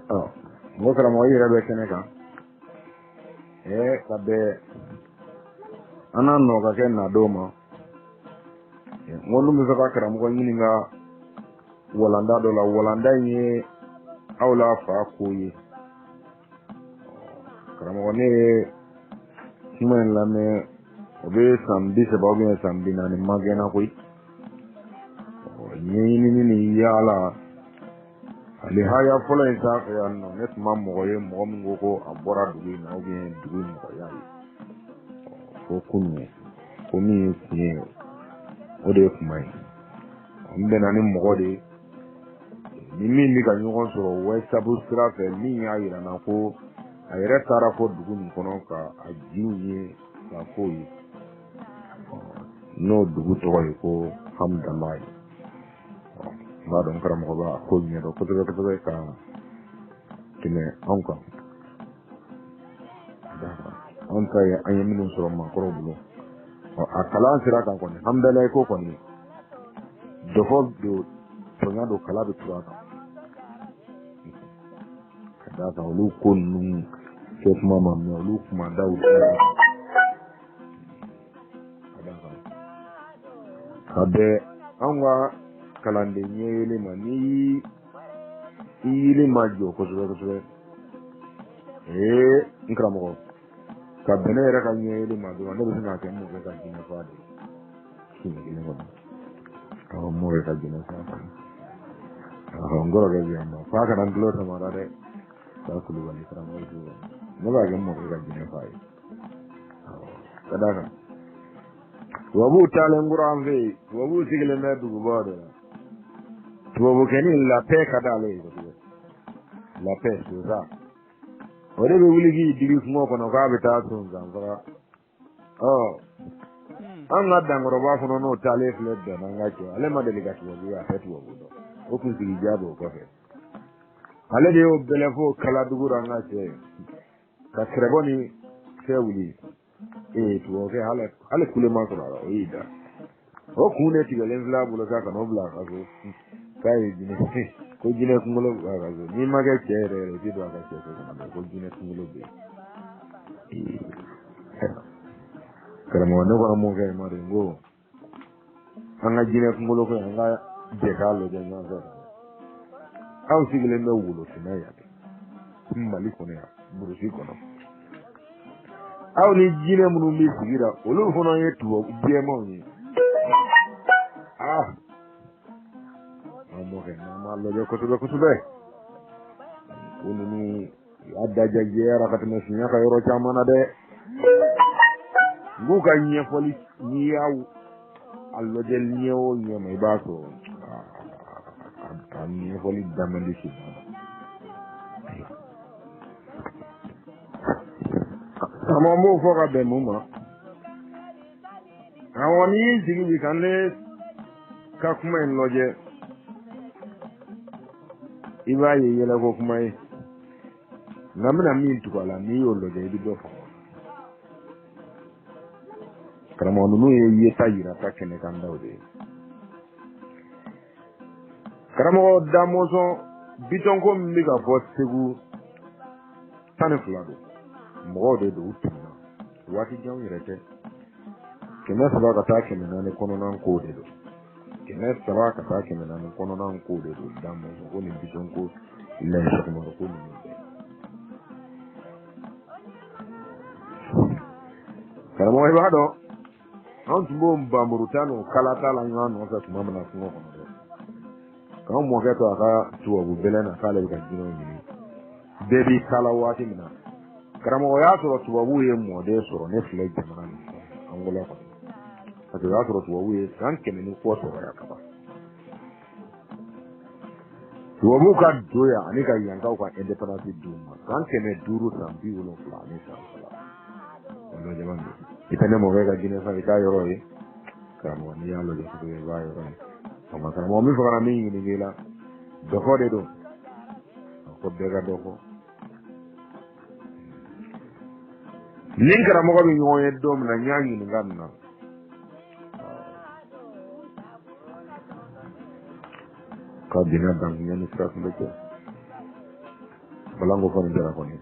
Ɔ, mɔgɔ karamɔgɔ, i yɛrɛ bɛ kɛnɛ kan ka bɛn an n'a nɔ ka kɛ nadon ma. N ko n bɛ fɛ ka karamɔgɔ ɲininka walanda dɔ la. Walanda in ye aw la fa ko ye. Karamɔgɔ, ne ye kuma in lamɛn, o bɛ san 30 ou bien san 40 magɛnna koyi. Ɲɛɲinini ni yaala ale haya fɔlɔ in sanfɛ yan nɔ, ne tun ma mɔgɔ ye, mɔgɔ min ko ko a bɔra dugu in na ou bien dugu in mɔgɔ y'a ye fo kunun ko min ye tiɲɛ ye, o de ye kuma ye. N bɛnna ni mɔgɔ de ye ni min bɛ ka ɲɔgɔn sɔrɔ WhatsApp sira fɛ, min y'a yira n na ko a yɛrɛ taara fɔ dugu nin kɔnɔ ka a jiw ye ka kow ye, n'o dugu tɔgɔ ye ko Hamdalayi. N b'a dɔn karamɔgɔ b'a ko ɲɛdɔn kosɛbɛ kosɛbɛ ka tɛmɛ anw kan. Anw ta ye an ye minnu sɔrɔ maakɔrɔw bolo, a kalan sira kan kɔni, Hamdalayi ko kɔni, dɔfɔ don, tɔɲa don, kala bɛ turu a kan ka d'a kan olu ko ninnu kɛ kuma ma mɛ olu kuma daw ka d'a kan ka bɛn anw ka kalanden ɲɛyelen ma. Ni i yili ma jɔ kosɛbɛ kosɛbɛ, ee n karamɔgɔ, ka bɛn ne yɛrɛ ka ɲɛyelen ma dɔrɔn, ne bɛ se k'a kɛ n mɔkɛ ka jinɛ fa de ye siɲɛ kelen kɔnɔ. Awɔ, n mɔkɛ ka jinɛ fa kɔnɔ. Awɔ, n kɔrɔkɛ bɛ yan nɔ, f'a kana n tulo samara dɛ. K'a Kulubali karamɔgɔ Kulubali, ne b'a kɛ n mɔkɛ ka jinɛ fa ye. Awɔ, ka d'a kan tubabuw taalen kura an fɛ yen, tubabuw sigilen bɛ dugubaw de la. Tubabukɛnin la paix ka d'ale ye kosɛbɛ, la paix, c'est ça. O de bɛ wuli k'i digi kungo kɔnɔ k'a bɛ taa sonsan faga. Ɔ, an ka dankɔrɔba fana n'o taalen filɛ bɛn n'an ka cɛ, ale ma deli ka tubabu ye, a tɛ tubabu dɔn, o kunsigi ja b'o kɔfɛ. Ale de y'o bɛlɛ fo kaladugu la, an ka cɛ ka kɛrɛbɔ ni fɛn wuli. Ee, tubabukɛ hali kule ma sɔrɔ a la, o y'i da o kun de tigɛlen filɛ a bolo sa, ka n'o bila a ka so k'a ye jinɛ, ko jinɛ kunkolo b'a ka so. N'i ma kɛ cɛ yɛrɛ yɛrɛ, i tɛ don a ka cɛ so kɔnɔ dɛ, ko jinɛ kunkolo bɛ yen. Karamɔgɔ, ne kɔni mun kɛ ma de, n ko an ka jinɛ kunkolo ko, an ka jɛ k'a lajɛ ɲɔgɔn fɛ. Aw sigilen bɛ Wolofinna yan dɛ, Mali kɔnɔ yan, burusi kɔnɔ, aw ni jinɛ minnu bɛ sigi la, olu fana ye tubabu jɛmanw ye. Ah, an mɔkɛ, n'an m'a lajɛ kosɛbɛ kosɛbɛ, ko ninnu y'a daja jɛyara ka tɛmɛ finya ka yɔrɔ caman na dɛ. N k'u ka ɲɛfɔli, n'i y'a a lajɛ ɲɛ o ɲɛ ma, i b'a sɔrɔ a ɲɛfɔli da man di si ma. Karamɔgɔ, n b'o fɔ ka bɛn mun ma? Karamɔgɔ, n'i y'i sigi bi ka ne ka kuma in lajɛ, i b'a ye yɛlɛko kuma ye, nka n bɛna min tugu a la, n'i y'o lajɛ, i bɛ dɔ faamu. Karamɔgɔ, ninnu ye yeta yirata kɛnɛkandaw de ye. Karamɔgɔ, Damɔzɔn bitɔnko min bɛ ka fɔ Segu, 12 don, mɔgɔw de don, u tɛmɛna waati janw yɛrɛ tɛ, 300 ka taa 400 kɔnɔna kow de don, 300 ka taa 400 kɔnɔna kow de don. Damɔzɔn ko ni bitɔn ko, Layi ko ninnu bɛɛ. Karamɔgɔ, i b'a dɔn an tun b'o npanmuru ta n'o kalata la ɲɔgɔn nɔfɛ tuma min na kungo kɔnɔ dɛ, k'an mɔkɛ to a ka tubabu bɛlɛn na k'ale bɛ ka jinɛw ɲini, bɛɛ b'i kala waati min na. Karamɔgɔ, y'a sɔrɔ tubabuw ye mɔden sɔrɔ ne filɛ jamana min kɔnɔ, Angola kɔnɔ, parce que o y'a sɔrɔ tubabuw ye san 100 ni kɔ sɔrɔ yan kaban. Tubabuw ka don yan ani ka yankaw ka indépendance d'u ma san 500 san 73 san. O lajɛ man di, i tɛ ne mɔkɛ ka jinɛ fa, i t'a yɔrɔ ye. Karamɔgɔ, n'i y'a lajɛ kosɛbɛ, i b'a yɔrɔ ye. Nka karamɔgɔ, n bɛ fɛ ka na min ɲininka i la, dɔfɔ de don, a ko bɛɛ ka dɔ fɔ. Ni karamɔgɔ bɛ ɲɔgɔn ye don min na, n y'a ɲininka nin na. Ka binna dankunya ni sira tun bɛ kɛ. Balanko fɔ nin jara kɔni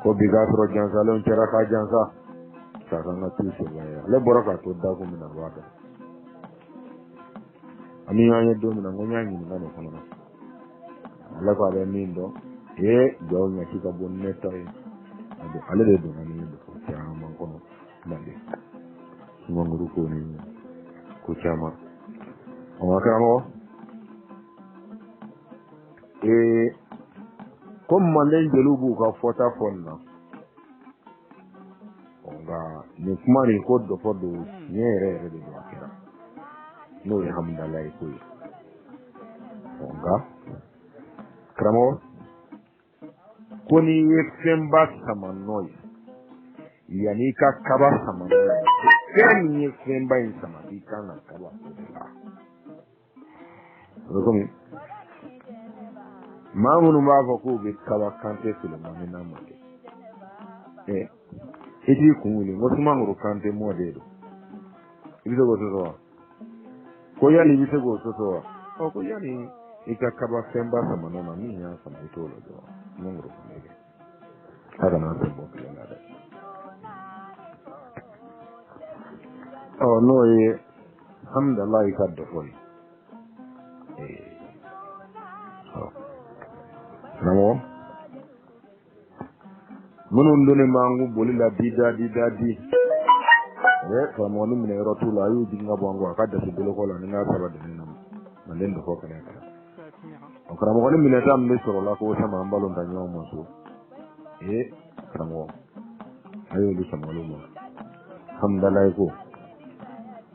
ko bi k'a sɔrɔ jansalenw cɛra k'a jansa k'a kan ka t'u sɛbɛn ye. Ale bɔra k'a to dakun min na, a b'a dɔn. An bɛ ɲɔgɔn ye don min na, n ko n y'a ɲininka nin fana na, ale ko a bɛ min dɔn ee jaw ɲɛci ka bon ni ne ta ye. Ale de donna ni ye ko caman kɔnɔ Manden, sumanguru ko ni ko caman. Ɔ karamɔgɔ, ee ko Manden jeliw b'u ka fɔta fɔ nin na, nka nin kuma nin ko dɔfɔ don, tiɲɛ yɛrɛ yɛrɛ de don, a kɛra n'o ye Hamudalayi ko ye. Nka karamɔgɔ, ko n'i ye fɛnba sama nɔ ye, yanni i ka kaba sama nɔ ye, fɛn min ye fɛnba in sama, i kan ka kaba o de la. O bɛ komi maa minnu b'a fɔ k'u bɛ kaba Kante Sulemani na Manden, ɛ i t'i kun wuli ko Sumanguru Kante mɔden don, i bɛ se k'o sɔsɔ wa? Ko yali i bɛ se k'o sɔsɔ wa? Ɔ ko yanni i ka kaba fɛnba sama nɔ na, min y'a sama i t'o lajɔ wa? Sumanguru Kante kɛ a kana sen bɔ kɛlɛ la dɛ. Ɔ n'o ye Hamudalayi ka dɔfɔ ye. Karamɔgɔ, minnu donnen b'an kun boli la di da di da di, karamɔgɔ ni minɛ yɔrɔ t'u la, a y'u jigin ka bɔ an kɔ, a ka dasi bolokɔ la ni n ka saba dɛmɛ na Manden dɔfɔ kɛnɛ kan. Ɔ karamɔgɔ, ni minɛta min bɛ sɔrɔ la k'o sama an balo ta ɲɔgɔn ma so, karamɔgɔ a y'olu sama olu ma. Hamudalayi ko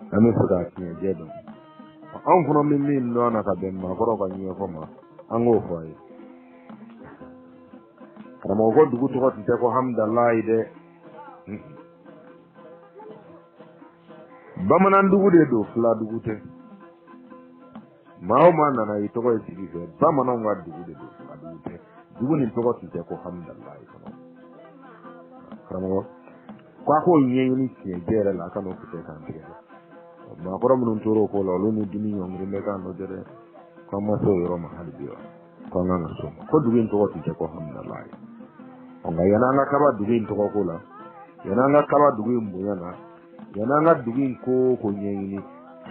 an bɛ fɛ k'a tiɲɛ jɛ dɔn, anw fana bɛ min dɔn a na ka bɛn maakɔrɔw ka ɲɛfɔ ma, an k'o fɔ a ye. Karamɔgɔ ko dugu tɔgɔ tun tɛ ko Hamudalayi dɛ, bamanan dugu de don, fila dugu tɛ. Maa o maa nana i tɔgɔ ye sigi fɛ, bamananw ka dugu de don, fila dugu tɛ. Dugu nin tɔgɔ tun tɛ ko Hamudalayi kɔnɔ. Karamɔgɔ ko a k'o ɲɛɲini tiɲɛ jɛ yɛrɛ la, a kan'o kisɛ k'an tigɛ dɛ. Maakɔrɔ minnu tora o ko la, olu ni dimi ɲɔngiri bɛ k'an nɔ dɛ, k'an ma se o yɔrɔ ma hali bi wa, k'an kan ka s'o ma. Ko dugu in tɔgɔ tun tɛ ko Hamudalayi. Ɔ nka yan'an ka kaba dugu in tɔgɔ ko la, yan'an ka kaba dugu in bonya na, yan'an ka dugu in ko o ko ɲɛɲini,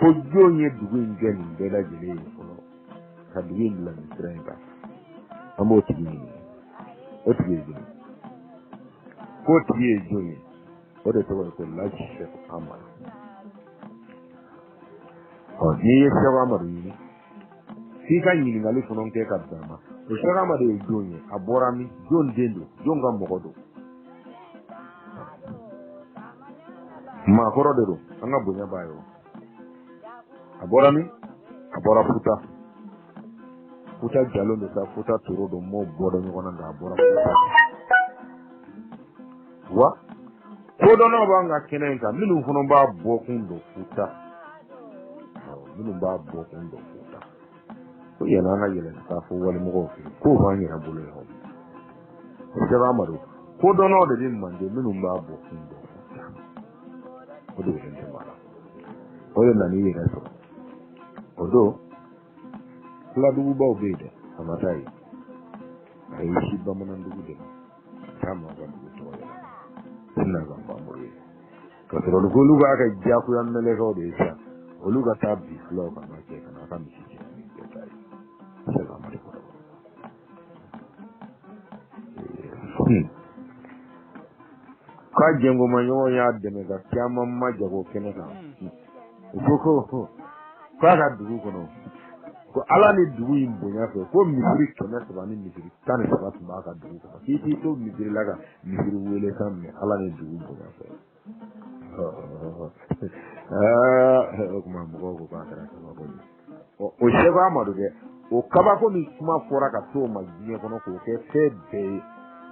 ko jɔn ye dugu in kɛ nin bɛɛ lajɛlen ye fɔlɔ, ka dugu in bila nin sira in kan, an b'o tigi ɲini. O tigi ye jɔn ye? K'o tigi ye jɔn ye? O de tɔgɔ ye ko Laji Sɛku Amadu. Ɔ n'i ye Sɛku Amadu ɲini, f'i ka ɲininkali fana kɛ ka bɛn a ma. O Sɛku Amadu ye jɔn ye? A bɔra min? Jɔn den don? Jɔn ka mɔgɔ don? Maakɔrɔ de don, an ka bonya b'a ye. O a bɔra min? A bɔra Futa. Futa Jalo don sa, Futa Toro don, m'o bɔ dɔn ɲɔgɔn na, nka a bɔra Futa. Wa kodɔnnaw b'an ka kɛnɛ in kan minnu fana b'a bɔkun dɔn Futa, minnu b'a bɔkun dɔn Futa. Ko yanni an ka yɛlɛn ka taa fo walimɔgɔw fɛ yen, k'o b'an yɛrɛ bolo yan. O Sɛku Amadu, kodɔnnaw de bɛ Manden minnu b'a bɔkun dɔn Futa, o de wele tɛ maa la. O de nana i yɛrɛ sɔrɔ. O don filadugubaw bɛ yen dɛ, a ma taa yen, a y'i si bamanandugu de ma, k'a ma ka dugu tɔgɔ yɛlɛma sina ka famuru ye, ka sɔrɔ k'olu b'a kɛ diyagoya mɛlɛkɛw de ye sa, olu ka taa bi filaw kan ka cɛ ka n'a ka misi cɛ ni bɛɛ ta ye. Sɛku Amadu kɔrɔ k'a jɛnkomaɲɔgɔn y'a dɛmɛ ka caman ma jago kɛnɛ kan. U ko k'a ka dugu kɔnɔ, ko Ala ni dugu in bonya fɛ, ko misiri 300 ni misiri 13 tun b'a ka dugu kɔnɔ, k'i t'i to misiri la ka misiri wele kan mɛn, Ala ni dugu bonya fɛ. O tuma mɔgɔw ko k'a kɛra kabako ye. O Sɛku Amadu dɛ, o kabako min kuma fɔra ka s'o ma diɲɛ kɔnɔ k'o kɛ fɛn bɛɛ ye,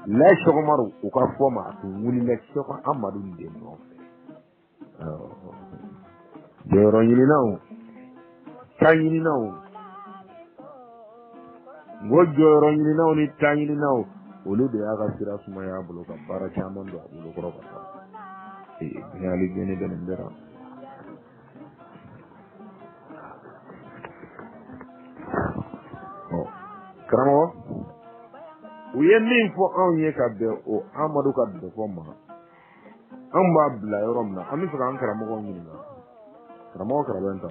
Layi Sɛku Umaru, u ka fɔ ma, a tun wulila Sɛku Amadu de nɔfɛ. Jɔyɔrɔ ɲininaw, ta ɲininaw, n ko jɔyɔrɔ ɲininaw ni ta ɲininaw, olu de y'a ka sira sumaya a bolo ka baara caman don a bolo kɔrɔ ka taa. Ee hali gɛnɛ bɛ nin bɛɛ la. Ɔ karamɔgɔ, U ye min fɔ anw ye ka bɛn o Amadu ka dɔfɔ ma, anw b'a bila yɔrɔ min na, an bɛ fɛ k'an karamɔgɔw ɲininka. Karamɔgɔ Karabɛnta,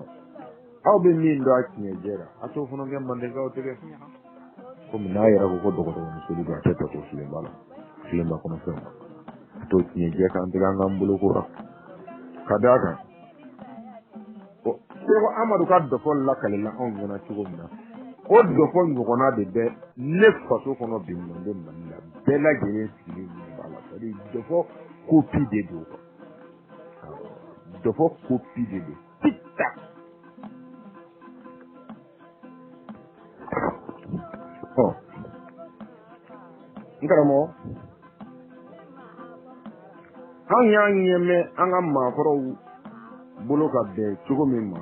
aw bɛ min dɔn a tiɲɛjɛ la, a t'o fana kɛ mandenkaw tigɛ. Komi n'a yɛrɛ ko ko dɔgɔtɔrɔ soli don, a tɛ tɛ ko filenba la, filenba kɔnɔ fɛnw na. A t'o tiɲɛjɛ k'an tigɛ an k'an bolo ko la. Ka d'a kan, Seko Amadu ka dɔfɔ lakalila anw ɲɛna cogo min na, o dɔfɔ ɲɔgɔnna de bɛ ne faso kɔnɔ bi Manden Mali la, bɛɛ lajɛlen sigilen ɲɛ b'a la. C'est à dire dɔfɔ kopi de don quoi. Dɔfɔ kopi de don. Tic tac. Ɔ, n karamɔgɔ, anw y'a ɲɛ mɛn an ka maakɔrɔw bolo ka bɛn cogo min ma,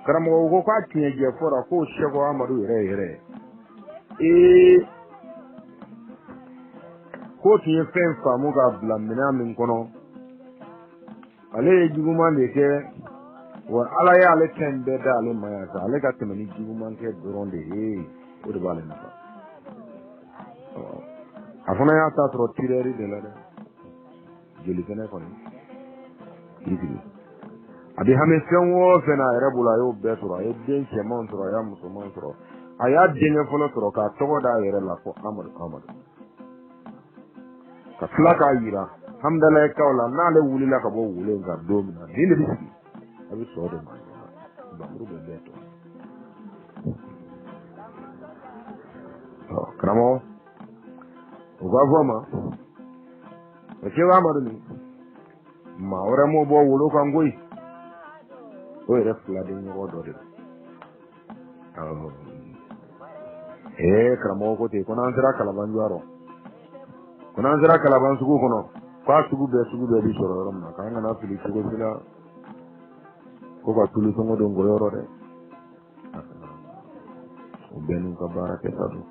karamɔgɔ ko k'a tiɲɛjɛ fɔra ko Seko Amadu yɛrɛ yɛrɛ ee k'o tun ye fɛn faamu k'a bila minɛn min kɔnɔ, ale ye juguman de kɛ, wa Ala y'ale fɛn bɛɛ da ale ma yan sa, ale ka tɛmɛ ni juguman kɛ dɔrɔn de ye, o de b'ale nafa. A fana y'a ta sɔrɔ tirɛri de la dɛ, joli fɛnɛ kɔni k'i sigi. A bɛ hami fɛn o fɛn na a yɛrɛ bolo, a y'o bɛɛ sɔrɔ. A ye den cɛmanw sɔrɔ, a y'a musomanw sɔrɔ, a y'a denkɛ fɔlɔ sɔrɔ k'a tɔgɔ d'a yɛrɛ la ko Amadu Amadu, ka tila k'a yira Hamdalayikaw la n'ale wulila ka bɔ wolo in kan don min na, nin de bɛ sigi, a bɛ sɔn o de ma, bamuru bɛ bɛɛ tɔ. Karamɔgɔ, o k'a fɔ a ma, o Seko Amadu nin maa wɛrɛ m'o bɔ wolo kan koyi, o yɛrɛ filaden ɲɔgɔn dɔ de don. Ee karamɔgɔ ko ten, ko n'an sera Kalaban jɔyɔrɔ, ko n'an sera Kalaban sugu kɔnɔ, k'a sugu bɛɛ bi sɔrɔ yɔrɔ min na, k'an kana fili cogo si la, ko ka tulu sɔngɔ don ngɔyɔrɔ dɛ. O bɛɛ n'u ka baara kɛta don.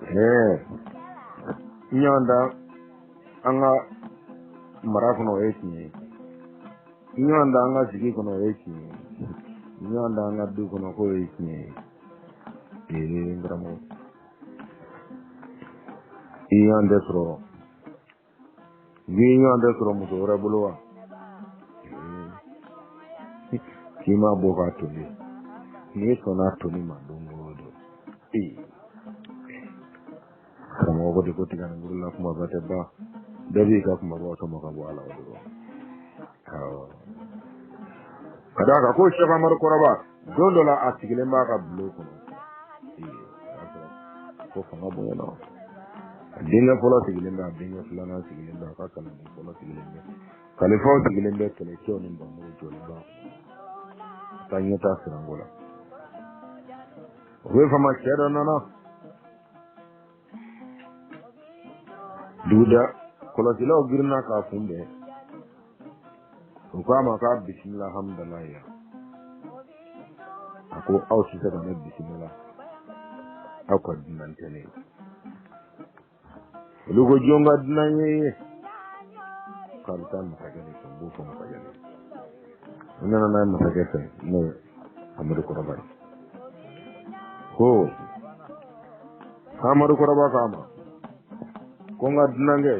Ɛɛ n y'an da an ka mara kɔnɔ, o ye tiɲɛ ye. N y'an da an ka sigi kɔnɔ, o ye tiɲɛ ye. N y'an da an ka du kɔnɔ, k'o ye tiɲɛ ye. Ee n karamɔgɔ, i y'an tɛ sɔrɔ, n'i ɲɔgɔn tɛ sɔrɔ muso wɛrɛ bolo wa, k'i m'a bɔ k'a toli, n'i sɔnna a toli ma don o don. Ee karamɔgɔ ko de ko tiga ni la kumaba tɛ ban, bɛɛ b'i ka kumabaw tɔmɔ ka bɔ a la o de kɔnɔ. Awɔ, ka d'a kan ko Seko Amadu Kɔrɔba don dɔ la a sigilen b'a ka bulon kɔnɔ, ee o y'a sɔrɔ ko fanga bonyana, a denkɛ fɔlɔ sigilen bɛ, a denkɛ filanan sigilen bɛ, a ka kalanden fɔlɔ sigilen bɛ, kalifaw sigilen bɛ, kɛlɛcɛw ni bamuru jɔlen b'a kɔnɔ, ka taa ɲɛtaa siranko la. O bɛ fama cɛ dɔ nana duguda kɔlɔsilaw girinna k'a kunbɛn, u k'a ma k'a bisimila hamdalayi. A ko aw tɛ se ka ne bisimila, aw ka dunan tɛ ne ye. Olu ko jɔn ka dunan ye? K'a bɛ taa masakɛ de fɛ, n b'o fɔ masakɛ de ye. U nana n'a ye masakɛ fɛ, n'o ye Amadu Kɔrɔba ye. Ko Amadu Kɔrɔba k'a ma ko n ka dunankɛ,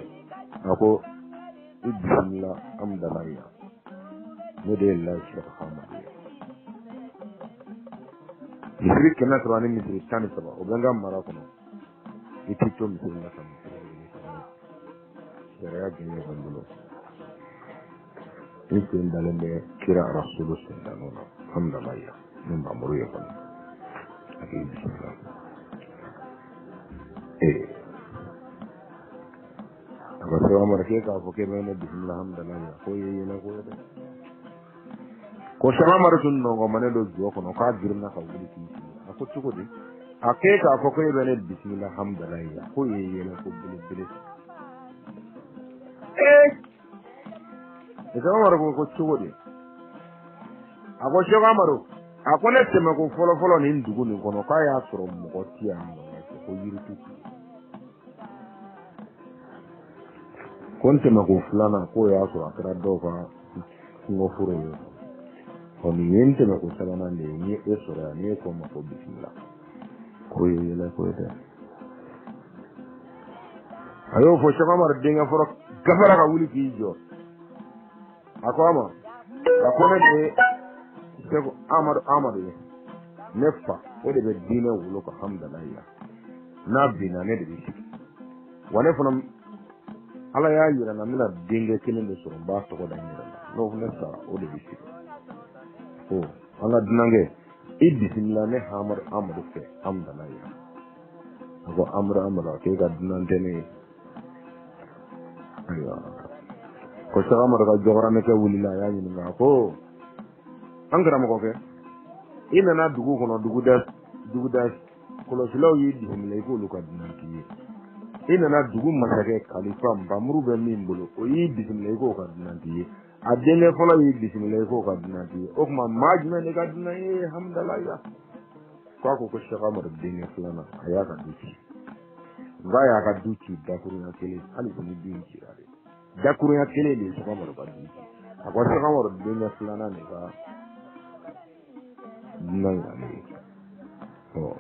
a ko i bisimila hamdalayi, ne de ye Layi Seko Amadu ye. Misiri 300 ni misiri 13, o bɛ n ka mara kɔnɔ. I t'i to misiri la ka misiri wele ka na, sariya gɛlɛn bɛ n bolo. N sen dalen bɛ kira rasulu sen danɔ na hamdalayi, ni mamuru ye kɔni. A k'i bisimila. Ee a ko Seko Amadu, k'e k'a fɔ k'e bɛ ne bisimila hamdalayi, k'o ye yɛlɛ ko ye dɛ. Ko Seko Amadu tun nɔngɔnmanen don jɔ kɔnɔ, k'a girinna ka wuli k'i sigi. A ko cogo di? A k'e k'a fɔ ko e bɛ ne bisimila hamdalayi, k'o ye yɛlɛ ko belebele. Ee Seko Amadu ko cogo di? A ko Seko Amadu, a ko ne tɛmɛ ko fɔlɔfɔlɔ nin dugu nin kɔnɔ, k'a y'a sɔrɔ mɔgɔ ti yan nɔ, ko yiri tu. Ko n tɛmɛ ko filanan, k'o y'a sɔrɔ a kɛra dɔw ka kungo foro ye. Ɔ nin ye n tɛmɛ ko sabanan de ye, n ye e sɔrɔ yan, n'i e ko n ma ko bisimila. Ko ye yɛlɛ ko ye dɛ. A y'o fɔ Sɛki Amadu denkɛ fɔlɔ gafara ka wuli k'i jɔ. A ko a ma, a ko ne de ye Sɛki Amadu Amadu ye, ne fa o de bɛ diinɛ wolo ka hamudalayi la, n'a binna ne de bɛ sigi. Wa ne fana Ala y'a yira n na n bɛna denkɛ kelen de sɔrɔ, n b'a tɔgɔ da n yɛrɛ la, n'o fana sara o de bɛ sigi. Ko an ka dunankɛ i bisimila ne Amadu Amadu fɛ hamudalayi la. A ko Amadu Amadu, a k'e ka dunan tɛ ne ye. Ayiwa, ko Sɛki Amadu ka jɔgɔramɛkɛ wulila, a y'a ɲininka, a ko an karamɔgɔkɛ, i nana dugu kɔnɔ, duguda kɔlɔsilaw y'i bisimila i k'olu ka dunan t'i ye. I nana dugu masakɛ kalifa npamuru bɛ min bolo, o y'i bisimila i k'o ka dunan t'i ye. A denkɛ fɔlɔ y'i bisimila i k'o ka dunan t'i ye. O tuma maa jumɛn de ka dunan ye hamudalayi la? K'a ko ko Sɛki Amadu denkɛ filanan, a y'a ka du ci. Nka y'a ka du ci dakurunya kelen, hali sini du in cira de. Dakurunya kelen de ye Sɛki Amadu ka du ci. A ko Sɛki Amadu denkɛ filanan de ka dunan y'ale ye. Ɔ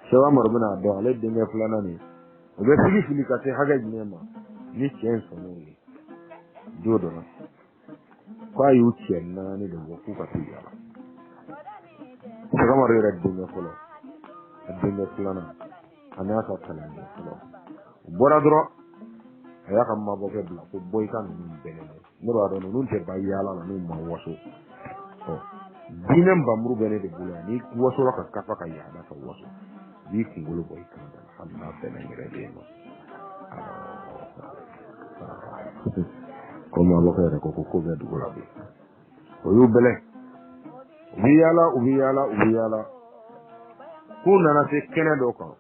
Sɛki Amadu bɛna a dɔn ale denkɛ filanan nin, o bɛ sigi fili ka se hakɛ jumɛn ma ni cɛ in sɔnn'o ye. Don dɔ la k'a y'u cɛ naani de bɔ k'u ka t'u yaala. Sɛki Amadu yɛrɛ denkɛ fɔlɔ, a denkɛ filanan, a n'a ka kalanden fɔlɔ, u bɔra dɔrɔn a y'a ka mabɔkɛ bila ko bɔ i ka ninnu bɛlɛn. Ne b'a dɔn ninnu tɛ ba yaala la n'u ma waso. Ɔ diinɛ nbamuru bɛ ne de bolo yan, n'i wasola ka kafa ka yaada ka waso, i b'i kunkolo bɔ i kan da la, hali n'a bɛnna n yɛrɛ de ma. Ko mabɔkɛ yɛrɛ ko ko bɛ dugu la bi. O y'u bɛlɛn, u bɛ yaala, u bɛ yaala, u bɛ yaala, k'u nana se kɛnɛ dɔ kan.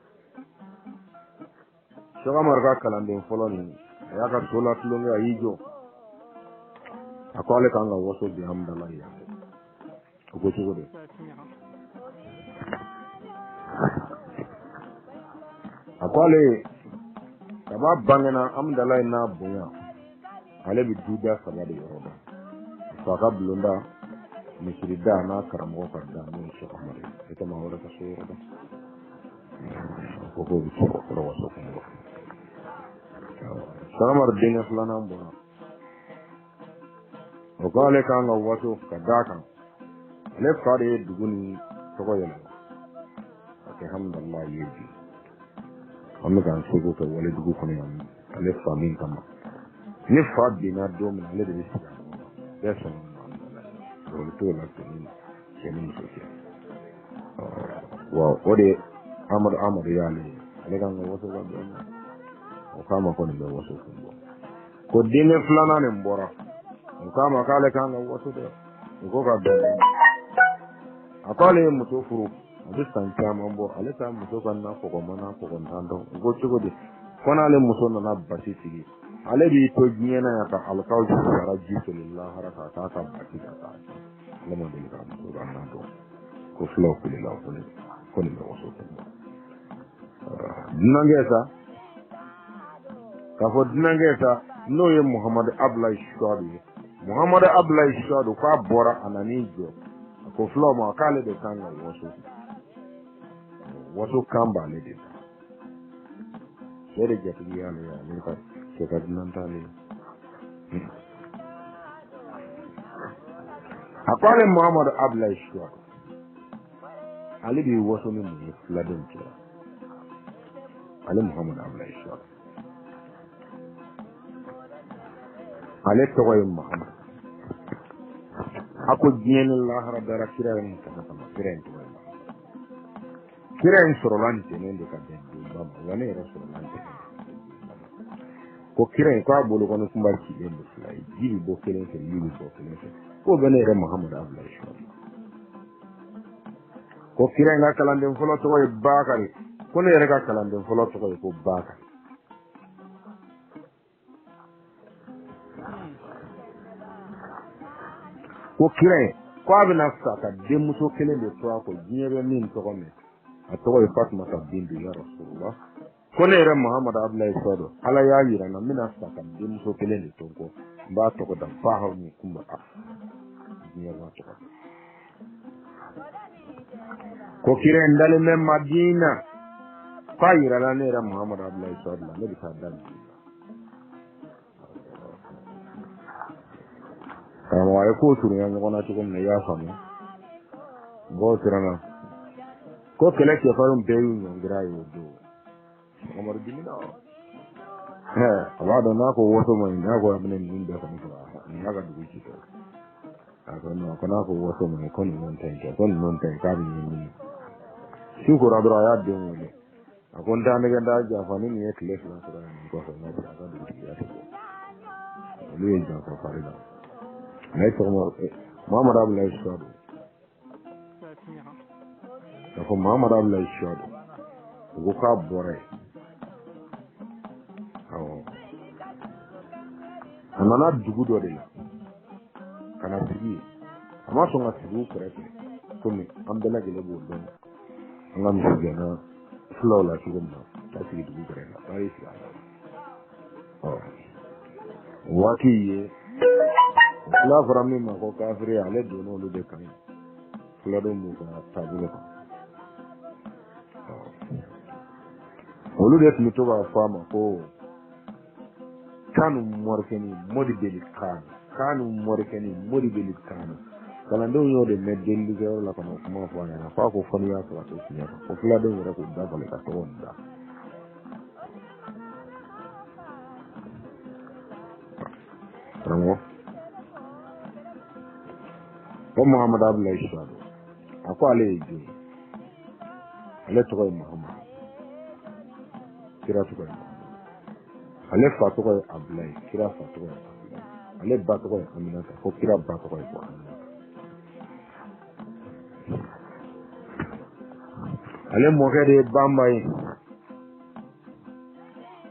Sɛki Amadu ka kalanden fɔlɔ nin, a y'a ka so la tulonkɛ, a y'i jɔ, a ko ale kan ka waso bi hamudalayi yan. O ko cogo di? A ko ale kaba bangena hamudalayi n'a bonya, ale bɛ duda saba de yɔrɔ dɔn. Fa ka bulonda, misiri da n'a karamɔgɔ ka da, n'o ye Sɛki Amadu ye. E tɛ maa wɛrɛ ka so yɔrɔ dɔn. Ko k'o bɛ sɔrɔ kɔrɔ waso kun bɔ. Sɛki Amadu denkɛ filanan bɔra, o ko ale kan ka waso ka d'a kan, ale fa de ye dugu ni tɔgɔ yɛlɛma ka kɛ hamudalayi ye bi. An bɛ k'an seko kɛ wale dugu kɔnɔ yan, ale fa min kama. Ni fa binna don min na, ale de bɛ sigi a nɔ na. Bɛɛ sɔnna o ma hamudalayi. O bɛ t'o la cɛ ni muso cɛ. Wa o de Amadu Amadu y'ale ye, ale kan ka waso ka bɛn ma. O k'a ma ko nin bɛ waso kun bɔ. Ko denkɛ filanan nin bɔra, o k'a ma k'ale kan ka waso dɛ. O ko ka bɛn. A ko ale ye muso furu, a bɛ san caman bɔ, ale t'a muso ka na kɔgɔma n'a kɔgɔntan dɔn. O ko cogo di? Ko n'ale muso nana basi sigi, ale b'i to diɲɛ na yan ka alikaw sara ji soli lahara k'a k'a ka basi ka k'a dun. Ale ma deli k'a muso ka na dɔn. Ko filaw kulela, ko nin bɛ waso kun bɔ. Dunankɛ sa, k'a fɔ dunankɛ sa, n'o ye Muhamadu Abulayi Suwadu ye. Muhamadu Abulayi Suwadu k'a bɔra, a nan'i jɔ, a ko filaw ma k'ale de kan ka waso. Waso kan b'ale de la. Cɛ de jatigi y'ale ye, ale ka cɛ ka dunan t'ale ye. A ko ale Muhamadu Abulayi Suwadu, ale b'i waso ni mun ye filadenw cɛla? Ale Muhamadu Abulayi Suwadu, ale tɔgɔ ye Muhamadu. A ko diɲɛ ni lahara dara kira in kama kama, kira in tɔgɔ ye Muhamadu. Kira in sɔrɔla ntɛnɛn de ka bɛn donba ma, wa ne yɛrɛ sɔrɔla ntɛnɛn de ka bɛn donba ma. Ko kira in k'a bolokɔni kunba cilen don fila ye, ji bɛ bɔ kelen fɛ, yiri bɛ bɔ kelen fɛ. K'o bɛ ne yɛrɛ Muhamadu Abulayi Suwadu. Ko kira in ka kalanden fɔlɔ tɔgɔ ye Bakari, ko ne yɛrɛ ka kalanden fɔlɔ tɔgɔ ye ko Bakari. Ko kira in ko a bɛna sa ka denmuso kelen de to a kɔ, diɲɛ bɛ min tɔgɔ mɛn, a tɔgɔ ye Fatumata bintu ya Rasulullah. Ko ne yɛrɛ Muhamadu Abulayi Suwadu, Ala y'a yira n na n bɛna sa ka denmuso kelen de to n kɔ, n b'a tɔgɔ da Bahamu Kunba A, diɲɛ b'a tɔgɔ da. Ko kira in dalen bɛ Madina, k'a yirala ne yɛrɛ Muhamadu Abudulayi Suwadu la, ne bɛ taa da nin la. Karamɔgɔ a ye kow surunya ɲɔgɔn na cogo min na, i y'a faamu. Mɔgɔw siranna. Ko kɛlɛ cɛfarinw bɛɛ y'u ɲɔngiri a ye o don. Amadu dimina. A b'a dɔn n'a ko waso ma ɲi, n'a ko a bɛna ninnu bɛɛ kɔni faga, nin y'a ka dugu ci kɛ. A ko non, ko n'a ko waso ma ɲi, ko ninnu tɛ yen kɛ, ko ninnu tɛ yen, k'a bɛ ɲɛɲini. Su kora dɔrɔn a y'a den wele. A ko n t'a nɛgɛ n t'a janfa, ni nin ye tile 2 sɔrɔ yan nin kɔfɛ, n ka a ka dugutigiya tɛ bɔ. Olu ye janfa fari la. A ye tɔgɔma Muhamadu Abudulayi Suwadu. K'a fɔ Muhamadu Abudulayi Suwadu, u ko k'a bɔra yen. Awɔ. A nana dugu dɔ de la ka na sigi yen. A ma sɔn ka sigi u kɛrɛfɛ, komi an bɛɛ lajɛlen b'o dɔn an ka misigɛnna fulaw la cogo min na, ka sigi dugu kɛrɛfɛ, a y'i sigi a la. Ɔ, o waati ye fula fɔra min ma ko kafiri, ale donna olu de kan, fuladenw b'u ka taabolo kan. Olu de tun bɛ to k'a fɔ a ma ko kanu mɔrikɛni mɔdi beli kanu, kanu mɔrikɛni mɔdi beli kanu. Kalandenw y'o de mɛn delilikɛyɔrɔ la ka n'o kuma fɔ a ɲɛna, f'a ko fɔ n'i y'a sɔrɔ a tɛ tiɲɛ kan, ko fuladenw yɛrɛ k'u da falen ka tɔgɔ nin da. Karamɔgɔ ko Muhamadu Abudulayi Suwadu, a ko ale ye jɔn ye? Ale tɔgɔ ye Muhamadu, kira tɔgɔ ye Muhamadu. Ale fa tɔgɔ ye Abudulayi, kira fa tɔgɔ ye Abudulayi. Ale ba tɔgɔ ye Aminata, ko kira ba tɔgɔ ye ko Aminata. Ale mɔkɛ de ye Banba ye.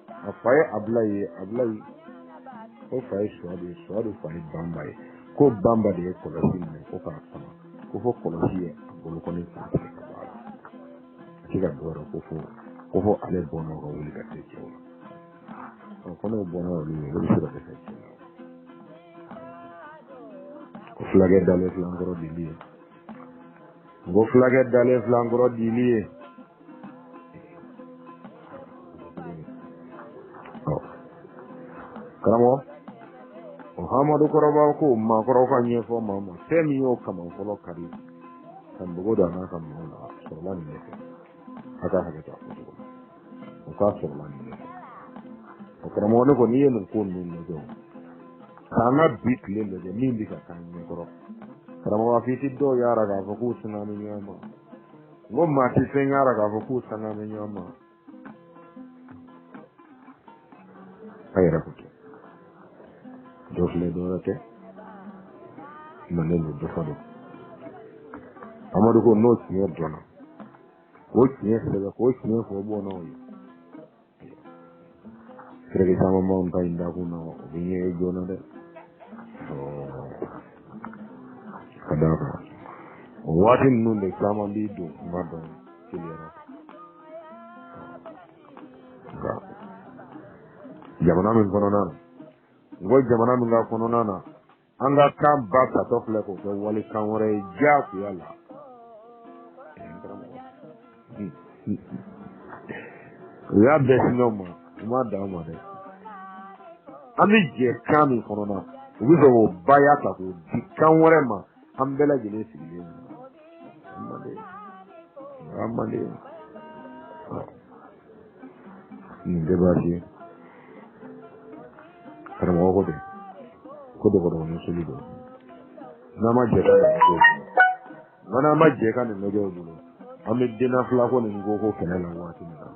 A fa ye Abudulayi ye, Abudulayi o fa ye Suwadu ye, Suwadu fa ye Banba ye. Ko Banba de ye kɔlɔsi minɛ ko k'a sama, ko fo kɔlɔsi ye a bolokɔni k'o tigɛ ka bɔ a la. A tɛ ka dɔ wɛrɛ ko fo ale bɔnnaw ka wuli ka se cɛw la. Ɔ, ko n'o bɔnna olu ye, olu bɛ se ka dɛsɛ cɛw la. Ko fulakɛ dalen filankɔrɔ dili ye. Ko fulakɛ dalen filankɔrɔ dili ye. Ɔ, karamɔgɔ, o Hamadu kɔrɔba ko maakɔrɔw ka ɲɛfɔ maa ma, fɛn min y'o kaman fɔlɔ kari ka npogo don a n'a ka maaw la, a sɔrɔla nin de fɛ. A ka hakɛ to a fɔcogo la, o k'a sɔrɔla nin de fɛ. O karamɔgɔ, ne ko n'i ye nin ko ninnu lajɛ o, k'an ka bi tile lajɛ min bɛ ka k'an ɲɛkɔrɔ, karamɔgɔ a f'i ti dɔw yara k'a fɔ k'u sanga bɛ ɲɔgɔn ma. N ko maa ti fɛn yara k'a fɔ k'u sanga bɛ ɲɔgɔn ma. A yɛrɛ ko ten. Dɔ filɛ dɔ wɛrɛ tɛ, manden don, dɔ fa don. Amadu ko n'o tiɲɛ dɔnna, k'o tiɲɛ sɛbɛn, k'o tiɲɛ fɔ bɔnnaw ye. Sirake caman b'anw ta in dakun na, o bɛ ɲɛ joona dɛ. Ka d'a kan o waati ninnu de caman b'i don kuma dɔn teliyara. Nka jamana min kɔnɔna na, n ko jamana min ka kɔnɔna na, an ka kan ba tatɔ filɛ k'o kɛ walikan wɛrɛ ye diyagoya la. U y'a bɛɛ sin anw ma, u m'a dan ma dɛ. An bɛ jɛ kan min kɔnɔna, u bɛ fɛ k'o baya ta k'o di kan wɛrɛ ma, an bɛɛ lajɛlen sigilen don. An manden, nin tɛ baasi ye. Karamɔgɔ ko ten, ko dɔgɔdɔgɔnin soli don. N'an ma jɛ ka nin lajɛ o bolo, n'an ma jɛ ka nin lajɛ o bolo, an bɛ denna fila ko nin ko kɛlɛ la waati min na,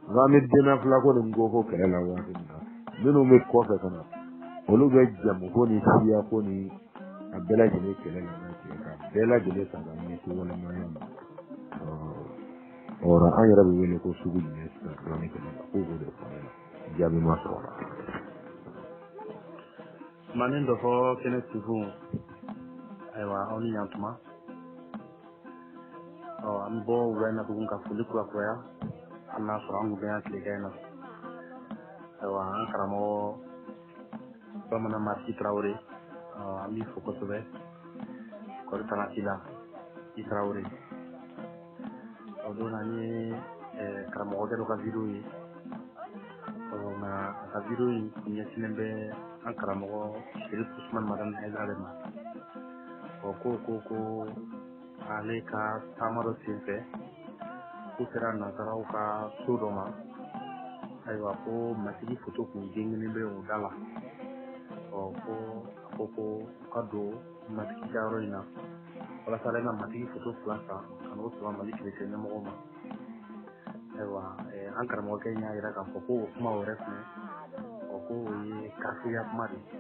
n'an bɛ denna fila ko nin ko kɛlɛ la waati min na, minnu bɛ kɔfɛ ka na, olu bɛ jamu ko ni siya ko ni a bɛɛ lajɛlen kɛlɛ la n'a cɛ ka bɛɛ lajɛlen ta ka ɲɛsin walimaya ma. Ɔ, an yɛrɛ bɛ wele ko sugu jumɛn sisan dɔɔni kɛlɛ la, k'o b'o de fɔ ne la, jaabi ma sɔrɔ la. Manden dɔ fɔ kɛnɛ tugun, ayiwa aw ni ɲantuma. Ɔ, an bɛ bɔ wula in na tugun ka foli kurakuraya, hali n'a sɔrɔ an kun bɛ yan tilegan in na. Ayiwa, an karamɔgɔ Bamanan Marisi Tarawele, ɔ, an b'i fo kosɛbɛ. Kɔri tana t'i la, i Tarawele. Karamɔgɔkɛ dɔ ka vidéo ye. Nka a ka vidéo in kun ɲɛsinnen bɛ an karamɔgɔ Cherif Ousmane Madani Haidara de ma. Ko ale ka taama dɔ senfɛ k'u sera nansaraw ka so dɔ ma. Ayiwa, ko Matigi foto kun gengennen bɛ o da la. Ko a ko ko u ka don Matigi ka yɔrɔ in na walasa ale ka Matigi foto 2 san ka n'o sɔrɔ Mali kerecɛn ɲɛmɔgɔw ma. Ayiwa, an karamɔgɔkɛ in y'a jira k'a fɔ ko o kuma yɛrɛ fɛnɛ, ko o ye kafiriya kuma de ye.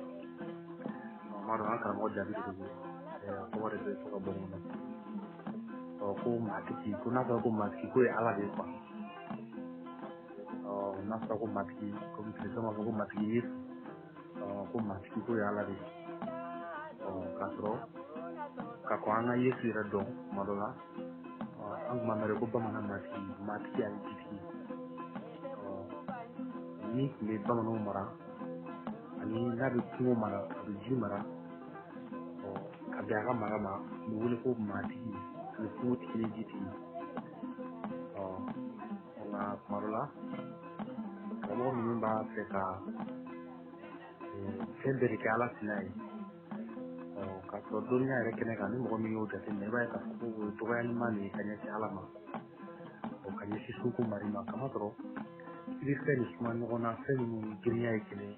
N m'a dɔn an karamɔgɔ jaabi de don, a tɔgɔ de bɛ fɔ ka bɔ ɲɔgɔn na. Ko Matigi, ko n'a fɔra ko Matigi ko ye Ala de ye quoi. N'a fɔra ko Matigi, komi kerecɛnw b'a fɔ ko Matigi Yesu, ko Matigi ko ye Ala de ye. K'a sɔrɔ ka kɔn an ka Yesu yɛrɛ dɔn tuma dɔ la, an tun b'a mɛn ko bamanan Matigi, Matigi ani jitigi. Min tun bɛ bamananw mara ani n'a bɛ kungo mara, a bɛ ji mara, ka bɛn a ka mara ma, u bɛ wele ko Matigi ani kungotigi ni jitigi. Nka tuma dɔ la karamɔgɔ ninnu b'a fɛ ka fɛn bɛɛ de kɛ Ala sina ye. K'a sɔrɔ dɔnniya yɛrɛ kɛnɛ kan, ni mɔgɔ min y'o jateminɛ, i b'a ye k'a fɔ ko o ye dɔgɔyalima de ye ka ɲɛsin Ala ma, ka ɲɛsin Sunko Mari ma. Kamasɔrɔ i bɛ fɛn de suma ɲɔgɔn na, fɛn minnu girinya ye kelen,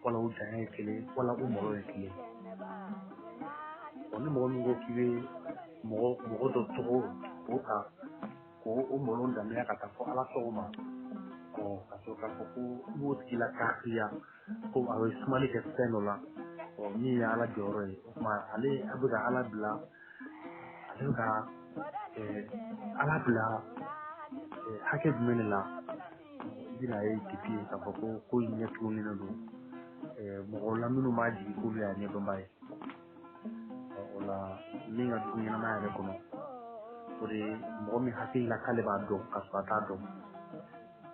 wala u janya ye kelen, wala u malo ye kelen. Ni mɔgɔ min ko k'i bɛ mɔgɔ dɔ tɔgɔ k'o ta k'o o malo danbeya ka taa fɔ Ala tɔgɔ ma, ka sɔrɔ k'a fɔ ko i b'o tigi la kafiriya, ko a bɛ sumali kɛ fɛn dɔ la min ye Ala jɔyɔrɔ ye. O tuma ale a bɛ ka Ala bila, ale bɛ ka Ala bila hakɛ jumɛn de la? I bɛna ye depuis k'a fɔ ko ko in ɲɛ tugunnen don mɔgɔw la minnu b'a jigi k'olu y'a ɲɛdɔnba ye. O la min ka jugu ɲɛnamaya yɛrɛ kɔnɔ, o de ye mɔgɔ min hakili la k'ale b'a dɔn k'a sɔrɔ a t'a dɔn.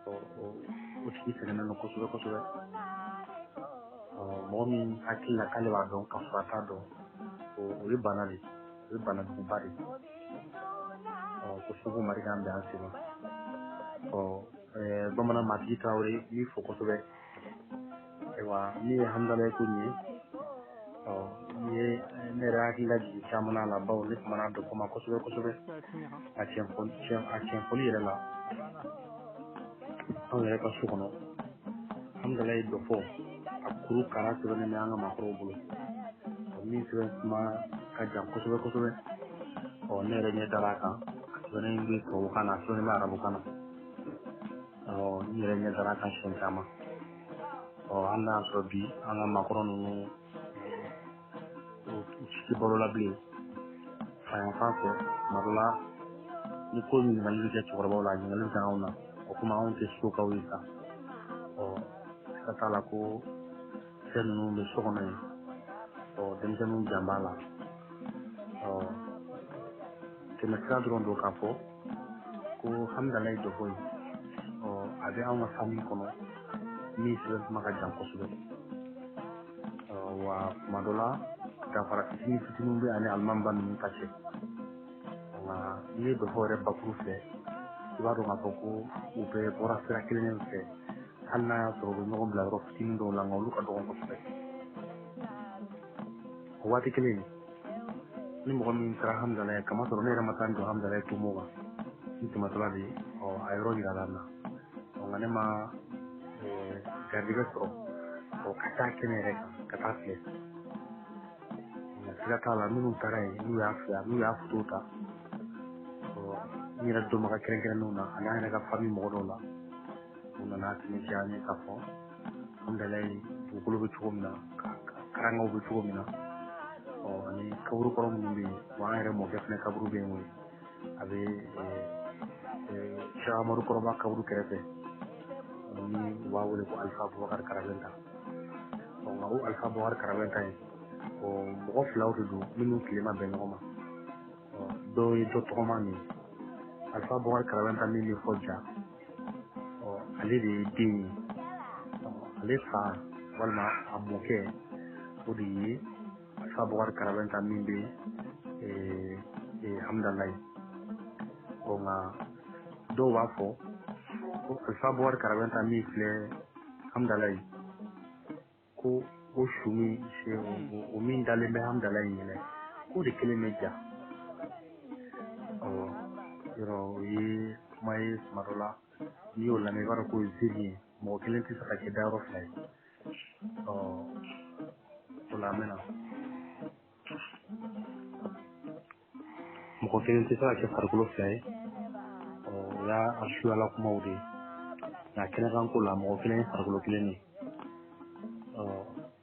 O tigi sɛgɛnnen don kosɛbɛ kosɛbɛ. Mɔgɔ min hakili la k'ale b'a dɔn k'a sɔrɔ a t'a dɔn, o ye bana de ye, o ye banajuguba de ye. Ko Sunko Mari k'an bɛn an sen ma. Bamanan Matigi Tarawele, n b'i fo kosɛbɛ. Ayiwa, min ye Hamdalaye ko nin ye, n ye ne yɛrɛ hakili lajigin caman na la, bawo ne kumana dɔ kuma kosɛbɛ kosɛbɛ. A tiɲɛ fɔli yɛrɛ la, anw yɛrɛ ka so kɔnɔ, Hamdalaye dɔ fɔ a kuru kara sɛbɛnnen bɛ an ka maakɔrɔw bolo, min sɛbɛn kuma ka jan kosɛbɛ kosɛbɛ. Ne yɛrɛ ɲɛ dara a kan, a sɛbɛnnen bɛ tubabukan na, a sɛbɛnnen bɛ arabukan na. N yɛrɛ ɲɛ dara a kan siɲɛ caman. Hali n'a y'a sɔrɔ bi an ka maakɔrɔ ninnu u si tɛ balo la bilen, fan fɛ tuma dɔ la ni ko ɲininkali bɛ kɛ cɛkɔrɔbaw la, ɲininkali bɛ kɛ anw na. O komi anw tɛ sokaw ye sa, siga t'a la ko fɛn ninnu bɛ so kɔnɔ yen, denmisɛnninw jan b'a la. Tɛmɛsira dɔrɔn don k'a fɔ ko Hamdalaye dɔfɔ ye, a bɛ anw ka famille kɔnɔ min sɛbɛn kuma ka jan kosɛbɛ. Wa tuma dɔ la danfara fitinin fitininw bɛ ani alimamiba ninnu ta cɛ. Nka n'i ye dɔfɔ yɛrɛ bakuru filɛ, i b'a dɔn k'a fɔ ko u bɛɛ bɔra sira kelen fɛ, hali n'a y'a sɔrɔ u bɛ ɲɔgɔn bila yɔrɔ fitinin dɔw la, nka olu ka dɔgɔn kosɛbɛ. O waati kelen, ni mɔgɔ min taara Hamdalaye, kamasɔrɔ ne yɛrɛ ma taa n jɔ Hamdalaye tomo kan, n tɛmɛtɔla de a yɔrɔ yira la n na. Nka ne ma garijɛgɛ sɔrɔ ka taa kɛnɛ yɛrɛ kan ka taa filɛ. Nka siga t'a la, minnu taara yen, n'u y'a filɛ, n'u y'a foto ta, n yɛrɛ dɔnbaga kɛrɛnkɛrɛnnenw na ani an yɛrɛ ka famille mɔgɔ dɔw la, u nana tɛmɛ an ye k'a fɔ Hamdalaye dugukolo bɛ cogo min na, karangaw bɛ cogo min na, ani kaburu kɔrɔ minnu bɛ yen. Wa an yɛrɛ mɔkɛ fana kaburu bɛ yen, o ye a bɛ Cheikh Amadu Kɔrɔba kaburu kɛrɛfɛ, ni u b'a wele ko Alifa Bubakari Karabɛnta. Nka o Alifa Bubakari Karabɛnta ye, mɔgɔ filaw de don minnu tile ma bɛn ɲɔgɔn ma. Dɔw ye dɔ tɔgɔma nin ye Alifa Bubakari Karabɛnta min bɛ fɔ ja, ale de ye den ye. Ale fa walima a mɔkɛ, o de ye Alifa Bubakari Karabɛnta min bɛ Hamdalaye. Nka dɔw b'a fɔ Ko Alifa Bubakari Karabɛnta min filɛ Hamdalayi, ko o su min o min dalen bɛ Hamdalayi ɲɛnɛ, k'o de kelen bɛ ja. Ɔ yɔrɔ o ye kuma ye tuma dɔ la, n'i y'o lamɛn i b'a dɔn k'o ye ziiri ye, mɔgɔ kelen tɛ se ka kɛ dayɔrɔ fila ye. Ɔ o la an bɛ na mɔgɔ kelen tɛ se ka kɛ farikolo fila ye. Ɔ o y'a suyala kumaw de ye, nka kɛnɛkanko la mɔgɔ kelen ye farikolo kelen de ye. Ɔ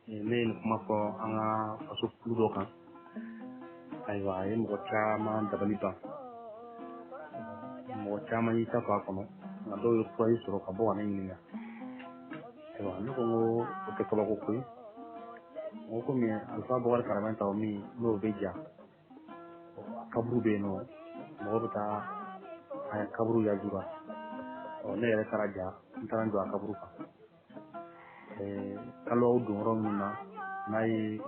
ne ye nin kuma fɔ an ka faso kulu dɔ kan, ayiwa a ye mɔgɔ caman dabali ban, mɔgɔ caman y'i ta to a kɔnɔ, nka dɔw ye kura sɔrɔ ka bɔ ka ne ɲininka. Ayiwa ne ko n ko o tɛ kabako ko ye, n ko komi Alifa Bubakari Karabɛnta o min n'o bɛ ja, a kaburu bɛ yen nɔ, mɔgɔ bɛ taa a kaburu yajura. Ɔ ne yɛrɛ taara ja, n taara n jɔ a kaburu kan. Kalow don yɔrɔ min na, n'a ye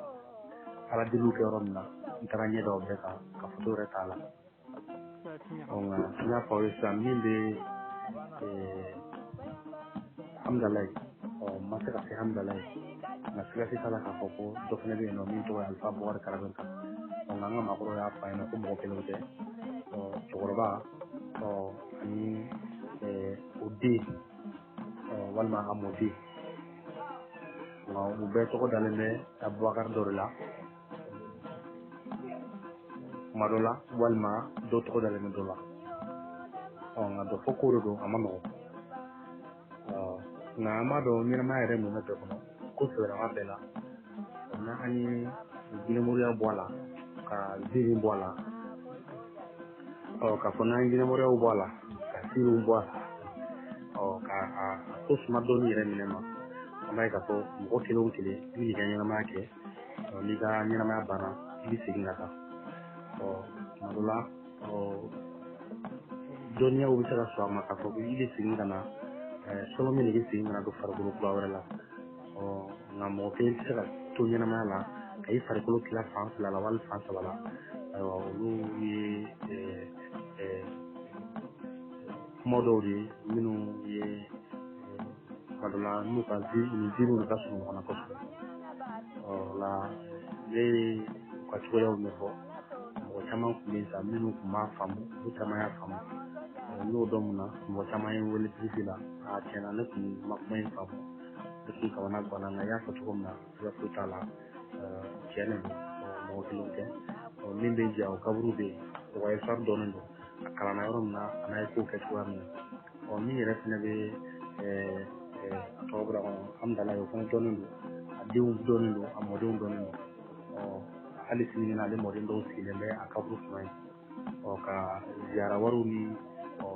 ala deliw kɛ yɔrɔ min na, n taara ɲɛ da o bɛɛ kan ka foto yɛrɛ t'a la. Ɔ nka n y'a fɔ aw ye sisan min bɛ Hamdalayi, ɔ n ma se ka se Hamdalayi, nka siga t'a la k'a fɔ ko dɔ fana bɛ yen nɔ min tɔgɔ ye Alifa Bubakari Karabɛnta. Ɔ nka an ka maakɔrɔw y'a fɔ an ɲɛna ko mɔgɔ kelenw tɛ, ɔ cɛkɔrɔba ɔ ani o den ɔ walima a mɔden, nka u bɛɛ tɔgɔ dalen bɛ Abubakari dɔ de la kuma dɔ la, walima dɔ tɔgɔ dalen bɛ dɔ la. Ɔ nka dɔ fɔ ko de don, a ma nɔgɔn. Ɔ nka an b'a dɔn ɲɛnamaya yɛrɛ mun bɛ bɛɛ kɔnɔ, ko sɛbɛlama bɛɛ la. Ɔ n'an ye jinɛmoriya bɔ a la, ka ziiri bɔ a la, ɔ k'a fɔ n'an ye jinɛmoriyaw bɔ a la, ka ziiriw bɔ a la, ɔ ka a ko suma dɔɔni yɛrɛ minɛ ma, an b'a ye k'a fɔ mɔgɔ kelen o kelen i bɛ n'i ka ɲɛnamaya kɛ, ɔ n'i ka ɲɛnamaya banna i bɛ segin ka taa. Ɔ tuma dɔ la ɔ dɔnniyaw bɛ se ka sɔrɔ a ma k'a fɔ ko i bɛ segin ka na, sɔlɔ min de bɛ segin ka na don farikolo kura wɛrɛ la. Ɔ nka mɔgɔ kelen tɛ se ka to ɲɛnamaya la ka i farikolo tila fan fila la wali fan saba la. Ayiwa olu ye kuma dɔw de ye minnu ye tuma dɔ la n'u ka ni ziiriw de ka surun ɲɔgɔn na kosɛbɛ. Ɔ la ne ye u ka cogoyaw ɲɛfɔ, mɔgɔ caman tun bɛ yen sa minnu tun b'a faamu, olu caman y'a faamu. N'o dɔn mun na mɔgɔ caman ye n wele biriki la, a tiɲɛna ne tun ma kuma in faamu, ne tun kamana ganna, nka i y'a fɔ cogo min na siga foyi t'a la, tiɲɛ de don, mɔgɔ kelen tɛ. Min bɛ ja o kaburu bɛ yen, o ka histoire dɔnnen don, a kalanna yɔrɔ min na a n'a ye kow kɛ cogoya min na. Ɔ min yɛrɛ fɛnɛ bɛ a tɔgɔ bɔra kɔnɔ Hamdalayi, o fana dɔnnen don, a denw dɔnnen don, a mɔdenw dɔnnen don. Ɔ hali sini ale mɔden dɔw sigilen bɛ a kaburu kunna yen, ɔ ka ziyara wariw ni ɔ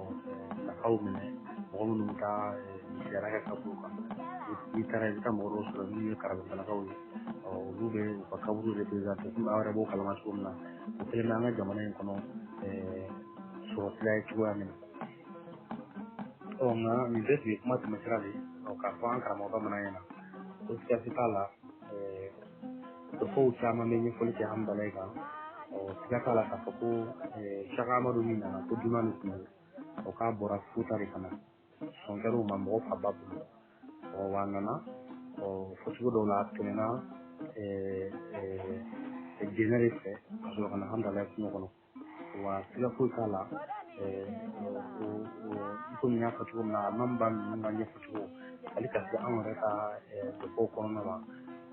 nafaw minɛ mɔgɔ minnu bɛ taa ziyara kɛ kaburu kan. N'i taara i bɛ taa mɔgɔ dɔw sɔrɔ minnu ye karabɛntalakaw ye, ɔ olu bɛ u ka kaburu représenté komi aw yɛrɛ b'o kalama cogo min na, o kɛlen bɛ an ka jamana in kɔnɔ sɔrɔ sira ye cogoya min na. Ɔ nka nin bɛɛ tun ye kuma tɛmɛsira de ye, ɔ k'a fɔ an karamɔgɔ bamanan ɲɛna ko siga t'a la, dɔfɔw caman bɛ ɲɛfɔli kɛ Hamdalayi kan. Ɔ siga t'a la k'a fɔ ko Saka Amadu min nana ko dunan de tun don, o k'a bɔra Futa de ka na, sɔn kɛra o ma mɔgɔ fanba bolo. Ɔ wa a nana ɔ fɔcogo dɔw la a tɛmɛna Jɛnɛ de fɛ ka sɔrɔ ka na Hamdalayi kungo kɔnɔ. Wa siga foyi t'a la, i komi n y'a fɔ cogo min na, alimami ninnu ka ɲɛfɔcogo hali ka se anw yɛrɛ ka dɔfɔw kɔnɔna ma,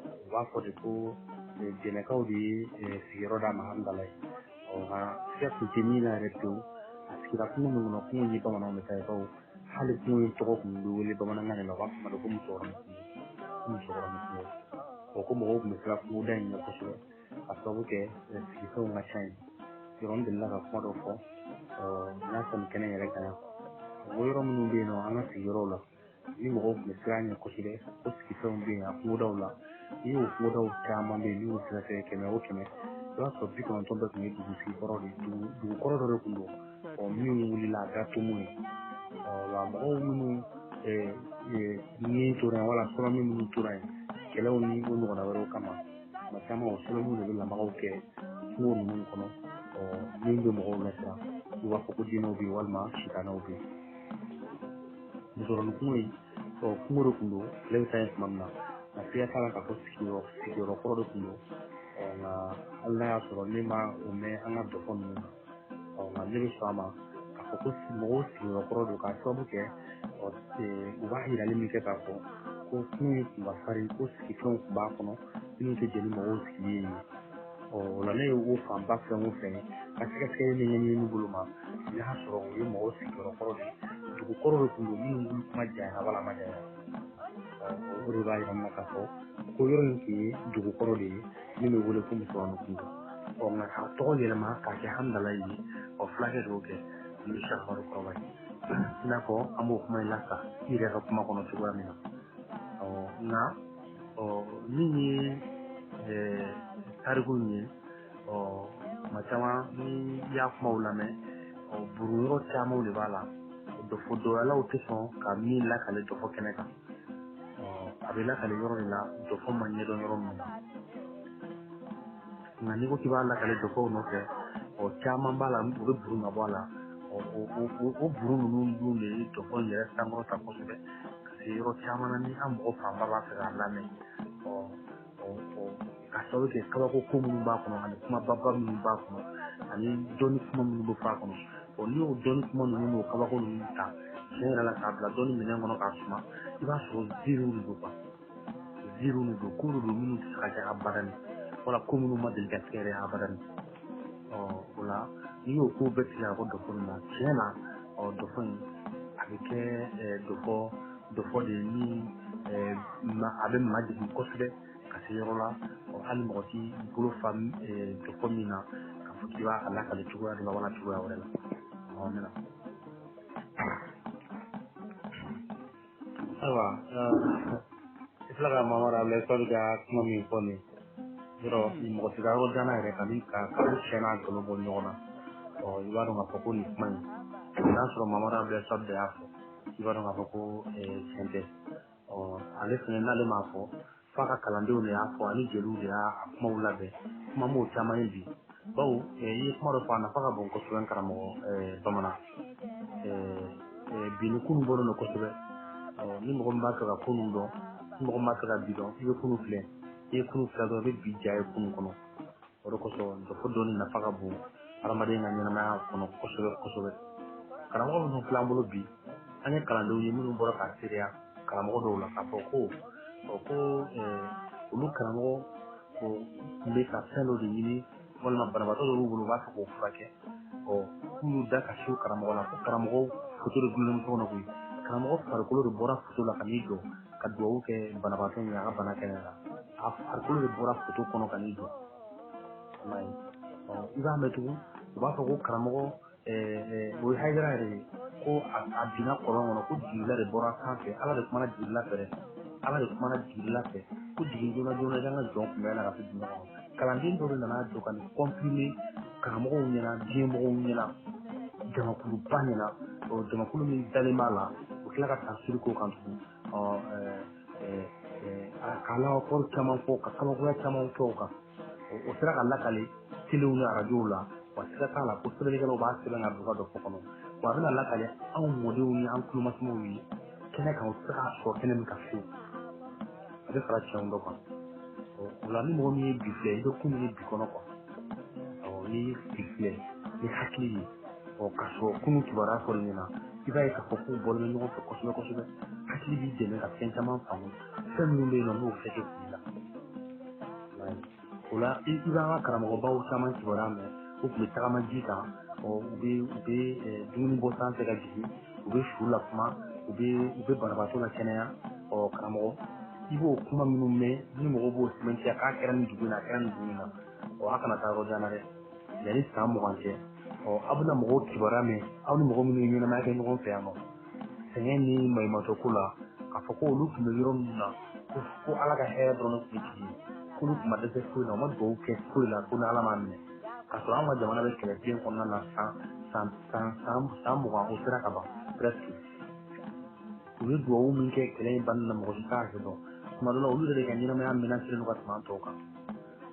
u b'a fɔ de ko Jɛnɛkaw de ye sigiyɔrɔ d'a ma Hamdalayi. Ɔ nka siga tun tɛ min na yɛrɛ pewu, a sigira kungo min kɔnɔ, kungo in ye bamananw de ta ye, bawo hali kungo in tɔgɔ tun bɛ wele bamanankan de la, u b'a fɔ ma ko musokɔrɔnin kungo, ko musokɔrɔnin kungo. Ɔ ko mɔgɔw tun bɛ siran kungoda in ɲɛ kosɛbɛ ka sababu kɛ sigifɛnw ka ca yen. Yɔrɔ n delila ka kuma dɔ fɔ, n y'a fɔ nin kɛnɛ yɛrɛ kan yan, n ko yɔrɔ minnu bɛ yen nɔ an ka sigiyɔrɔw la ni mɔgɔw tun bɛ siran ɲɛ kosɛbɛ, ko sigifɛnw bɛ yen a kungodaw la, n'i y'o kungodaw caman bɛ yen n'i y'o sɛgɛsɛgɛ 100 o 100, i b'a sɔrɔ 90 bɛɛ tun ye dugusigi kɔrɔ de ye, dugu kɔrɔ dɔ de tun don, ɔ min wulila a kɛra tomo ye. Ɔ wa mɔgɔw minnu ni tora yen wala sɔrɔ minnu tora yen kɛlɛw ni o ɲɔgɔnna wɛrɛw kama, tuma caman o sɔrɔmiw de bɛ lamagaw kɛ kungo ninnu kɔnɔ, ɔ min bɛ mɔgɔw lasiran, u b'a fɔ ko jinɛw bɛ yen walima sitanɛw bɛ yen. Musɔrɔni kungo in, ɔ kungo de tun don, kɛlɛ bɛ taa yen tuma min na, nka siga t'a la k'a fɔ sigiyɔrɔ kɔrɔ de tun don. Ɔ nka hali n'a y'a sɔrɔ ne ma o mɛn an ka dɔfɔ ninnu na, ɔ nka ne bɛ sɔn a ma k'a fɔ ko mɔgɔw sigiyɔrɔ kɔrɔ don k'a sababu kɛ ɔ u b'a yirali min kɛ k'a fɔ ko kungo in tun ka farin, ko sigifɛnw tun b'a kɔnɔ minnu tɛ jɛn ni mɔgɔw sigili ye. Ɔ o la ne ye o fanba fɛn o fɛn ye ka sɛgɛsɛgɛli ni ɲɛɲinini bolo ma, n y'a sɔrɔ u ye mɔgɔw sigiyɔrɔ kɔrɔ de ye, dugu kɔrɔ de tun don minnu wuli kuma janyana wala ma janya. Ɔ o de b'a yira n na k'a fɔ ko yɔrɔ in tun ye dugu kɔrɔ de ye min bɛ wele ko Musɔrɔni kungo. Ɔ nka k'a tɔgɔ yɛlɛma k'a kɛ Hamdalayi ye, ɔ fulakɛ de y'o kɛ n'o ye Sɛki Amadu Kɔrɔba ye. I n'a fɔ an b'o kuma in lasa i yɛrɛ ka kuma kɔnɔ cogoya min na. Ɔ nka ɔ min ye tariku in ye, ɔ tuma caman ni i y'a kumaw lamɛn, ɔ buru yɔrɔ camanw de b'a la, dɔfɔ dɔyalaw tɛ sɔn ka min lakale dɔfɔ kɛnɛ kan. Ɔ a bɛ lakale yɔrɔ de la dɔfɔ ma ɲɛdɔn yɔrɔ min na, nka n'i ko k'i b'a lakale dɔfɔw nɔfɛ, ɔ caman b'a la u bɛ buru ka bɔ a la. Ɔ o buru ninnu dun de ye dɔfɔ in yɛrɛ sankɔrɔta kosɛbɛ, ka se yɔrɔ caman na ni an mɔgɔ fanba b'a fɛ k'a lamɛn. Ɔ ka sababu kɛ kabako ko minnu b'a kɔnɔ ani kumababa minnu b'a kɔnɔ ani dɔnni kuma minnu bɛ fɔ a kɔnɔ. Ɔ n'i y'o dɔnni kuma ninnu n'o kabako ninnu ta tiɲɛ yɛrɛ la k'a bila dɔnni minɛn kɔnɔ k'a suma, i b'a sɔrɔ ziiriw de don kuwa, ziiriw de don, ko de don minnu tɛ se ka kɛ abadani, wala ko minnu ma deli ka kɛ yɛrɛ abadani. Ɔ o la n'i y'o ko bɛɛ tigɛ ka bɔ dɔfɔ nin na, tiɲɛ na ɔ dɔfɔ in a bɛ kɛ dɔfɔ de ye min a bɛ majigin kosɛbɛ ka se yɔrɔ la. Ɔ hali mɔgɔ t'i bolo fa dɔfɔ min na k'a fɔ k'i b'a lakale cogoya dɔ la wala cogoya wɛrɛ la. Ɔ n bɛna. Ayiwa, i filɛ ka Mamadu Abulayi Sɔli ka kuma min fɔ nin yɔrɔ, mɔgɔ tɛ taa yɔrɔ jan na yɛrɛ ka ni ka tiɲɛ n'a nkalon bɔ ɲɔgɔn na. Ɔ i b'a dɔn k'a fɔ ko nin kuma in, n'a sɔrɔ Mamadu Abulayi Sɔli de y'a fɔ, i b'a dɔn k'a fɔ ko tiɲɛ tɛ. Ɔ ale fɛnɛ n'ale m'a fɔ, f'a ka kalandenw de y'a fɔ ani jeliw de y'a kumaw labɛn. Kuma m'o caman ye bi, bawo i ye kuma dɔ fɔ a nafa ka bon kosɛbɛ n karamɔgɔ bamanan. Bi ni kunun bɔlen don kosɛbɛ. Ɔ ni mɔgɔ min b'a fɛ ka kunun dɔn, ni mɔgɔ min b'a fɛ ka bi dɔn, i bɛ kunun filɛ. I ye kunun filɛ dɔrɔn, i bɛ bi ja ye kunun kɔnɔ. O de kosɔn dɔfɔ dɔnni nafa ka bon hadamaden ka ɲɛnamaya kɔnɔ kosɛbɛ kosɛbɛ. Karamɔgɔ minnu filɛ an bolo bi, an ye kalandenw ye minnu bɔra k'a seereya karamɔgɔ dɔw la k'a fɔ ko ko olu karamɔgɔ tun bɛ ka fɛn dɔ de ɲini walima banabaatɔ dɔw b'u bolo u b'a fɛ k'o furakɛ. Ɔ k'u y'u da ka se karamɔgɔ la, ko karamɔgɔ foto de gulonnen bɛ so kɔnɔ koyi, karamɔgɔ farikolo de bɔra foto la ka n'i jɔ ka duwawu kɛ banabaatɔ in ye a ka bana kɛnɛya la. A farikolo de bɔra foto kɔnɔ ka n'i jɔ. Ɔ i b'a mɛn tugun u b'a fɔ ko karamɔgɔ o ye Hayidara yɛrɛ ye, ko a binna kɔlɔn kɔnɔ, ko Jibirila de bɔra sanfɛ, Ala de kumana Jibirila fɛ dɛ, Ala de kumana Jibirila fɛ ko jigin joona joona i ka jɔn kunbɛn na ka se dingɛ kɔnɔ. Kalanden dɔ de nana jɔ ka nin kɔnfirime karamɔgɔw ɲɛna, diɲɛ mɔgɔw ɲɛna, jamakuluba ɲɛna. Ɔ jamakulu min dalen b'a la, u tila ka tafsiri k'o kan tugun. Ɔ ka alakɔrɔ caman fɔ, ka kabakoya caman kɛ o kan. O sera ka lakale telew ni arajow la, wa siga t'a la ko sɛbɛnnikɛlaw b'a sɛbɛn ka don ka dɔfɔ kɔnɔ. Wa a bɛna lakale anw mɔdenw ni an tulomasamaw ye kɛnɛ kan, u tɛ se k'a sɔrɔ kɛnɛ min kan fiyewu. A bɛ fara tiɲɛw dɔ kan. O la ni mɔgɔ min ye bi filɛ, i bɛ kunun ni bi kɔnɔ kuwa. Ɔ n'i ye bi filɛ ni hakili ye, ɔ k'a sɔrɔ kunun kibaruya fɔr'i ɲɛna, i b'a ye k'a fɔ k'u bɔlen bɛ ɲɔgɔn fɛ kosɛbɛ kosɛbɛ. Hakili b'i dɛmɛ ka fɛn caman faamu, fɛn minnu bɛ yen nɔ n'o fɛ tɛ k'i la. O la i b'an ka karamɔgɔbaw caman kibaruya mɛn, u tun bɛ tagama ji kan, ɔ u bɛ dumuni bɔ sanfɛ ka jigin, u bɛ su lakuma, u bɛ banabaatɔ la kɛnɛya. Ɔ karamɔgɔ, i b'o kuma minnu mɛn ni mɔgɔw b'o sɛbɛntiya k'a kɛra nin dugu in na, a kɛra nin dugu in na. Ɔ a kana taa yɔrɔ jan na dɛ, yanni san 20 cɛ, ɔ aw bɛna mɔgɔw kibaruya mɛn, aw ni mɔgɔ minnu ye ɲɛnamaya kɛ ɲɔgɔn fɛ yan nɔ, sɛgɛn ni maɲumantɔ ko la, k'a fɔ ko olu tun bɛ yɔrɔ minnu na, ko Ala ka hɛrɛ dɔrɔn de tun bɛ jigin, k'olu tun ma dɛsɛ foyi la, u ma dugawu kɛ foyi la ko ni Ala m'a minɛ. K'a sɔrɔ an ka jamana bɛ kɛlɛbilen kɔnɔna na san 20 o sera ka ban presque. U ye dugawu min kɛ kɛlɛ in banni na, mɔgɔ si t'a hakɛ dɔn. Tuma dɔ la olu yɛrɛ de ka ɲɛnamaya menacelen don ka tɛmɛ an tɔw kan.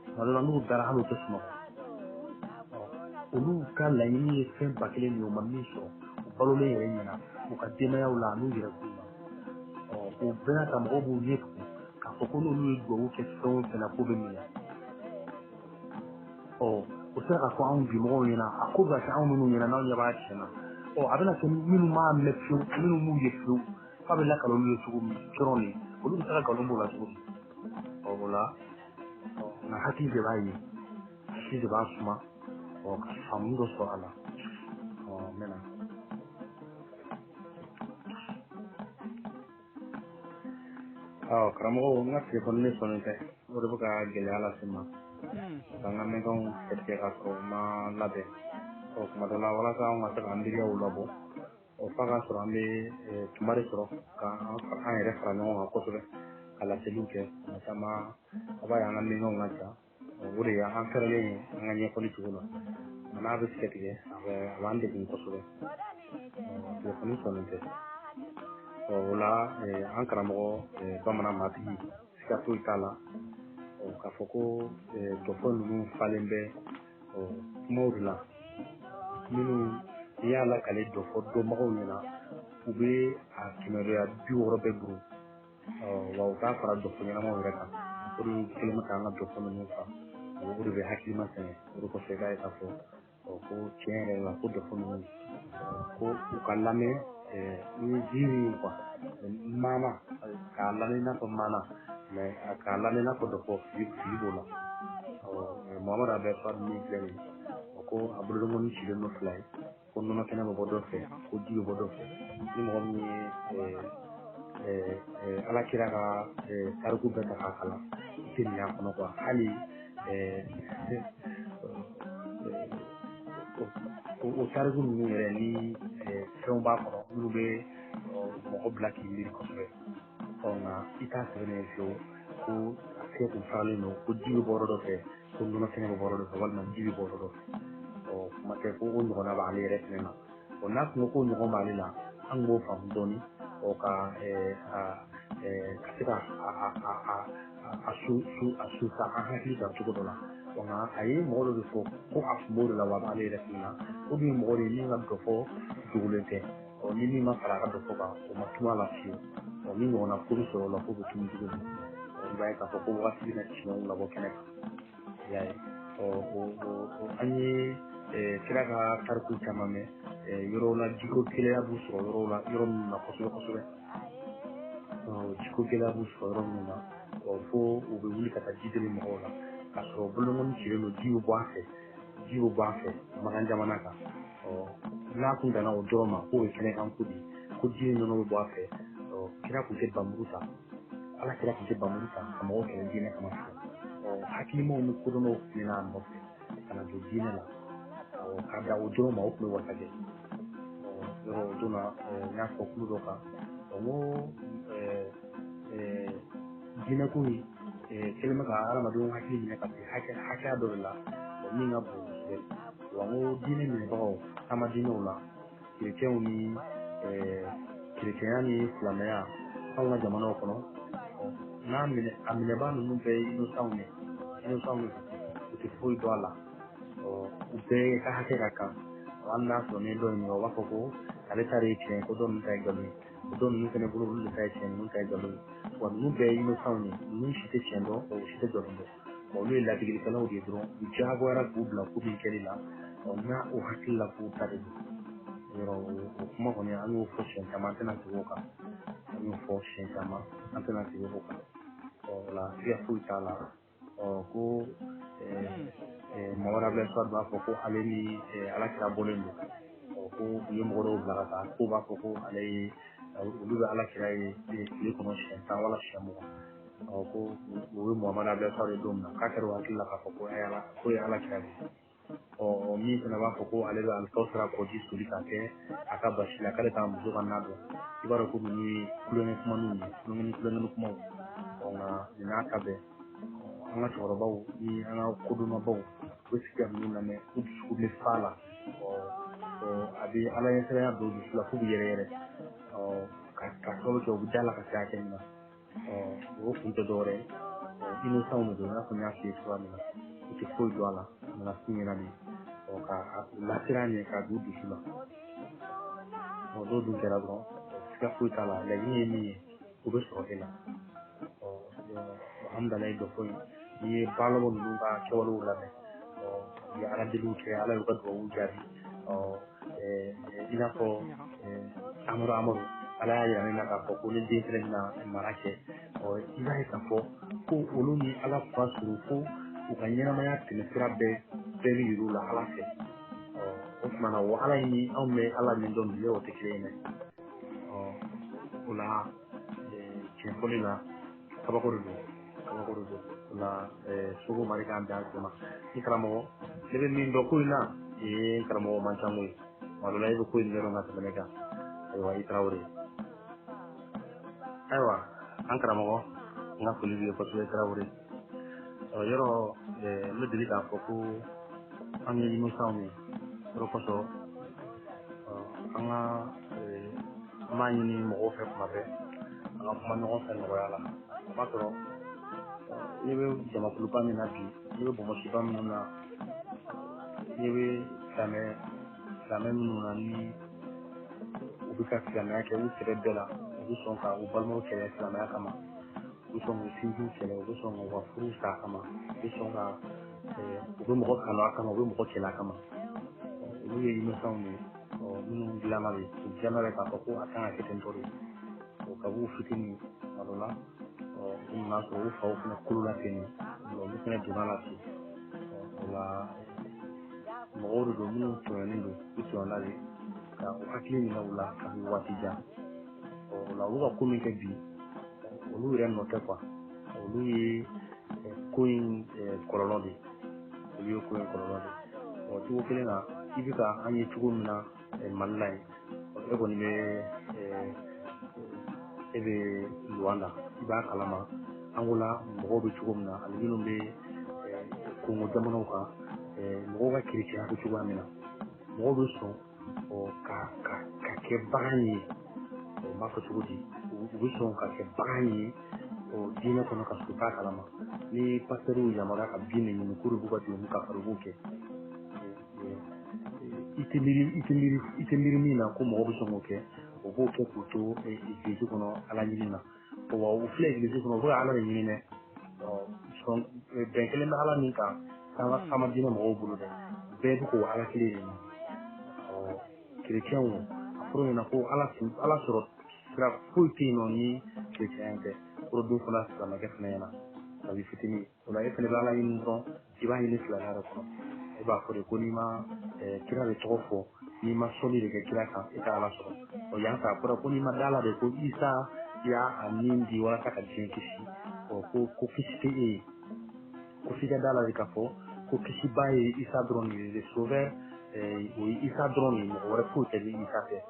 Tuma dɔ la n'u dara hali u tɛ sunɔgɔ. Olu ka laɲini ye fɛn 1000 de ye, u ma min sɔrɔ. U balolen yɛrɛ ɲɛna u ka denbayaw la n'u yɛrɛ kun na. O bɛɛ n'a ta mɔgɔw b'u ɲɛ tugun k'a fɔ ko n'olu ye dugawu kɛ fɛn o fɛn na k'o bɛ minɛ. O sera ka fɔ anw bimɔgɔw ɲɛna, a ko bɛ ka kɛ anw minnu ɲɛna n'anw ɲɛ b'a tiɲɛ na. A bɛna kɛ minnu m'a mɛn fiyewu, minnu m'u ye fiyewu, f'a bɛ lakale olu ye cogo min dɔrɔn de, olu bɛ se ka nkalon b'o la cogo di? O la nka hakili de b'a ye, hakili de b'a suma, ka faamu dɔ sɔrɔ a la. N bɛ na. Karamɔgɔw, n ka telefɔni ne sɔnnen tɛ, o de bɛ ka gɛlɛya lase n ma. Ka n ka mɛnkanw tigɛ k'a sɔrɔ u ma labɛn. Kuma dɔ la walasa anw ka se k'an miiriyaw labɔ, f'a ka sɔrɔ an bɛ tuma de sɔrɔ k'an yɛrɛ fara ɲɔgɔn kan kosɛbɛ ka laseliw kɛ. Tuma caman a b'a ye an ka mɛnkanw ka ca, o de ye an fɛrɛlen ye an ka ɲɛfɔli cogo la. Nka n'a bɛ tigɛ tigɛ, a b'an degun kosɛbɛ. Telefɔni sɔnnen tɛ. O la an karamɔgɔ bamanan matigi, siga foyi t'a la k'a fɔ ko dɔfɔ ninnu falen bɛ kumaw de la minnu n'i y'a lakale dɔfɔ dɔnbagaw ɲɛna, u bɛ a kɛmɛroya 60 bɛɛ buru. Wa u t'a fara dɔfɔ ɲɛnamaw yɛrɛ kan. O de kɛlen bɛ k'an ka dɔfɔ ninnu fa, o de bɛ hakilima sɛgɛn. O de kɔfɛ i b'a ye k'a fɔ ko tiɲɛ yɛrɛ la ko dɔfɔ ninnu ko u ka lamɛn ni ji min quoi, maana k'a lamɛn i n'a fɔ maana, mais k'a lamɛn i n'a fɔ dɔfɔ, fili b'o la. Muhamadu Abdulayi Suwadu min filɛ nin ye, ko a bolodengɔnni cilen don fila ye, ko nɔnɔ kɛnɛ bɛ bɔ dɔ fɛ, ko ji bɛ bɔ dɔ fɛ. Ni mɔgɔ min ye ala kira ka tariku bɛɛ ta k'a kalan, i tɛ nin y'a kɔnɔ quoi. Hali o tariku ninnu yɛrɛ ni fɛnw b'a kɔnɔ minnu bɛ mɔgɔ bila k'i miiri kosɛbɛ. Nka i t'a sɛbɛnnen ye fiyewu ko a tigɛ kun faralen don, ko ji bɛ bɔ yɔrɔ dɔ fɛ, ko nɔnɔ kɛnɛ bɛ bɔ yɔrɔ dɔ fɛ, walima ji bɛ bɔ yɔrɔ dɔ fɛ. Kuma tɛ ko o ɲɔgɔnna b'ale yɛrɛ fɛnɛ na. N'a tun ko k'o ɲɔgɔn b'ale la, an b'o faamu dɔɔni, ka ka se ka a su an hakili kan cogo dɔ la. Nka a ye mɔgɔ dɔ de fɔ ko a kun b'o de la, wa a b'ale yɛrɛ fɛnɛ na. O dun ye mɔgɔ de ye min ka dɔfɔ dogolen tɛ, ni min ma fara a ka dɔfɔ kan, o ma tunu a la fiyewu. Ni ɲɔgɔnna ko bɛ sɔrɔ o la, k'o bɛ tunu cogo di? I b'a ye k'a fɔ ko wagati bɛna tiɲɛw labɔ kɛnɛ kan. I y'a ye, an ye kira ka tariku caman mɛn yɔrɔw la, jiko gɛlɛya b'u sɔrɔ yɔrɔw la, yɔrɔ minnu na kosɛbɛ kosɛbɛ. Jiko gɛlɛya b'u sɔrɔ yɔrɔ minnu na, fo u bɛ wuli ka taa ji deli mɔgɔw la, k'a sɔrɔ bolokɔni cilen don, ji bɛ bɔ a fɛ, ji bɛ bɔ a fɛ Makan jamana kan. N'a kun danna o dɔrɔn ma, k'o ye kɛnɛkan ko de ye, ko ji ni nɔnɔ bɛ bɔ a fɛ. Kira kun tɛ bamuru ta, ala kira kun tɛ bamuru ta ka mɔgɔw kɛlɛ diinɛ kama fiyewu. Hakilimaw ni kodɔnnaw tun bɛ n'a nɔfɛ ka na don diinɛ la, k'a da o dɔrɔn ma, o tun bɛ wasa kɛ. Yɔrɔ o don na, n y'a fɔ kulu dɔ kan, n ko diinɛko in kɛlen bɛ ka hadamadenw hakili minɛ ka se hakɛya dɔ de la, min ka bon kosɛbɛ. Wa n ko diinɛ minɛbagaw, taama diinɛw la, kerecɛnw ni kerecɛnya ni silamɛya anw ka jamanaw kɔnɔ, n'a minɛ a minɛbaa ninnu bɛɛ ye innocent ye, innocent de don, u tɛ foyi dɔn a la. U bɛɛ ka hakɛ ka kan. Hali n'a sɔrɔ ni dɔ ɲininka, u b'a fɔ ko ale ta de ye tiɲɛ ye, ko dɔ ninnu ta ye nkalon ye, ko dɔ ninnu fana bolo olu de ta ye tiɲɛ ye, ninnu ta ye nkalon ye. Wa ninnu bɛɛ ye innocent ye, ninnu si tɛ tiɲɛ dɔn, u si tɛ nkalon dɔn. Olu ye ladigilikɛlaw de ye dɔrɔn, u diyagoyara k'u bila ko min kɛli la, n'a o hakili la k'u ta de don. Yɔrɔ o kuma kɔni an y'o fɔ siɲɛ caman, an tɛna segin o kan. An y'o fɔ siɲɛ caman, an tɛna segin o kan. O la siga foyi t'a la. Ko Mamadu Abdulayi Suwadu b'a fɔ ko ale ni ala kira bɔlen don, ko u ye mɔgɔ dɔw bila ka taa, k'o b'a fɔ ko ale ye olu bɛ ala kira ye tile kɔnɔ siɲɛ 10 wala siɲɛ 20. Ko u ye Mamadu Abdulayi Suwadu ye don min na, k'a kɛra o hakili la k'a fɔ ko ye ala kira de ye. Min fana b'a fɔ ko ale bɛ alikawusara kɔji soli k'a kɛ a ka basi la, k'ale t'a muso ka na dɔn. I b'a dɔn ko ninnu ye kulonkɛ kumaninw ye, kulonkɛ ni kulonkɛ kumaw. Nka nin n'a ta bɛɛ, an ka cɛkɔrɔbaw ni an ka kodɔnnabaw u bɛ sigi ka ninnu lamɛn, u dusukun bɛ fa la. A bɛ ala ɲɛsiranya don u dusu la f'u bɛ yɛrɛ yɛrɛ, ka sababu kɛ u bɛ da la ka se hakɛ min na. O kun tɛ dɔwɛrɛ ye, innocent de don, i n'a fɔ n y'a f'i ye cogoya min na, u tɛ foyi dɔn a la, a nana f'u ɲɛna de, ka lasiran ɲɛ k'a don u dusu la. N'o dun kɛra dɔrɔn, siga foyi t'a la, laɲini ye min ye, o bɛ sɔrɔ e la. Alhamdulilayi, dɔ fɔ n'i ye balɔbɔ ninnu ka kɛwalew lamɛn, u ye ala deliw kɛ, ala y'u ka dugawu jaabi. I n'a fɔ Amadu, ala y'a yira ne na k'a fɔ ko ne den fɛnɛ bɛna mara kɛ. I b'a ye k'a fɔ ko olu ni ala ka surun, fo u ka ɲɛnamaya tɛmɛsira bɛɛ bɛ yir'u la ala fɛ. O tuma na, o ala in ni anw bɛ ala min dɔn bi, o tɛ kelen ye dɛ. O la tiɲɛ fɔli la, kabako de don, kabako de don. O la Sogo Mari k'an bɛn an sen ma. Ni karamɔgɔ, ne bɛ min dɔn ko in na, ee karamɔgɔ man ca koyi. Tuma dɔ la e bɛ ko in ɲɛdɔn ka tɛmɛ ne kan. Ayiwa, i Tarawele. Ayiwa, an karamɔgɔ, n ka foli b'i ye kosɛbɛ, Tarawele. Yɔrɔ n bɛ deli k'a fɔ ko an ye innocent ye. O de kosɔn an ka an b'a ɲini mɔgɔw fɛ kuma bɛɛ, an ka kuma ɲɔgɔn fɛ nɔgɔya la. O b'a sɔrɔ i bɛ jamakuluba min na bi, i bɛ bɔnbɔsiba minnu na, i bɛ silamɛ minnu na, ni u bɛ ka silamɛya kɛ u sɛbɛ bɛɛ la, u bɛ sɔn ka u balimaw kɛlɛ silamɛya kama, u bɛ sɔn k'u sinjiw kɛlɛ, u bɛ sɔn k'u ka furu sa a kama, u bɛ sɔn ka u bɛ mɔgɔ kanu a kama, u bɛ mɔgɔ kɛlɛ a kama. Olu ye innocent ye, minnu dilanna de, u dilanna de k'a fɔ ko a kan ka kɛ ten tɔ de. Ka b'u fitinin tuma dɔ la, u nana sɔrɔ u faw fana kolola ten de, olu fana donna la ten. O la mɔgɔw de don minnu tɔɲɔnen don, u tɔɲɔna de ka u hakili minɛ u la kabi waati jan. O la olu ka ko min kɛ bi, olu yɛrɛ nɔ tɛ quoi, olu ye ko in kɔlɔlɔ de, olu ye ko in kɔlɔlɔ de. Cogo kelen na, i bɛ ka an ye cogo min na Mali la yen, e kɔni bɛ e bɛ Luanda, i b'a kalama Angola mɔgɔw bɛ cogo min na, ani minnu bɛ Kongo jamanaw kan, mɔgɔw ka kerecɛnya bɛ cogoya min na, mɔgɔw bɛ sɔn ka kɛ bagan ye. N b'a fɔ cogo di, u bɛ sɔn ka kɛ bagan ye diinɛ kɔnɔ ka sɔrɔ u t'a kalama. Ni pasitɛriw yamaruya ka bin de ɲini k'olu b'u ka jurumu kafari, u b'o kɛ. I tɛ miiri min na ko mɔgɔ bɛ sɔn k'o kɛ, o b'o kɛ k'u to egilizi kɔnɔ ala ɲini na. Wa u filɛ egilizi kɔnɔ, u bɛ ala de ɲini dɛ. Bɛn kelen bɛ ala min kan, sama diinɛ mɔgɔw bolo dɛ, bɛɛ bɛ k'o ala kelen de ɲini. Kerecɛnw, a fɔra ɲɛna ko ala sɔrɔ sira foyi tɛ yen nɔ ni kerecɛnya tɛ. O don fana silamɛkɛ fana ɲɛna kabi fitinin. O la e fana bɛ ala ɲini dɔrɔn, i b'a ɲini silamɛya yɛrɛ kɔnɔ. E b'a fɔ de ko n'i ma kira de tɔgɔ fɔ, n'i ma sɔli de kɛ kira kan, e tɛ ala sɔrɔ. Yan fɛ a fɔra ko n'i ma da la de ko Isa y'a a nin di walasa ka diɲɛ kisi, ko kisi tɛ e ye, ko f'i ka da la de k'a fɔ ko kisiba ye Isa dɔrɔn de ye, le sauveur o ye Isa dɔrɔn de ye, mɔgɔ wɛrɛ foyi tɛ ni Isa tɛ.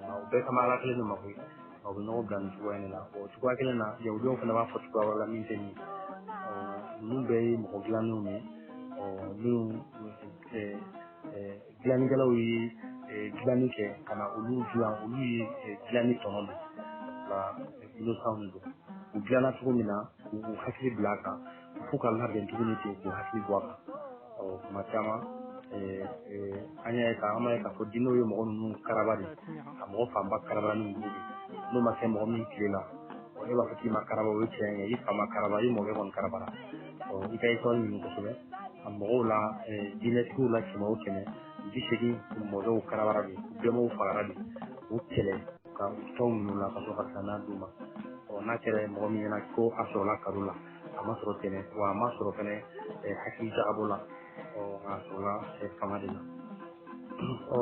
Nka o bɛɛ kama ala kelen de ma koyi, nka u bɛ ɲɔgɔn bila nin cogoya in de la. O cogoya kelen na, yahudiyaw fana b'a fɔ cogoya wɛrɛ la min tɛ nin ye. Ninnu bɛɛ ye mɔgɔ dilannenw ye, minnu dilannikɛlaw ye dilanni kɛ ka na olu dilan, olu ye dilanni tɔnɔ de nka innocent de don. U dilanna cogo min na, k'u hakili bila a kan, fo ka labɛn tuguni ten k'u hakili bɔ a kan. Kuma caman an y'a ye k'an b'a ye k'a fɔ diinɛw ye mɔgɔ ninnu karaba de, ka mɔgɔ fanba karaba ni muru de. N'o ma kɛ mɔgɔ min tile la, e b'a fɔ k'i ma karaba, o ye tiɲɛ ye, i fa ma karaba, i mɔkɛ kɔni karabara. I ka histoire ɲini kosɛbɛ a mɔgɔw la, diinɛtigiw la 100 o 100, 80 mɔkɛw karabara de, u bɛnbaw fagara de, u kɛlɛ ka u tɔw minɛ u la ka sɔrɔ ka silamɛya d'u ma. N'a kɛra mɔgɔ min ɲɛna ko a sɔrɔla karo la, a ma sɔrɔ tɛnɛ, wa a ma sɔrɔ fɛnɛ hakili jagabɔ la, a sɔrɔla fanga de la.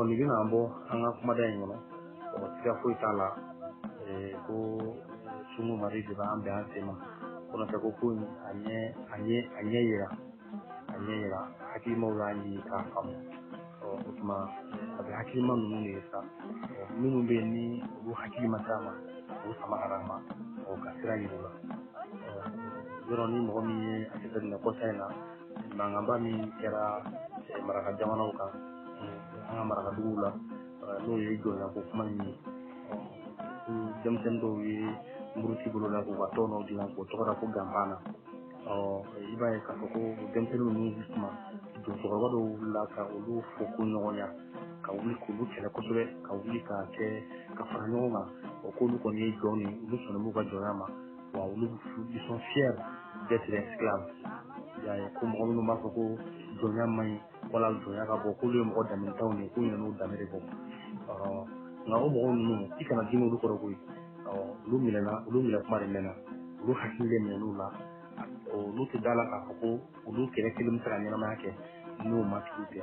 Nin bɛna an bɔ an ka kumada in kɔnɔ. Siga foyi t'a la ko Sungu Mari de b'an bɛn an sen ma. Ko n'o tɛ ko in a ɲɛ yira, a ɲɛ yira, hakilimaw y'a ɲini k'a faamu. O tuma a bɛ hakilima ninnu de ye sa, minnu bɛ yen ni olu hakili ma s'a ma, k'u sama ka na ma, ka sira yir'u la. Yɔrɔ ni mɔgɔ min ye a jateminɛ kɔsa in na, mankanba min kɛra maraka jamanaw kan, an ka marakaduguw la, n'o ye jɔnya ko kuma in ye, denmisɛnnin dɔw ye muruti bolo la k'u ka tɔn dɔw dilan k'o tɔgɔ da ko ganfana. I b'a ye k'a fɔ ko denmisɛnnin ninnu kuma, cɛkɔrɔba dɔw wulila ka olu fo ko ɲɔgɔnya, Ka wuli k'olu kɛlɛ kosɛbɛ, ka wuli ka kɛ ka fara ɲɔgɔn kan. O k'olu kɔni ye jɔn ye, olu sɔnna b'u ka jɔnya ma, wa olu ils sont fiers d'être esclaves. I y'a ye ko mɔgɔ minnu b'a fɔ ko jɔnya man ɲi wala jɔnya ka bɔ, k'olu ye mɔgɔ danbetanw de ye, k'u ɲinɛ n'u danbe de kɔ. Nka o mɔgɔ ninnu, i kana dimi olu kɔrɔ koyi. Olu minɛna, olu minɛ kuma de mɛnna, olu hakili de minɛn'u la. Olu tɛ da la k'a fɔ ko olu kɛlɛ kelen bɛ se ka ɲɛnamaya kɛ n'o ma tigiw tɛ.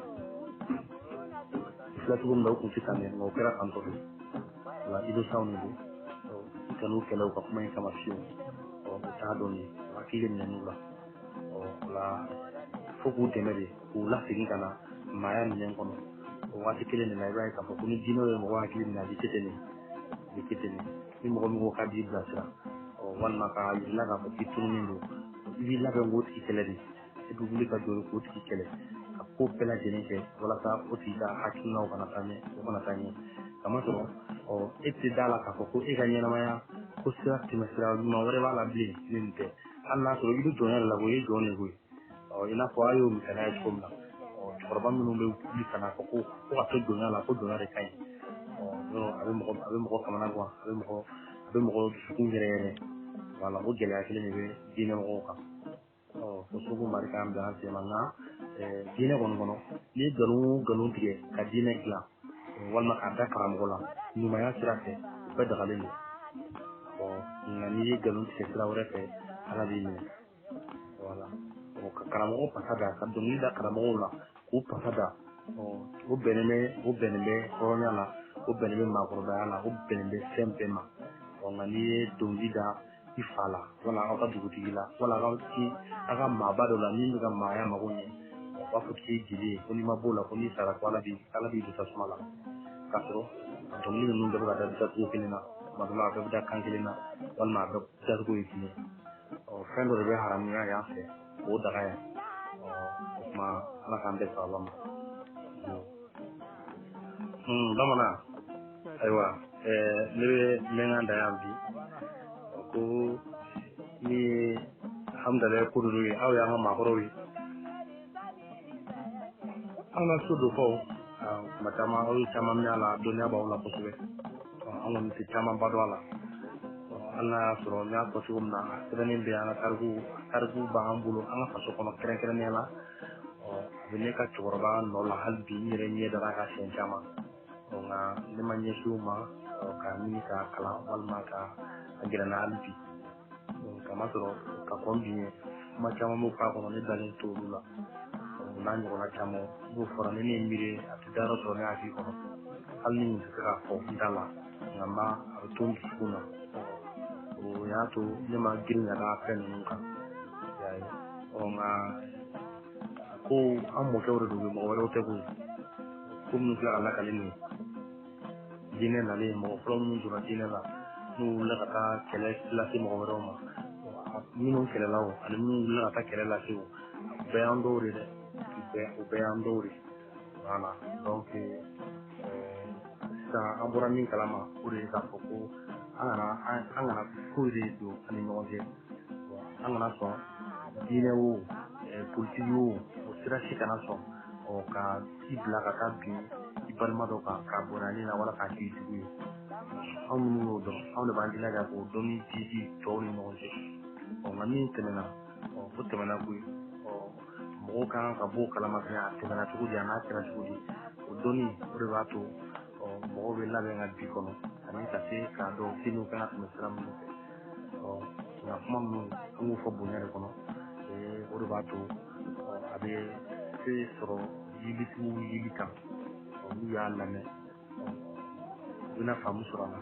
Filɛ cogo min na, o kun tɛ tan dɛ, nka o kɛra tan tɔ de. O la innocent de don, i kan'u kɛlɛ u ka kuma in kama fiyewu. O t'a dɔn ye, o hakili de minɛn'u la. O la fo k'u dɛmɛ de, k'u lasegin ka na maaya minɛn kɔnɔ. O waati kelen de la, i b'a ye k'a fɔ ko ni diinɛ ye mɔgɔ hakili minɛ, a bɛ kɛ ten de, a bɛ kɛ ten de. Ni mɔgɔ min ko k'a b'i bilasira, walima k'a yir'i la k'a fɔ k'i tununnen don, i b'i labɛn k'o tigi kɛlɛ de. I bɛ wuli ka jɔ k'o tigi kɛlɛ, ka ko bɛɛ lajɛlen kɛ walasa o tigi ka hakilinaw kana taa ɲɛ, o kana taa ɲɛ. Kamasɔrɔ e tɛ da la k'a fɔ ko e ka ɲɛnamaya ko sira tɛmɛ sira ɲuman wɛrɛ b'a la bilen ni nin tɛ. Hali n'a sɔrɔ i bɛ jɔnya de la ko i ye jɔn de koyi. I n'a fɔ a y'o misaliya ye cogo min na, cɛkɔrɔba minnu bɛ wuli ka na fɔ ko ka to jɔnya la, ko jɔnya de ka ɲi. A bɛ mɔgɔ kamana gan, a bɛ mɔgɔ dusukun yɛrɛ yɛrɛ. Wala o gɛlɛya kelen de bɛ diinɛ mɔgɔw kan. Ko soko mari k'an bila an sen ma. Nka diinɛ kɔni kɔnɔ, n'i ye nkalon tigɛ ka diinɛ dilan walima k'a da karamɔgɔ la ɲumanya sira fɛ, o bɛɛ dagalen don. Nka n'i ye nkalon tigɛ sira wɛrɛ fɛ, Ala b'i minɛ. Wala ka karamɔgɔ pasa da, ka dɔnkili da karamɔgɔw la k'u pasa da, o bɛnnen bɛ hɔrɔnya la, o bɛnnen bɛ maakɔrɔbaya la, o bɛnnen bɛ fɛn bɛɛ ma. Nka n'i ye dɔnkili da i fa la, wala aw ka dugutigi la, wala aw ka maaba dɔ la min bɛ ka maaya mago ɲɛ, u b'a fɔ k'i ye jeli ye, ko n'i ma b'o la, ko n'i sara ko Ala b'i don tasuma la. K'a sɔrɔ a dɔnkili ninnu bɛɛ bɛ ka da dacogo kelen na, tuma dɔ la a bɛɛ bɛ da kan kelen na, walima a bɛɛ dacogo ye kelen ye. Fɛn dɔ de bɛ haramuya yan fɛ k'o daga yan. O tuma Ala k'an bɛɛ sababa ma. Bamanan, ayiwa, ne bɛ n ka da yan bi. Ko ni alhamdulilayi ko dɔ ye, aw y'an ka maakɔrɔw ye, an ka so dɔ fɔ kuma caman, aw ye caman mɛn a la, dɔnniya b'aw la kosɛbɛ. An kɔni tɛ caman ba dɔn a la. Hali n'a y'a sɔrɔ n y'a fɔ cogo min na, a sɛbɛnnen bɛ an ka tariku b'an bolo an ka faso kɔnɔ kɛrɛnkɛrɛnnenya la. A bɛ ne ka cɛkɔrɔba nɔ la hali bi, n yɛrɛ ɲɛ dara a kan siɲɛ caman. Nka ne ma ɲɛsin o ma k'a ɲini k'a kalan walima ka a gɛrɛ n na hali bi. Kamasɔrɔ ka kɔn bi ɲɛ, kuma caman b'o k'a kɔnɔ, ne dalen t'olu la. O n'a ɲɔgɔnna caman n'o fɔra, ni ne ye miiri a tɛ dayɔrɔ sɔrɔ ne hakili kɔnɔ. Hali ni n tɛ se k'a fɔ n da la, nka n b'a a bɛ to n dusukun na. O y'a to ne ma girin ka da fɛn ninnu kan. I y'a ye. Nka ko an mɔkɛw de don, mɔgɔ wɛrɛw tɛ koyi. Ko minnu filɛ ka lakale nin ye, diinɛ nalen, mɔgɔ fɔlɔ minnu donna diinɛ la, n'u wulila ka taa kɛlɛ lase mɔgɔ wɛrɛw ma, minnu kɛlɛla o ani minnu wulila ka taa kɛlɛ lase o, o bɛɛ y'an dɔw de dɛ, o bɛɛ y'an dɔw de. Voilà, donc sisan an bɔra min kalama, o de ye k'a fɔ ko an kana foyi de don an ni ɲɔgɔn cɛ. An kana sɔn diinɛ o, politiki o, o sira si kana sɔn ka i bila ka taa bin i balima dɔ kan k'a bonya ni na wala k'a k'i jugu ye. Anw minnu y'o dɔn, anw de b'an jilaja k'o dɔnni di tɔw ni ɲɔgɔn cɛ. Nka min tɛmɛna, o tɛmɛna koyi. Mɔgɔw kan ka bɔ o kalama fɛnɛ, a tɛmɛna cogo di, a n'a kɛra cogo di, o dɔnni o de b'a to mɔgɔw bɛ labɛn ka bi kɔnɔ ani ka se k'a dɔn sini kan ka tɛmɛ sira minnu fɛ. Nka kuma minnu an k'o fɔ bonya de kɔnɔ, o de b'a to a bɛ se sɔrɔ yilitigiw yili kan. N'u y'a lamɛn, u bɛna faamu sɔrɔ a la.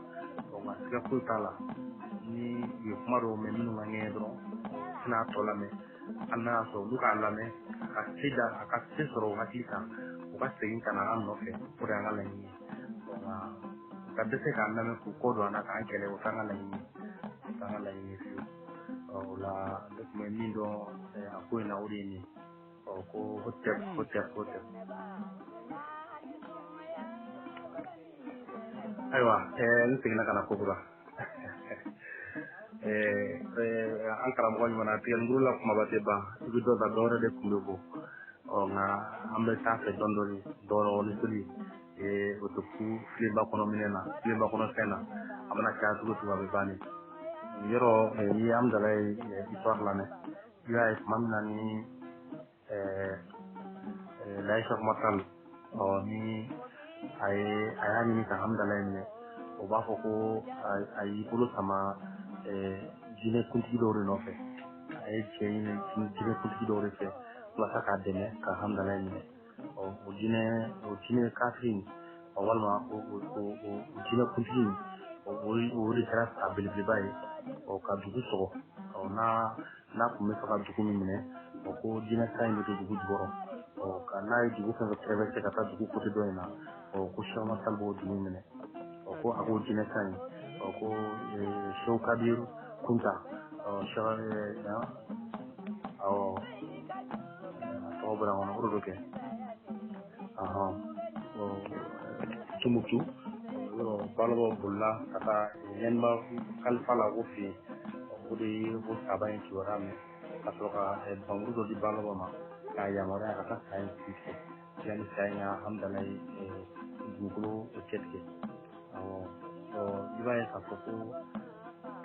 Nka siga foyi t'a la, ni u ye kuma dɔw mɛn minnu ka ŋɛɲɛ dɔrɔn, u tɛna a tɔ lamɛn. Hali n'a y'a sɔrɔ olu k'a lamɛn, a ka se sɔrɔ o hakili kan, u ka segin ka na an nɔfɛ, o de y'an ka laɲini ye. Nka u ka dɛsɛ k'an lamɛn k'u kɔ don an na k'an kɛlɛ, o t'an ka laɲini ye, o t'an ka laɲini ye fiyewu. O la ne tun bɛ min dɔn a ko in na, o de ye nin ye. Ko o tɛ o tɛ o tɛ. Ayiwa, n seginna ka na kokura. An karamɔgɔ ɲuman na, tigɛlikuru la kumaba tɛ ban, i bɛ dɔ ta dɔ wɛrɛ de kun bɛ bɔ. Nka an bɛ taa fɛ dɔɔni dɔɔni, dɔɔni soli. O tɛ ku filenba kɔnɔ minɛn na, filenba kɔnɔ fɛn na, a mana caya cogo cogo a bɛ ban de. Yɔrɔ i ye Hamdallaye histoire lamɛn, i b'a ye tuma min na ni Layi Cheikh Oumar Tall, ɔ ni a ye a y'a ɲini ka Hamdallaye minɛ, o b'a fɔ ko a y'i bolo sama jinɛ kuntigi dɔw de nɔfɛ. A ye cɛ ɲini jinɛ kuntigi dɔw de fɛ walasa k'a dɛmɛ ka Hamdallaye minɛ. Ɔ o jinɛ kafiri in, walima o jinɛ kuntigi in, o de kɛra a belebeleba ye, ɔ ka dugu sɔgɔ. Ɔ n'a tun bɛ fɛ ka dugu min minɛ, ɔ ko jinɛ sa in bɛ don dugu jukɔrɔ, ɔ ka n'a ye dugu fɛn fɛn traversé ka taa dugu côté dɔ in na, ɔ ko Cheikh Oumar Tall b'o dugu minɛ. Ɔ ko a k'o jinɛ sa in, ɔ ko Cheikh Kabir Kunta, ɔ Cheikh, awɔ, a tɔgɔ bɔra n kɔnɔ, o de do kɛ. Ahɔn, ɔ Tumbuktu yɔrɔ Balɔbɔ bolila ka taa Ɲaniba kalifa la o fɛ yen. O de ye o saba in kibaruya mɛn ka sɔrɔ ka bamuru dɔ di Balɔbɔ ma k'a yamaruya ka taa sa in kun tigɛ yanni sa in ka Hamdallaye dugukolo cɛ tigɛ. Awɔ, ɔ i b'a ye k'a fɔ ko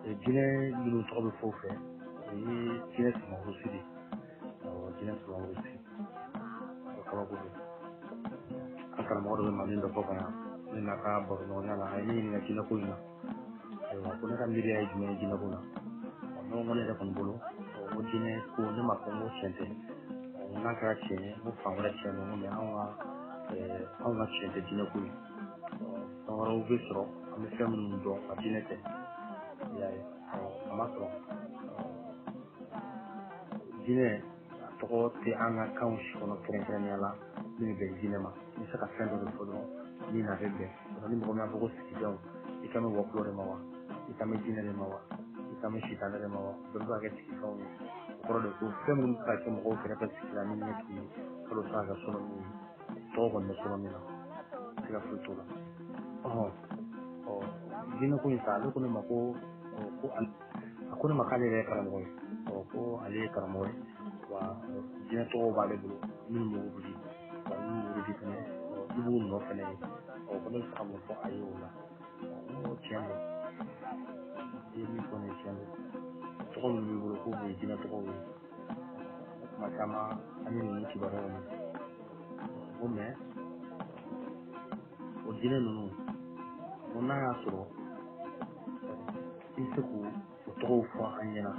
jinɛ minnu tɔgɔ bɛ fɔ o fɛ, o ye jinɛ samakurusi de ye. Awɔ, jinɛ samakurusi, o kabako don. An karamɔgɔ dɔ bɛ manden dɔ fɔ ka yan, ne n'a ka baroɲɔgɔnya la, a ye ne ɲininka jinɛko in na. Ayiwa, ko ne ka miiriya ye jumɛn ye jinɛko la? Ɔ ne ko ne yɛrɛ kɔni bolo, ko jinɛ ko, ne ma fɔ n ko tiɲɛ tɛ, n'a kɛra tiɲɛ ye, n ko fan wɛrɛ tiɲɛ don, n ko mɛ anw ka tiɲɛ tɛ jinɛko ye. Fɛn wɛrɛw bɛ sɔrɔ, an bɛ fɛn minnu dɔn, nka jinɛ tɛ. I y'a ye, ɔ a ma sɔrɔ jinɛ a tɔgɔ tɛ an ka kanw si kɔnɔ kɛrɛnkɛrɛnnenya la min bɛ bɛn jinɛ ma. I bɛ se ka fɛn dɔ de fɔ dɔrɔn min n'a bɛ bɛn. Ni mɔgɔ min b'a fɔ ko sigidaw, i kan bɛ wɔkulɔ de ma wa, i kan bɛ jinɛ de ma wa, i kan bɛ sitanɛ de ma wa, bɛɛ bɛ se ka kɛ sigifɛnw ye. O kɔrɔ de ko fɛn minnu bɛ se ka kɛ mɔgɔw kɛrɛfɛ sigi la ni ɲɛ t'u ye, kalo bɛ se ka kɛ sɔrɔ min ye, tɔgɔ kɔni bɛ sɔrɔ min na, siga foyi t'o la. Ɔhɔn, ɔ jinɛ ko in sa, ale ko ne ma ko a ko ne ma k'ale yɛrɛ ye karamɔgɔ ye. Ɔ ko ale ye karamɔgɔ ye wa, jinɛ tɔgɔw b'ale bolo minnu b'o wuli, wa minnu b'o wuli fɛnɛ, i b'o nɔ fɛnɛ ye. Ɔ ko ne bɛ se ka mun fɔ a ye o la? Ɔ n ko tiɲɛ don, i ye min fɔ nin ye tiɲɛ don. Tɔgɔ minnu b'i bolo k'o ye jinɛ tɔgɔw ye, kuma caman an ye ninnu kibaruyaw mɛn. N ko mɛ o jinɛ ninnu, n ko n'a y'a sɔrɔ i bɛ se k'u tɔgɔw fɔ an ɲɛna,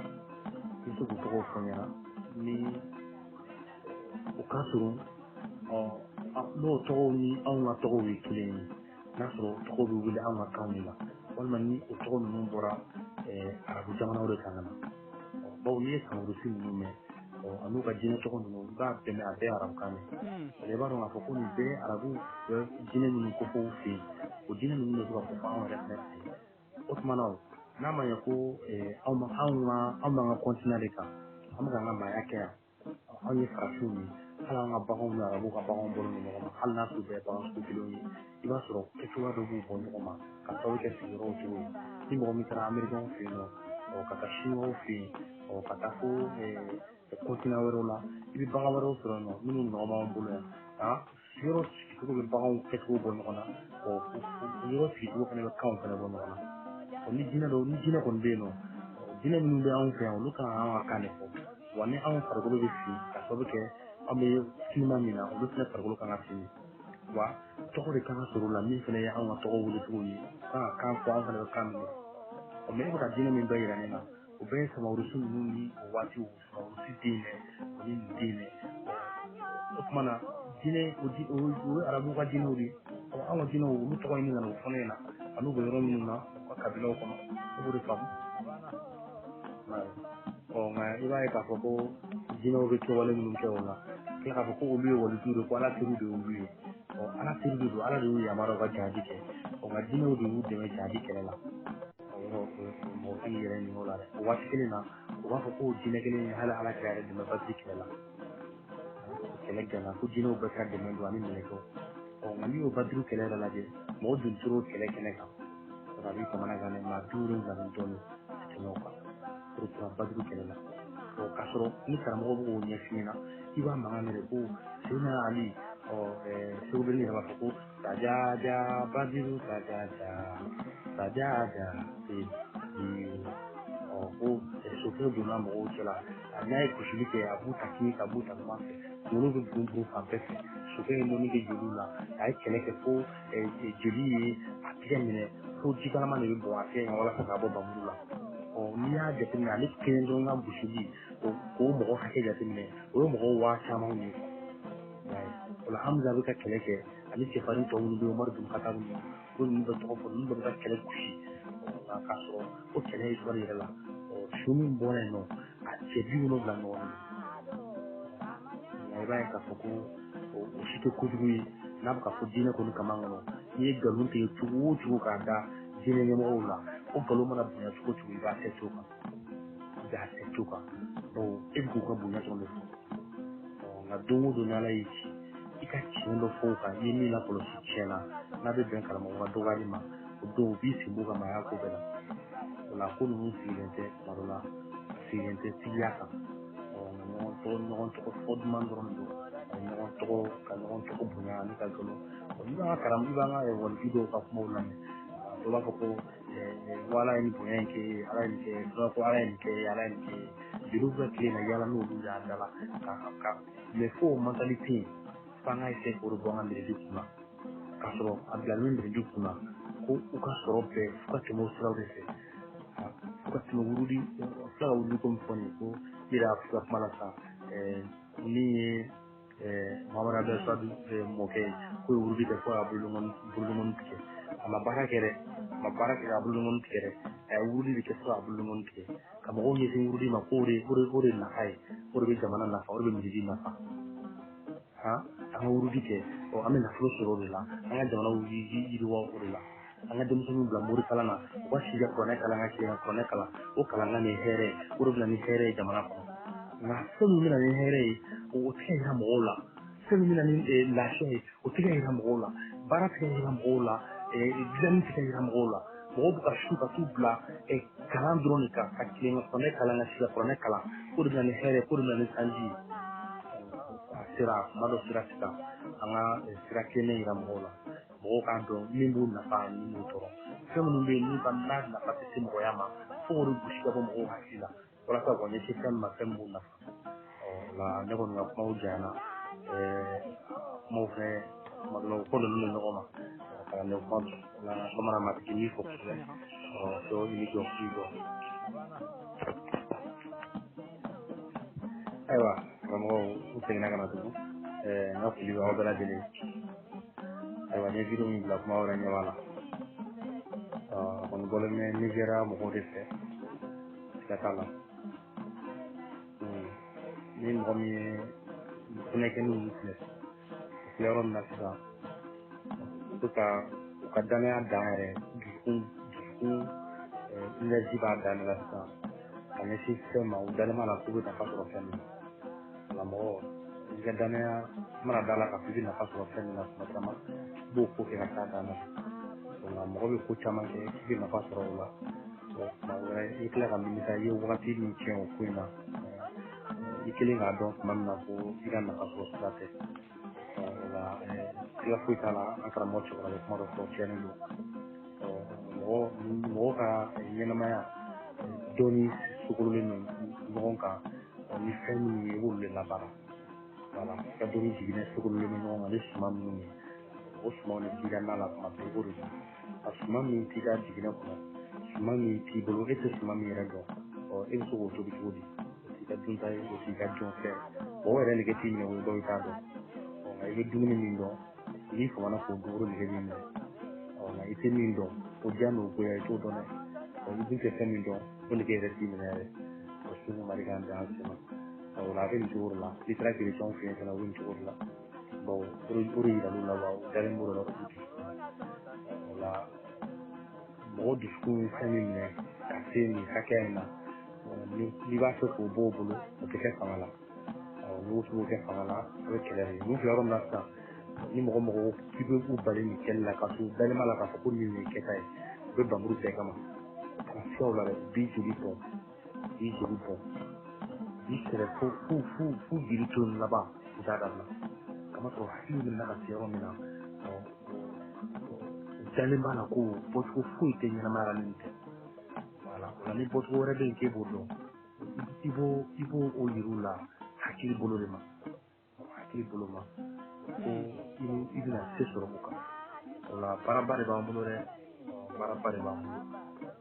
i bɛ se k'u tɔgɔw fɔ n ɲɛna ni o ka surun, ɔ n'o tɔgɔw ni anw ka tɔgɔw ye kelen ye, n'a sɔrɔ o tɔgɔw bɛ wele anw ka kanw de la, walima ni o tɔgɔ ninnu bɔra arabu jamanaw de kan ka na. Bawo n'i ye samarusi ninnu mɛn, ɔ an'u ka jinɛ tɔgɔ ninnu, i b'a bɛɛ mɛn, a bɛɛ ye arabukan mɛn. I b'a dɔn k'a fɔ ko nin bɛɛ ye arabu bɛ jinɛ minnu kofɔ u fɛ yen, o jinɛ ninnu de bɛ ka kofɔ anw yɛrɛ fɛnɛ fɛ yen. O tuma na, n'a ma ɲɛ ko anw ma anw ka anw b'an ka continent de kan, an bɛ k'an ka maaya kɛ yan, anw ye farafinw ye, hali an ka baganw ni arabuw ka baganw bɔlen don ɲɔgɔn ma, hali n'a sɔrɔ bɛɛ ye bagan sugu kelenw ye, i b'a sɔrɔ kɛcogoya dɔ b'u bɔ ɲɔgɔn ma ka sababu kɛ sigiyɔrɔw cogo ye. Ni mɔgɔ min taara américain fɛ yen nɔ, ɔ ka taa chinois fɛ yen, ɔ ka taa fo continent wɛrɛw la, i bɛ bagan wɛrɛw sɔrɔ yen nɔ minnu nɔ b'an bolo yan. Yɔrɔ sigicogo bɛ baganw kɛcogo bɔ ɲɔgɔn na, ɔ yɔrɔ sigicogo fana bɛ kanw fana bɔ ɲɔgɔn na. Ɔ ni jinɛ dɔ ni jinɛ kɔni bɛ yen nɔ, jinɛ minnu bɛ anw fɛ yan, olu kan ka an ka kan de fɔ wa. Ni anw farikolo bɛ fin ka sababu kɛ an bɛ climat min na, olu fana farikolo kan ka fin wa, tɔgɔ de kan ka sɔrɔ o la min fana ye anw ka tɔgɔ wele cogo ye, u kan ka kan fɔ, an fana bɛ kan min mɛn. Ɔ mɛ e bɛ ka jinɛ min bɛɛ yira ne na, o bɛɛ ye samarusi ninnu ni o waatiw samarusi den dɛ, o ni nin den dɛ. O tuma na jinɛ o ye arabuw ka jinɛw de ye. Ɔ anw ka jinɛw, olu tɔgɔ ɲini ka na o fɔ ne ɲɛna, ani u bɛ yɔrɔ minnu na u ka kabilaw kɔnɔ, ne b'o de faamu. Ɔ nka i b'a ye k'a fɔ ko jinɛw bɛ kɛwale minnu kɛ o la, tila k'a fɔ ko olu ye walijuw de, ko ala teriw de y'olu ye. Ɔ ala teriw de don, ala de y'u yamaruya u ka jihadi kɛ. Ɔ nka jinɛw de y'u dɛmɛ jihadi kɛlɛ la. Ɔ yɔrɔ mɔgɔ t'i yɛrɛ ɲininka o la dɛ. O waati kelen na, u b'a fɔ ko jinɛ kelen ye hali ala kira yɛrɛ dɛmɛ Badiri kɛlɛ la, kɛlɛ gana, ko jinɛw bɛɛ ka dɛmɛ don ani mɛlɛkɛw. Ɔ nka n'i y'o Badiri kɛlɛ yɛrɛ lajɛ, mɔgɔ joli tora o kɛlɛ kɛnɛ kan? A b'i kamana gan dɛ, maa 70 ni dɔɔnin a tɛmɛ o kan, o de tora Badiri kɛlɛ la. Ɔ k'a sɔrɔ ni karamɔgɔ bɛ k'o ɲɛf'i ɲɛna, i b'a mankan mɛn de ko Seyidina Ali Ɔ Segu Bɛli yɛrɛ b'a fɔ ko sajaja badiru sajaja sajaja biru. Ɔ ko sokɛ donna mɔgɔw cɛla, n'a ye gosili kɛ a b'u ta kini ka b'u ta numan fɛ, kunkolo bɛ bun bun fan bɛɛ fɛ. Sokɛ ye mɔni kɛ joliw la, a ye kɛlɛ kɛ fo joli ye a tigɛ minɛ, fo jikalama de bɛ bɔn a tigɛ kan walasa k'a bɔ bamuru la. Ɔ n'i y'a jateminɛ, ale kelen dɔrɔn ka gosili k'o mɔgɔ hakɛ jateminɛ, o ye mɔgɔ 50,000 ye. O la Hamza bɛ ka kɛlɛ kɛ ani cɛfarin tɔ minnu bɛ yen, Umaru bin Khattab ninnu, ko ninnu bɛ tɔgɔ fɔ, ninnu bɛɛ bɛ ka kɛlɛ gosi. Nka k'a sɔrɔ o kɛlɛ histoire yɛrɛ la, su min bɔra yen nɔ, a cɛ 70 ɲɔgɔn don. Nka i b'a ye k'a fɔ ko o si tɛ kojugu ye n'a bɛ ka fɔ diinɛ kɔni kama kɔnɔ. N'i ye nkalon tigɛ cogo o cogo k'a da diinɛ ɲɛmɔgɔw la, o nkalon mana bonya cogo o cogo, i b'a kɛ cogo kan, i b'a kɛ cogo kan, bawo e bɛ k'u ka bonya dɔrɔn de fɔ. Nka don o don n'Ala y'i ci, i ka tiɲɛ dɔ fɔ o kan, i ye min lakɔlɔsi tiɲɛ na, n'a bɛ bɛn karamɔgɔ ka dɔgɔyali ma, o don u b'i sen b'u ka maaya ko bɛɛ la. O la ko ninnu sigilen tɛ kuma dɔ la, a sigilen tɛ tigiya kan. Nka ɲɔgɔn tɔgɔ fɔ duman dɔrɔn de don, ani ɲɔgɔn tɔgɔ ka ɲɔgɔn tɔgɔ bonya ani ka nkalon. I b'an ka karamɔgɔ, i b'an ka waliju dɔw ka kumaw lamɛn, dɔw b'a fɔ ko ala ye nin bonya in kɛ, ala ye nin kɛ, dɔw b'a fɔ ala ye nin kɛ, ala ye nin kɛ. Jeliw bɛ tile na yaala n'olu y'a da la ka mais fo o mentalité in, f'an ka essayer k'o de bɔ an ka miirili kunna, k'a sɔrɔ a bilalen bɛ miirili kunna ko u ka sɔrɔ bɛɛ fo ka tɛmɛ o siraw de fɛ, fo ka tɛmɛ wurudi fila ka wurudi ko min fɔ nin ye, ko i yɛrɛ y'a fɔ ka kuma la sisan, min ye Muhamadu Abdulayi Sadu mɔkɛ ye, k'o ye wurudi kɛ fo k'a bolokɔni tigɛ. A ma baara kɛ dɛ, a ma baara kɛ k'a bolokɔni tigɛ dɛ, a ye wurudi de kɛ fo k'a bolokɔni tigɛ, ka mɔgɔw ɲɛsin wurudi ma k'o de nafa ye, o de bɛ jamana nafa, o de bɛ milidi nafa. Han, an ka wurudi kɛ, an bɛ nafolo sɔrɔ o de la, an ka jamana yiriwa o de la, an ka denmisɛnninw bila mori kalan na, u ka si ka kuranɛ kalan, ka si ka kuranɛ kalan, o kalan ka nin hɛrɛ, o de bɛ na ni hɛrɛ ye jamana kɔnɔ. Nka fɛn min bɛ na ni hɛrɛ ye, o tɛ ka yira mɔgɔw la. Fɛn min bɛ na ni lafiya ye, o tɛ ka yira mɔgɔw la. Baara tɛ ka yira mɔgɔw la, dilanni tɛ ka yira mɔgɔw la. Mɔgɔw bɛ ka su ka t'u bila kalan dɔrɔn de kan, ka tilen ka kuranɛ kalan, ka si ka kuranɛ kalan, k'o de bɛ na ni hɛrɛ, k'o de bɛ na ni sanji ye. A sera kuma dɔ sera sisan, an ka sira kelen yira mɔgɔw la, mɔgɔw k'a dɔn min b'u nafa ani min b'u tɔɔrɔ. Fɛn minnu bɛ yen n'u ka n'a nafa tɛ se mɔgɔya ma, fo k'o de gosi ka bɔ mɔgɔw hakili la, walasa k'u ɲɛsin fɛn min ma, fɛn min b'u nafa. O la ne kɔni ka kumaw janyana, kumaw fɛnɛ kuma dɔ la u kɔ donnen don ɲɔgɔn ma, kalanden kuma don. O la bamanan matigi n'i fɔ kosɛbɛ, ɔ i ni jɔ i jɔ. Ayiwa karamɔgɔw, u seginna ka na tugun. N ka foli bɛ aw bɛɛ lajɛlen. Ayiwa n ye video min bila kuma wɛrɛ ɲɛ b'a la, a kɔni bɔlen bɛ Nizeriya mɔgɔw de fɛ, siga t'a la. Ni mɔgɔ min ye funɛkɛni ninnu filɛ, u filɛ yɔrɔ min na sisan, u bɛ ka u ka danaya dan yɛrɛ, dusukun énergie b'a dan de la sisan ka ɲɛsin fɛn ma, u dalen b'a la k'u bɛ nafa sɔrɔ fɛn min na. O la mɔgɔ i ka danaya mana da la k'a fɔ i bɛ nafa sɔrɔ fɛn min na tuma caman, i b'o ko kɛ ka taa dan na. Nka mɔgɔ bɛ ko caman kɛ k'i bɛ nafa sɔrɔ o la, tuma wɛrɛ i tila ka nimisa i ye wagati min tiɲɛ o ko in na, i kelen k'a dɔn tuma min na ko i ka nafa sɔrɔ sira tɛ. O la siga foyi t'a la, an karamɔgɔ cɛkɔrɔba bɛ kuma dɔ fɔ, tiɲɛni don. Mɔgɔ ka ɲɛnamaya dɔɔni sokololen don ɲɔgɔn kan, ni fɛn minnu ye i b'olu de labaara. Wala i ka dɔnni jiginɛ sokololen bɛ ɲɔgɔn kan ni suman minnu ye, o sumanw de b'i ka na la tuma bɛɛ, i b'o de dun. Nka suman min t'i ka jiginɛ kɔnɔ, suman min t'i bolo, e tɛ suman min yɛrɛ dɔn, e bɛ se k'o tobi cogo di? O t'i ka dunta ye, o t'i ka jɔn fɛn. Mɔgɔ yɛrɛ nege t'i minɛ o ye, dɔw t'a dɔn. Nka i bɛ dumuni min dɔn, n'i famana k'o dun, o de nege b'i minɛ. Nka i tɛ min dɔn, o diya n'o goya i t'o dɔn dɛ. I dun tɛ fɛn min dɔn, o nege yɛrɛ t'i minɛ yɛrɛ. O sun mari k'an bɛn an sen ma. O la a bɛ nin cogo de la, n'i taara kerecɛnw fɛ yen fana, o bɛ nin cogo de la. Bawo o de yiral'u la, wa u dalen b'o de la, o b'u dusukun na. O la mɔgɔ dusukun ye fɛn min minɛ ka se nin hakɛya in na, n'i b'a fɛ k'o bɔ o bolo, o tɛ kɛ fanga la. N'i ko k'i b'o kɛ fanga la, a bɛ kɛlɛ de. N'u filɛ yɔrɔ min na sisan, ni mɔgɔ mɔgɔ k'i bɛ u bali nin kɛli la, k'a sɔrɔ u dalen b'a la k'a fɔ ko nin ye kɛta ye, u bɛ bamuru bɛɛ kama. Kana siga o la dɛ, u b'i joli bɔn, u b'i joli bɔn, u b'i kɛlɛ fo joli to laban, u t'a dabila. Ka Kamasɔrɔ hakili bɛ na ka se yɔrɔ min na, u dalen b'a la ko bɔcogo foyi tɛ ɲɛnamaya la ni tɛ. Wala, o la ni bɔcogo wɛrɛ bɛ yen k'e b'o dɔn, i b'o o yir'u la hakili bolo de ma, hakili bolo ma ko i bɛna se sɔrɔ o kan. O la baaraba de b'an bolo dɛ, baaraba de b'an bolo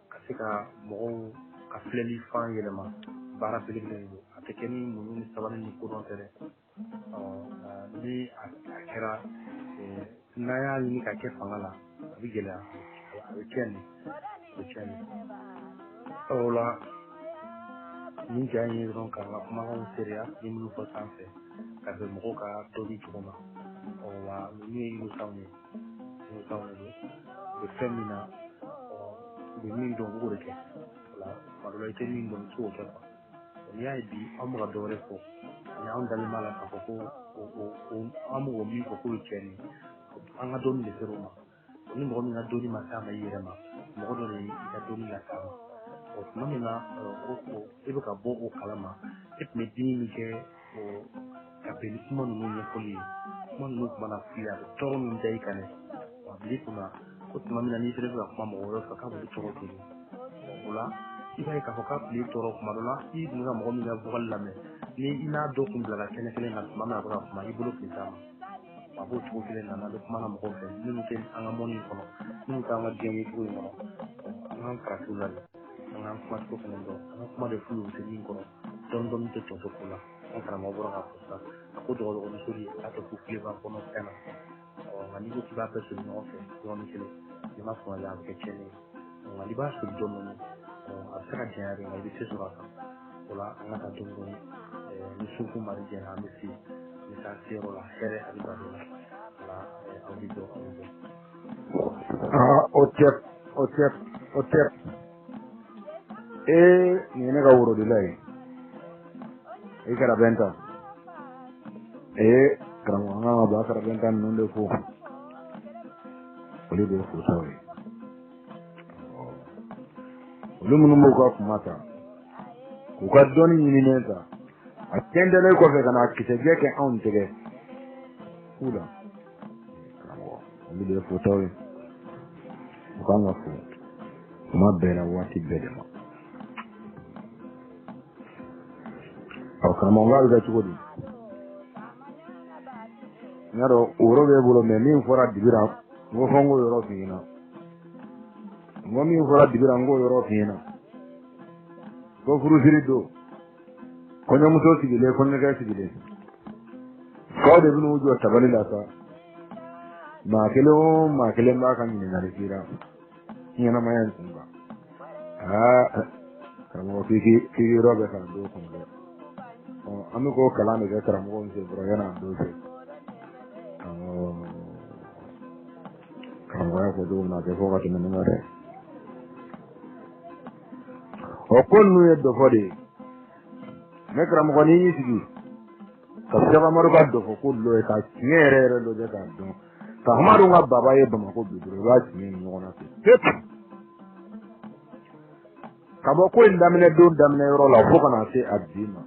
ka se ka mɔgɔw ka filɛli fan yɛlɛma. Baara belebele de don, a tɛ kɛ ni muɲu ni sabali ni kodɔn tɛ dɛ. Ni a kɛra n'an y'a ɲini ka kɛ fanga la, a bɛ gɛlɛya, a bɛ tiɲɛ de, a bɛ tiɲɛ de. O la nin ja in ye dɔrɔn k'an ka kumakanw seereya ni minnu fɔ sanfɛ ka bɛn mɔgɔw ka dɔnni cogo ma. Wa ninnu ye innocent ye, innocent de don. U bɛ fɛn min na, u bɛ min dɔn, u b'o de kɛ. O la tuma dɔ la i tɛ min dɔn, i tɛ se k'o kɛ quoi. N'i y'a ye bi anw bɛ ka dɔ wɛrɛ fɔ, ani anw dalen b'a la k'a fɔ ko an bɛ k'o min fɔ k'o ye tiɲɛ ye, an ka dɔnni de ser'o ma. Ni mɔgɔ min ka dɔnni ma s'a ma i yɛrɛ ma, mɔgɔ dɔ de ye i ka dɔnni las'a ma. Tuma min na e bɛ ka bɔ o kalama, e tun bɛ dimi min kɛ ka bɛn ni kuma ninnu ɲɛfɔli ye, kuma ninnu tun mana f'i ye, a bɛ tɔɔrɔ min da i kan dɛ. A bil'i kunna ko tuma min na n'i fɛnɛ bɛ ka kuma mɔgɔ wɛrɛ fɛ k'a b'olu tɔɔrɔ ten. O la i b'a ye k'a fɔ k'a tun b'i tɔɔrɔ tuma dɔ la, i tun bɛ ka mɔgɔ min ka vocal lamɛn, ni i n'a dɔ kun bilala kɛnɛ kelen kan tuma min a bɛ ka kuma, i bolo tun t'a ma. A b'o cogo kelen na n'an bɛ kuma na mɔgɔw fɛ minnu tɛ an ka mɔni in kɔnɔ, minnu t'an ka diɲɛ yecogo in kɔnɔ, an k'an faratiw la dɛ, an k'an kumacogo fɛnɛ dɔn, an ka kuma de f'u ye u tɛ min kɔrɔ, dɔɔni dɔɔni tɛ tɔ to ko la. An karamɔgɔ bɔra k'a fɔ sisan, a ko dɔgɔdɔgɔmuso de a tɛ ko kile b'a kɔnɔ fɛn na. Nka n'i ko k'i b'a bɛɛ soli ɲɔgɔn fɛ yɔrɔnin kelen, n'i ma sɔn a bɛ kɛ tiɲɛni ye. Nka n'i b'a soli dɔɔni dɔɔni, a bɛ se ka janya de, nka i bɛ se sɔrɔ a kan. O la an ka taa dɔɔni dɔɔni, ni sunko mari jɛra, an bɛ se, an bɛ taa se yɔrɔ la, hɛrɛ ani baden la. O la aw bɛ jɔ, aw bɛ jɔ. O tɛ, o tɛ, o tɛ. Nin ye ne ka worodila ye. I kɛra bɛn ta. Karamɔgɔ, an kan ka ba kɛra bɛn ta ninnu de fo. Olu de ye fotaw ye. Olu minnu b'u ka kuma ta, k'u ka dɔnni ɲininen ta, a tɛntɛnnen kɔfɛ ka na kisɛjɛ kɛ anw tɛgɛ k'u la. Karamɔgɔ, olu de ye fotaw ye. U kan ka fo kuma bɛɛ la, waati bɛɛ de ma. Ɔ karamɔgɔ, k'a bɛ kɛ cogo di? N y'a dɔn o yɔrɔ b'e bolo, mɛ min fɔra dibira, n ko fɔ n k'o yɔrɔ f'i ɲɛna. N ko min fɔra dibira, n k'o yɔrɔ f'i ɲɛna. Ko furusiri don, kɔɲɔmuso sigilen, kɔɲɔkɛ sigilen, k'aw de bɛn'u jɔ tabali la sa. Maa kelen o maa kelen b'a ka ɲininkali k'i la ɲɛnamaya in kun kan. Aa karamɔgɔ, k'i k'i yɔrɔ bɛ ka don kɔnɔ dɛ. An bɛ k'o kalan de kɛ karamɔgɔ min fɛ dɔrɔn yan'a don cɛ. Karamɔgɔ y'a fɔ cogo min na, a tɛ fɔ ka tɛmɛ nin kan dɛ. O ko ninnu ye dɔfɔ de ye. Ne karamɔgɔ, n'i y'i sigi ka Sɛki Amadu ka dɔfɔ ko dɔ ye, ka tiɲɛ yɛrɛ yɛrɛ lajɛ k'a dɔn, ka Amadu ka baba ye Bamakɔ bi dɔrɔn, i b'a tiɲɛ ye ɲɔgɔn na ten pewu. Ka bɔ ko in daminɛ don daminɛ yɔrɔ la fo ka na se a bi ma,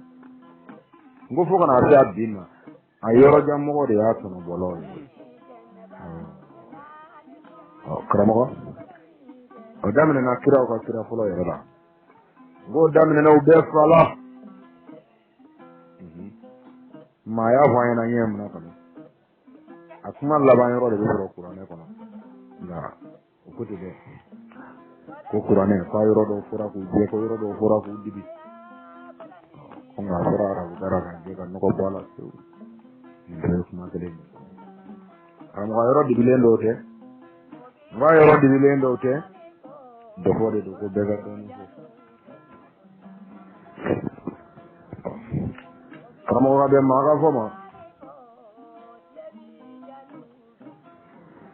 n ko fo ka na se a bi ma, a yɔrɔjan mɔgɔ de y'a tɔnɔbɔlaw ye. Karamɔgɔ, o daminɛna kiraw ka kira fɔlɔ yɛrɛ la. N k'o daminɛna u bɛɛ fa la. Maa y'a fɔ an ɲɛna ɲɛ mun na kɔni, a kuma laban yɔrɔ de bɛ sɔrɔ kuranɛ kɔnɔ. Nka o ko tɛ dɛ, ko kuranɛ k'a yɔrɔ dɔw fɔra k'u jɛ, ko yɔrɔ dɔw fɔra k'u dibi. Ko nka a fɔra arabu da la k'a jɛ ka nɔgɔ bɔ a la pewu. Nin bɛɛ ye kuma kelen ye. Karamɔgɔ, yɔrɔ dibilen dɔw tɛ, n k'a yɔrɔ dibilen dɔw tɛ, dɔfɔ de don ko bɛɛ ka dɔɔnin fɔ. Karamɔgɔ ka bɛn maa ka fɔ ma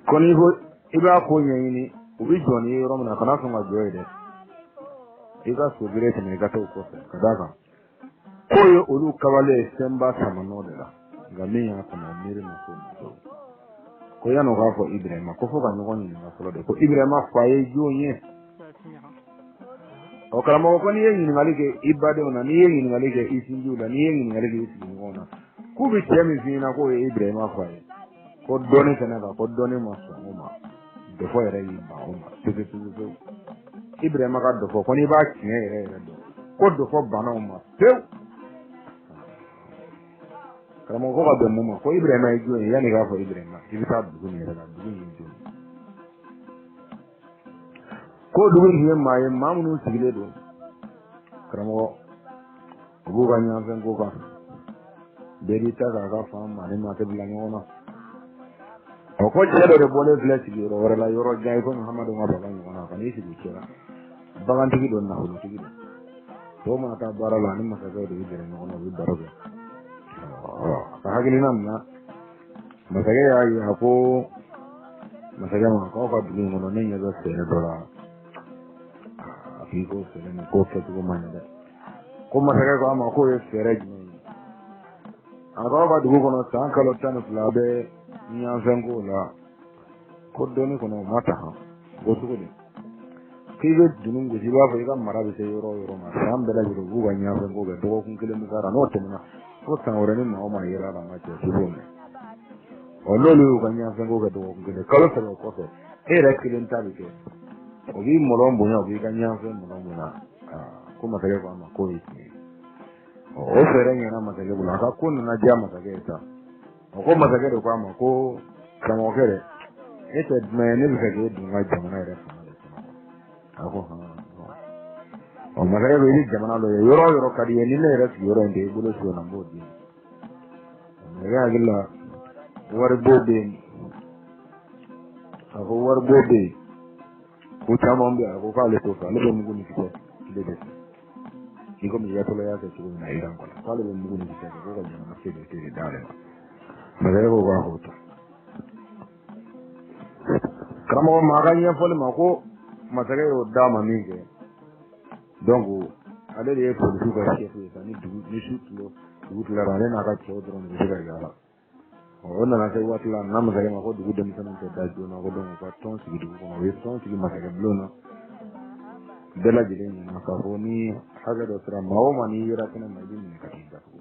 ko n'i ko i b'a ko ɲɛɲini, u bɛ jɔ n'i ye yɔrɔ min na, kana sɔn ka jɔ yen dɛ. I ka so bere tɛmɛ, i ka taa o kɔfɛ, ka d'a kan k'o ye olu kabale ye fɛnba samanɔ de la, nka min y'a sama o miiri ma s'o ma pewu. Ko yan'o k'a fɔ Ibrahima, ko fo ka ɲɔgɔn ɲininka fɔlɔ de, ko Ibrahima fa ye jɔn ye? Ɔ karamɔgɔ, ko n'i ye ɲininkali kɛ i badenw na, n'i ye ɲininkali kɛ i sinjiw la, n'i ye ɲininkali kɛ i sigiɲɔgɔnw na, K'u bɛ cɛ min f'i ɲɛna k'o ye Ibrahima fa ye, ko dɔnni kɛnɛ kan, ko dɔnni ma sɔn o ma, dɔfɔ yɛrɛ y'i ban o ma pewu pewu pewu. Ibrahima ka dɔfɔ ko n'i b'a tiɲɛ yɛrɛ yɛrɛ dɔn, ko dɔfɔ banna o ma pewu. Karamɔgɔ ko ka bɛn mun ma, ko Ibrahima ye jɔn ye? Yanni k'a fɔ Ibrahima, i bɛ taa dugu min yɛrɛ la, dugu in ye jɔn ye? Ko dugu in tun ye maa ye, maa minnu sigilen don, karamɔgɔ, u b'u ka ɲɛnafɛn ko kan, bɛɛ b'i ta k'a ka fan maa ni maa tɛ bila ɲɔgɔn na. Ɔ ko cɛ dɔ de bɔlen filɛ sigiyɔrɔ wɛrɛ la, yɔrɔ jan, i komi Hamadu ka baba ɲɔgɔn na, ka n'i sigi u cɛla. Bagantigi don, nafolotigi don. Tɔw mana taa baara la, ani masakɛw de bɛ gɛrɛ ɲɔgɔn na, u bɛ baro kɛ. A ka hakilina nana, masakɛ y'a ye, a ko masakɛ ma k'aw ka dugu in kɔnɔ, ne ɲɛ bɛ fɛɛrɛ dɔ la. A k'i ko fɛɛrɛ nin ko kɛcogo man ɲi dɛ. Ko masakɛ ko a ma k'o ye fɛɛrɛ jumɛn ye? A k'aw ka dugu kɔnɔ san kalo 12 bɛ ɲanfɛn ko la, ko dɔnni kɔnɔ o ma ta han. Ko cogo di? K'i bɛ dunun gosi, i b'a fɔ i ka mara bɛ se yɔrɔ o yɔrɔ ma, san bɛɛ lajɛlen u b'u ka ɲanfɛn ko kɛ, dɔgɔkun kelen bɛ k'a la, n'o tɛmɛna fo san wɛrɛ ni maa o maa yera la, n ka cɛ, k'i b'o mɛn. Ɔ n'olu y'u ka ɲanfɛn ko kɛ dɔgɔkun kelen, kalo 3 kɔfɛ, e yɛrɛ kelen ta bɛ kɛ, o b'i mɔlɔn bonya, o b'i ka ɲanfɛn mɔlɔn bonya. Ko masakɛ ko a ma k'o ye tiɲɛ ye. Ɔ o fɛɛrɛ ɲɛna masakɛ bolo, a ka ko nana diya masakɛ ye sa. Ɔ ko masakɛ de ko a ma ko karamɔgɔkɛ dɛ, e tɛ dunan ye, ne bɛ fɛ k'e don n ka jamana yɛrɛ fanga de kɔnɔ. A ko hɔn. Ɔ masakɛ ko i bɛ jamana dɔ ye, yɔrɔ o yɔrɔ ka di i ye, ni ne yɛrɛ sigiyɔrɔ in tɛ i bolo su na, n b'o d'i ma. Masakɛ hakili la waribɔ bɛ yen, a ko waribɔ bɛ yen, ko caman bɛ yen, a ko k'ale t'o fɛ, ale bɛ mugu ni kisɛ kile de fɛ. I komi yatɔla y'a kɛ cogo min na Iran kɔnɔ, k'ale bɛ mugu ni kisɛ kɛ, ko ka jamana sécurité de d'ale ma. Masakɛ ko k'a k'o ta. Karamɔgɔ maa ka ɲɛfɔli ma ko masakɛ y'o d'a ma min kɛ, donc ale de ye polisiw ka chef ye sa, ni dugu ni su tulo dugu tilara, ale n'a ka cɛw dɔrɔn de bɛ se ka yaala. O nana se waati la, a nana masakɛ ma ko dugu denmisɛnninw tɛ da joona, ko donc u ka tɔn sigi dugu kɔnɔ. U ye tɔn sigi masakɛ bulon na, bɛɛ lajɛlen ɲɛna k'a fɔ ni hakɛ dɔ sera maa o maa n'i yera kɛnɛ ma, i bɛ minɛ ka t'i datugu.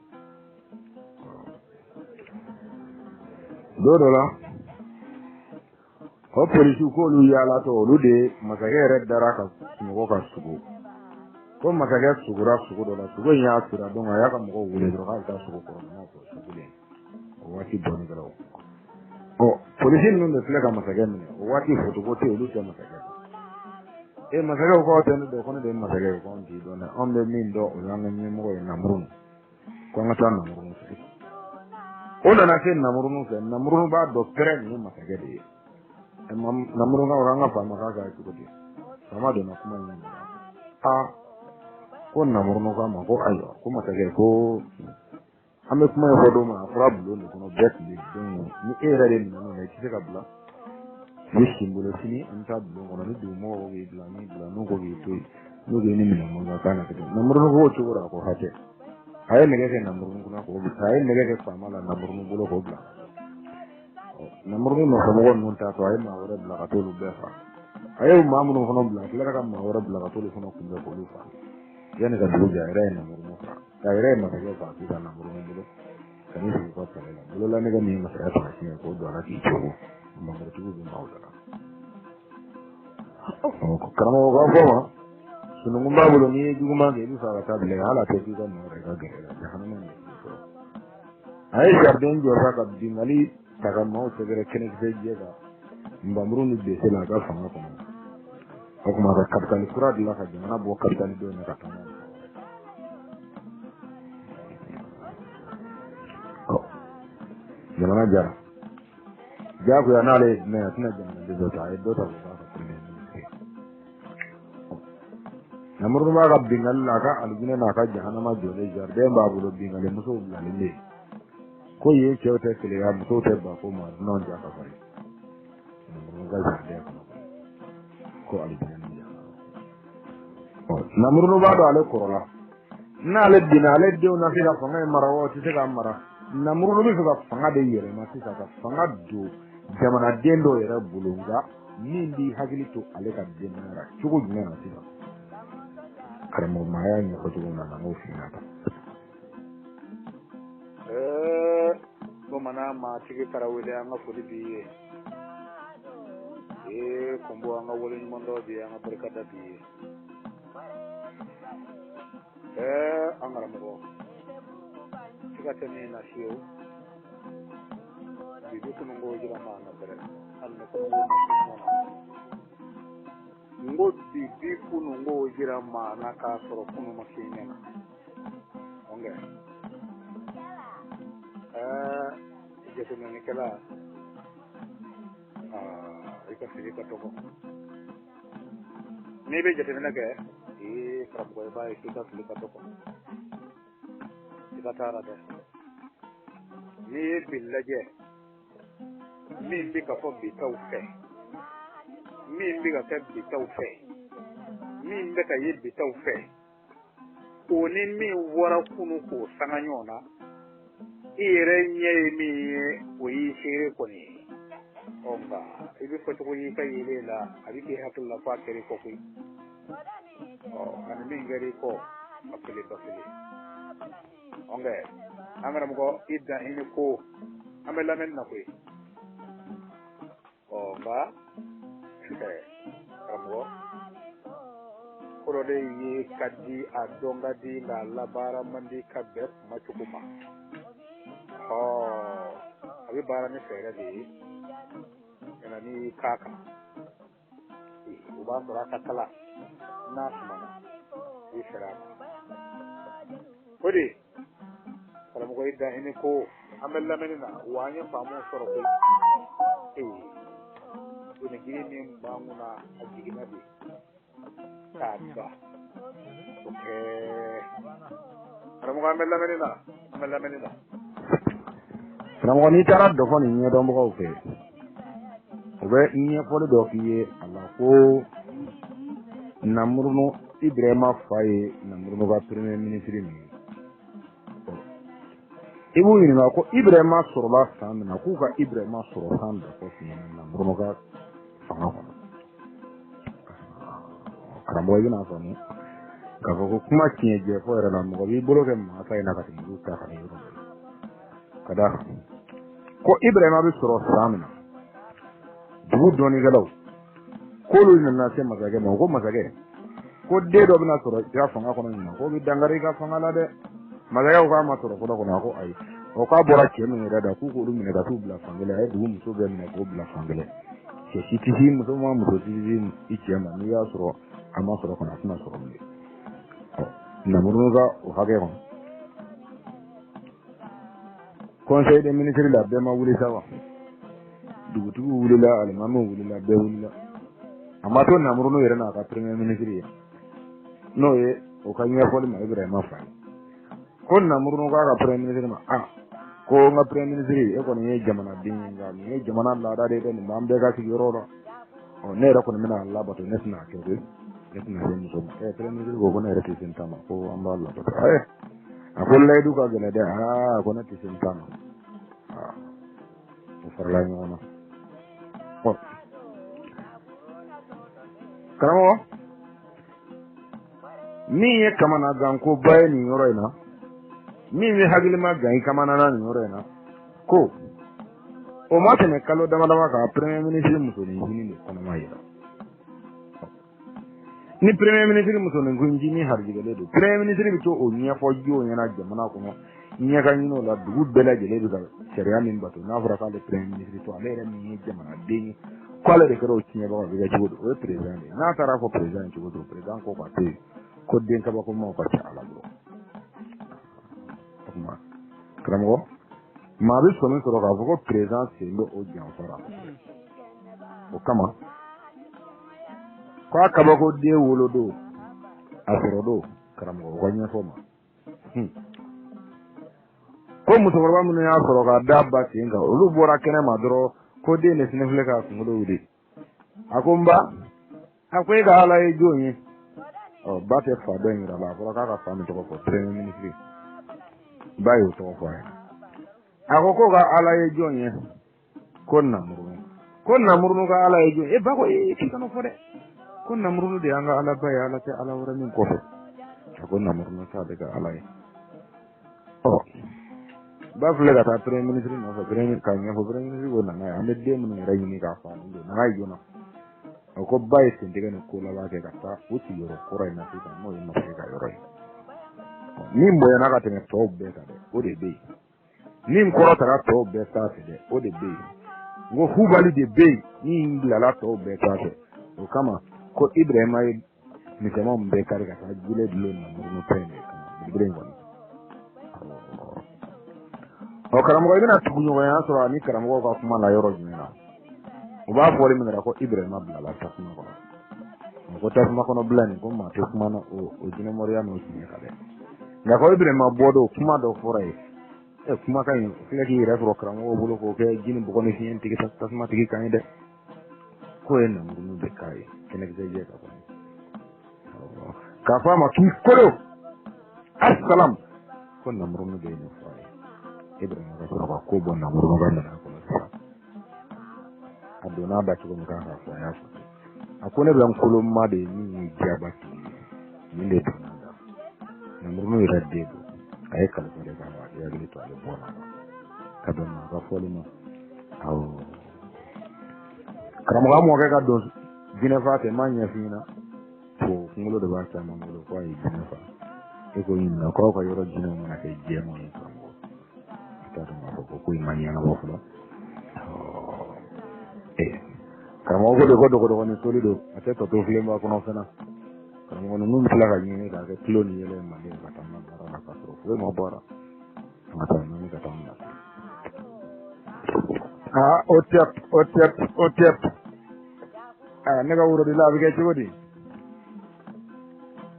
Don dɔ la, o polisiw k'olu yaalatɔ, olu de masakɛ yɛrɛ dara ka sunɔgɔ ka sugo, ko masakɛ sugora sugo dɔ la, sugo in y'a sira, donc a y'a ka mɔgɔw wele dɔrɔn k'a bɛ taa sogo kɔrɔ n'a fɔ sugulen. O waati dɔɔnin kɛra o. Ɔ polisi ninnu de filɛ ka masakɛ minɛ, o waati fotoko tɛ yen, olu tɛ masakɛ dɔn. E masakɛ ko k'aw tɛ ne dɔn, ko ne de ye masakɛ ye, ko anw t'i dɔn dɛ, anw bɛ min dɔn o y'an ka ɲɛmɔgɔ ye Namurunu, ko an ka taa Namurunu fɛ. O nana se Namurunu fɛ, Namurunu b'a dɔn pɛrɛ nin ye masakɛ de ye. Namurunu ko an ka faama k'a kɛ cogo di? Faama donna kuma in na. Aa ko Namurunu k'a ma ko ayiwa, ko masakɛ ko an bɛ kuma in fɔ don min na, a fɔra bulon de kɔnɔ, bɛɛ tun bɛ yen, ni e yɛrɛ de minɛ n'o la, i tɛ se ka bila. I bɛ si n bolo sini, an bɛ taa bulon kɔnɔ, ni dugumɔgɔw ko k'i bila, n'i bila, n'u ko k'i to yen, n'u ko i ni minɛ man kan, k'a na kɛ ten. Namurunu ko o cogo la, a ko hakɛ. A ye nɛgɛ kɛ Namurunu kunna k'o bila, a ye nɛgɛ kɛ faama la Namurunu bolo k'o bila. Namurunu nɔfɛmɔgɔ ninnu taatɔ, a ye maa wɛrɛ bila ka t'olu bɛɛ faa. A ye maa minnu fana bila, a tilara ka maa wɛrɛ bila ka t'olu fana kunbɛn k'olu faa. Yanni ka dugu jɛ, a yɛrɛ ye Namurunu faa. A yɛrɛ ye masakɛ faa sisan Namurunu bolo. Ka n'i sigi u ka palais la. Bolola nɛgɛ min ye masakɛ taamasiyɛn ye, k'o don a la k'i cogo. Mamurutigiw bɛ maaw da la. Karamɔgɔ k'a fɔ ma, sununkun b'a bolo, n'i ye juguman kɛ, i bɛ fɛ ka taa bila yen, hali a tɛ k'i ka nɔ yɛrɛ ka gɛrɛ la, jahanama de b'i sɔrɔ. A ye jardin jɔ sa ka binkanni ta ka maaw sɛgɛrɛ kɛnɛkisɛ jɛ kan, nbamuru ni bese la a ka fanga kɔnɔ. O tuma ka kapitali kura dilan ka jamana bɔ kapitali dɔ in na ka taa n'a ye. Jamana jara. Jagoya n'ale ye dunan ye, a tɛna jamanaden dɔ ta, a ye dɔ ta k'o k'a ka premier ministre ye. Namurunu b'a ka binkanni la, a ka alijinɛ n'a ka jahanama jɔlen, jardin b'a bolo, binkanni musow bilalen bɛ yen. Ko yen cɛw tɛ keleya, musow tɛ ba ko ma, dunanw ja ka farin. Namurunu ka jardin kɔnɔ ko alijinɛ ni jahanama. Namurunu b'a dɔn ale kɔrɔla, n'ale binna, ale denw na se ka fanga in mara wa, o tɛ se k'a mara. Namurunu bɛ fɛ ka fanga de yɛlɛma sisan, ka fanga don jamanaden dɔw yɛrɛ bolo, nka min b'i hakili to ale ka denbaya la cogo jumɛn na sisan? Karamɔgɔ maa y'a ɲɛfɔ cogo min na, n'an k'o f'i ɲɛna tan. Bamanan maatigi Tarawele, an ka foli b'i ye. Ee Kɔnbo, an ka waleɲumandɔn b'i ye, an ka barikada b'i ye. Ɛɛ an karamɔgɔ, siga tɛ min na fiyewu, bi bi kununko jira maa na dɛrɛ, hali ni kununko ma se ɲɔgɔn na. N ko bi bi kununko jira maa na k'a sɔrɔ kunu ma k'i ɲɛ na. Ɔnkɛ ɛɛ jateminɛlikɛla, i ka fili ka dɔgɔ. N'i bɛ jateminɛ kɛ, ee karamɔgɔ, i b'a ye k'i ka fili ka dɔgɔ. I ka taa la dɛ. N'i ye bi lajɛ, min bɛ ka fɔ bi taw fɛ, min bɛ ka kɛ bi taw fɛ, min bɛ ka ye bi taw fɛ, o ni min bɔra kunu k'o sanga ɲɔgɔn na, i yɛrɛ ɲɛ ye min ye, o y'i seere kɔni ye. Ɔ nka i bɛ fɔ cogo y'i ka yelen la, a bɛ k'i hakili la f'a kɛr'i kɔ koyi. Ɔ nka ni min kɛr'i kɔ, a kelen ba kelen. Ɔnkɛ an karamɔgɔ, i dan i ni ko, an bɛ lamɛnni na koyi. Ɔ nka karamɔgɔ, ko dɔ de ye ka di, a dɔn ka di, nka a labaara man di ka bɛn kuma cogo ma. Ɔ a bɛ baara ni fɛɛrɛ de ye ka na n'i k'a kan, o b'a sɔrɔ a ka kala n'a sumana, i bɛ fɛɛrɛ a ma. O de karamɔgɔ, i dan i ni ko, an bɛ lamɛnni na wa an ye faamu sɔrɔ koyi. Ee doni min b'an kunna, a jiginna de k'a da o kɛ. Karamɔgɔ, an bɛ lamɛnni na, an bɛ lamɛnni na. Karamɔgɔ, n'i taara dɔfɔ nin ɲɛdɔnbagaw fɛ, u bɛ ɲɛfɔli dɔ k'i ye a la ko Namurunu Ibrahima fa ye Namurunu ka premier ministre min ye. I b'u ɲininka ko Ibrahima sɔrɔla san min na, k'u ka Ibrahima sɔrɔ san dɔfɔ f'i ɲɛna Namurunu ka fanga kɔnɔ. Karamɔgɔ, i bɛna faamu k'a fɔ ko kuma tiɲɛ jɛ fɔ yɛrɛ la, mɔgɔ b'i bolo kɛ maa ta in na ka tɛmɛ olu ta kan yɔrɔ dɔ la. Ka d'a kan ko Ibrahima bɛ sɔrɔ san min na, dugu dɔnnikɛlaw k'olu nana se masakɛ ma, ko masakɛ, ko den dɔ bɛna sɔrɔ i ka fanga kɔnɔ ɲinan, k'o bɛ dankari i ka fanga la dɛ. Masakɛ ko k'a ma sɔrɔ fɔlɔ kɔnɔ, a ko ayi. O k'a bɔra cɛ min yɛrɛ da, k'u k'olu minɛ ka t'u bila fan kelen. A ye dugu muso bɛɛ minɛ k'o bila fan kelen. Cɛ si tɛ se muso ma, muso si tɛ se i cɛ ma. N'i y'a sɔrɔ a ma sɔrɔ kɔnɔ, a tɛna sɔrɔ bilen. Ɔ Namurunu ka o hakɛ kɔnɔ, conseil des ministres la, bɛɛ ma wuli sa wa? Dugutigiw wulila, alimamiw wulila, bɛɛ wulila. A ma to Namurunu yɛrɛ n'a ka premier ministre ye, n'o ye o ka ɲɛfɔli ma Ibrahima fa ye, ko Namurunu k'a ka premier ministre ma, ah ko n ka premier ministre, e kɔni ye jamanaden ye, nka nin ye jamana laada de ye dɛ, nin b'an bɛɛ ka sigiyɔrɔ la. Ɔ ne yɛrɛ kɔni bɛna a labato, ne tɛna a kɛ koyi, ne tɛna se muso ma. Ɛ premier ministre ko ko ne yɛrɛ tɛ se n ta ma, ko an b'a labato. Ɛ a ko layidu ka gɛlɛn dɛ, aa ko ne tɛ se n ta ma. Aa o farala ɲɔgɔn na. Ɔ karamɔgɔ, min ye kamanagankoba ye nin yɔrɔ in na, min bɛ hakilima gan i kamana na nin yɔrɔ in na, ko o ma tɛmɛ kalo dama dama kan, premier ministre musonin de kɔnɔma yira. Ni premier ministre musonin harijigɛlen don, premier ministre bɛ to o ɲɛfɔ jɔn ɲɛna jamana kɔnɔ, ɲɛ ka ɲini o la, dugu bɛɛ lajɛlen bɛ ka sariya min bato, n'a fɔra k'ale premier ministre to, ale yɛrɛ min ye jamanaden ye, k'ale de kɛra o tiɲɛbaga, o bɛ kɛ cogo di? O ye président de ye. N'a taara fɔ président ye cogo di? Président ko k'a to yen, ko den kabakomaw ka ca Ala bolo. O tuma karamɔgɔ, maa bɛ sɔmi sɔrɔ k'a fɔ ko président sen bɛ o janfa la kosɛbɛ. O kama k'a kabako den wolo don, a sɔrɔ don, karamɔgɔ, o ka ɲɛfɔ ma. Ko musokɔrɔba minnu y'a sɔrɔ k'a da ba sen kan, olu bɔra kɛnɛ ma dɔrɔn, ko den de fɛnɛ filɛ k'a kunkolo wuli. A ko n ba, a ko e ka Ala ye jɔn ye? Ɔ ba tɛ fa dɔ in yira la, a fɔra k'a ka fa min tɔgɔ fɔ, premier ministre, ba y'o tɔgɔ fɔ a ɲɛna. A ko k'o ka Ala ye jɔn ye? Ko Namurunu. Ko Namurunu ka Ala ye jɔn ye? E ba ko ee k'i kana fɔ dɛ, ko Namurunu de y'an ka Alaba ye, Ala tɛ Ala wɛrɛ min kɔfɛ. A ko Namurunu t'ale ka Ala ye. Ɔ Ba filɛ ka taa premier ministre nɔfɛ, premier k'a ɲɛfɔ premier ministre ko nana ye, an bɛ den minnu yɛrɛ ɲini k'a fa nin don, nana ye joona. A ko ba ye sentigɛ ni ko laban kɛ ka taa o sigiyɔrɔ kɔrɔ in na sisan, n'o ye masakɛ ka yɔrɔ ye. Min bonyana ka tɛmɛ tɔw bɛɛ kan dɛ, o de bɛ yen. Min kɔrɔtara tɔw bɛɛ sanfɛ dɛ, o de bɛ yen. N ko hubali de bɛ yen min bilala tɔw bɛɛ sanfɛ. O kama ko Ibrahima ye misɛnmanw bɛɛ kari ka taa jile dulon namurunu ta in de kama, belebele in kɔni. Ɔ karamɔgɔ, i bɛna tuguɲɔgɔnya sɔrɔ ani karamɔgɔw ka kuma la yɔrɔ jumɛn na? U b'a fɔli min kɛra ko Ibrahima bilala tasuma kɔnɔ. Ko tasuma kɔnɔ bila nin, ko maa tɛ kuma na o jinɛmɔriya n'o tiɲɛ kan dɛ. Nka ko Ibrahima bɔ don, kuma dɔ fɔra yen. Kumakan in filɛ k'i yɛrɛ sɔrɔ karamɔgɔw bolo k'o kɛ ji ni bɔgɔ ni fiɲɛ tigi tasuma tigi kan ye dɛ. K'o ye namurunu de k'a ye kɛnɛkisɛ jɛ ka kɔni. K'a fɔ a ma k'i kolo asalam, ko namurunu de ye nin fɔ a ye. Ibrahima ka sɔrɔ ka ko bɔ namurunu ka minɛn kɔnɔ sisan. A donna a da cogo min kan k'a fɔ, a y'a fɔ. A ko ne bɛ n koloma de ye min ye jaba tigi ye, nin de donna a da. Namurunu yɛrɛ den don, a ye kalifa de k'a ma, a hakili to ale bɔ la ka bɛn maa ka fɔli ma. Awɔ, karamɔgɔ, an mɔkɛ ka don jinɛfa fɛ, n m'a ɲɛf'i ɲɛna. O kunkolo de b'a caman bolo ko a ye jinɛ fa. E ko ɲininka k'aw ka yɔrɔ jinɛw mana kɛ jɛman ye karamɔgɔ, i t'a dɔn k'a fɔ ko in ma ɲɛnabɔ fɔlɔ. Karamɔgɔ ko de ko dɔgɔdɔgɔnin soli don, a tɛ tɔ to filenba kɔnɔ fana. Karamɔgɔ ninnu bɛ tila ka ɲini k'a kɛ tulo ni yɛlɛ manden ka taa n ka baara la k'a sɔrɔ foyi ma bɔ a la. An ka taa ɲini ka taa n lafiya. Aa, o tɛ o tɛ o tɛ. Aa, ne ka worodila a bɛ kɛ cogo di?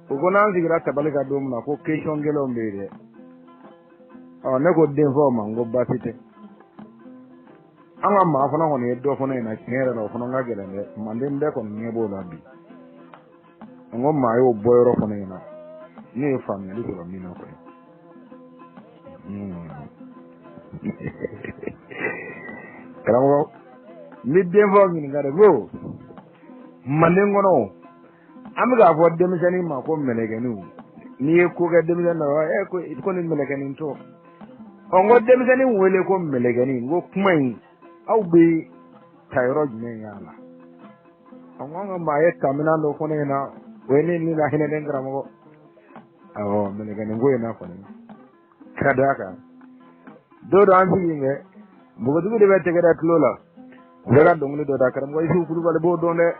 O ko n'an sigira tabali kan don min na, ko question gɛlɛnw bɛ yen dɛ. Ɔ ne ko denfaw ma, n ko baasi tɛ. An ka maa fana kɔni ye dɔ fana in na, tiɲɛ yɛrɛ la o fana ka gɛlɛn dɛ. Manden bɛɛ kɔni ɲɛ b'o la bi. N ko maa y'o bɔ yɔrɔ fana in na, ne ye faamuyali sɔrɔ min na kɔni. Karamɔgɔ, n bɛ denfaw ɲininka de ko manden kɔnɔ, an bɛ k'a fɔ denmisɛnnin ma ko mɛlɛkɛninw. N'i ye ko kɛ denmisɛnnin na, ko ni mɛlɛkɛnin tɔ. Ɔ n ko denmisɛnnin wele ko mɛlɛkɛnin, n ko kuma in aw bɛ ta yɔrɔ jumɛn y'a la? Ɔ n ko an ka maa ye taminan dɔ fɔ ne ɲɛna, o ye ne ni la hinɛ den karamɔgɔ. Awɔ, mɛlɛkɛnin ko in na kɔni, ka d'a kan don dɔ an sigi kɛ npogotigi de bɛ tɛgɛ da tulo la, u bɛ ka dɔnkili dɔ da. Karamɔgɔ Isufu Kulubali b'o dɔn dɛ.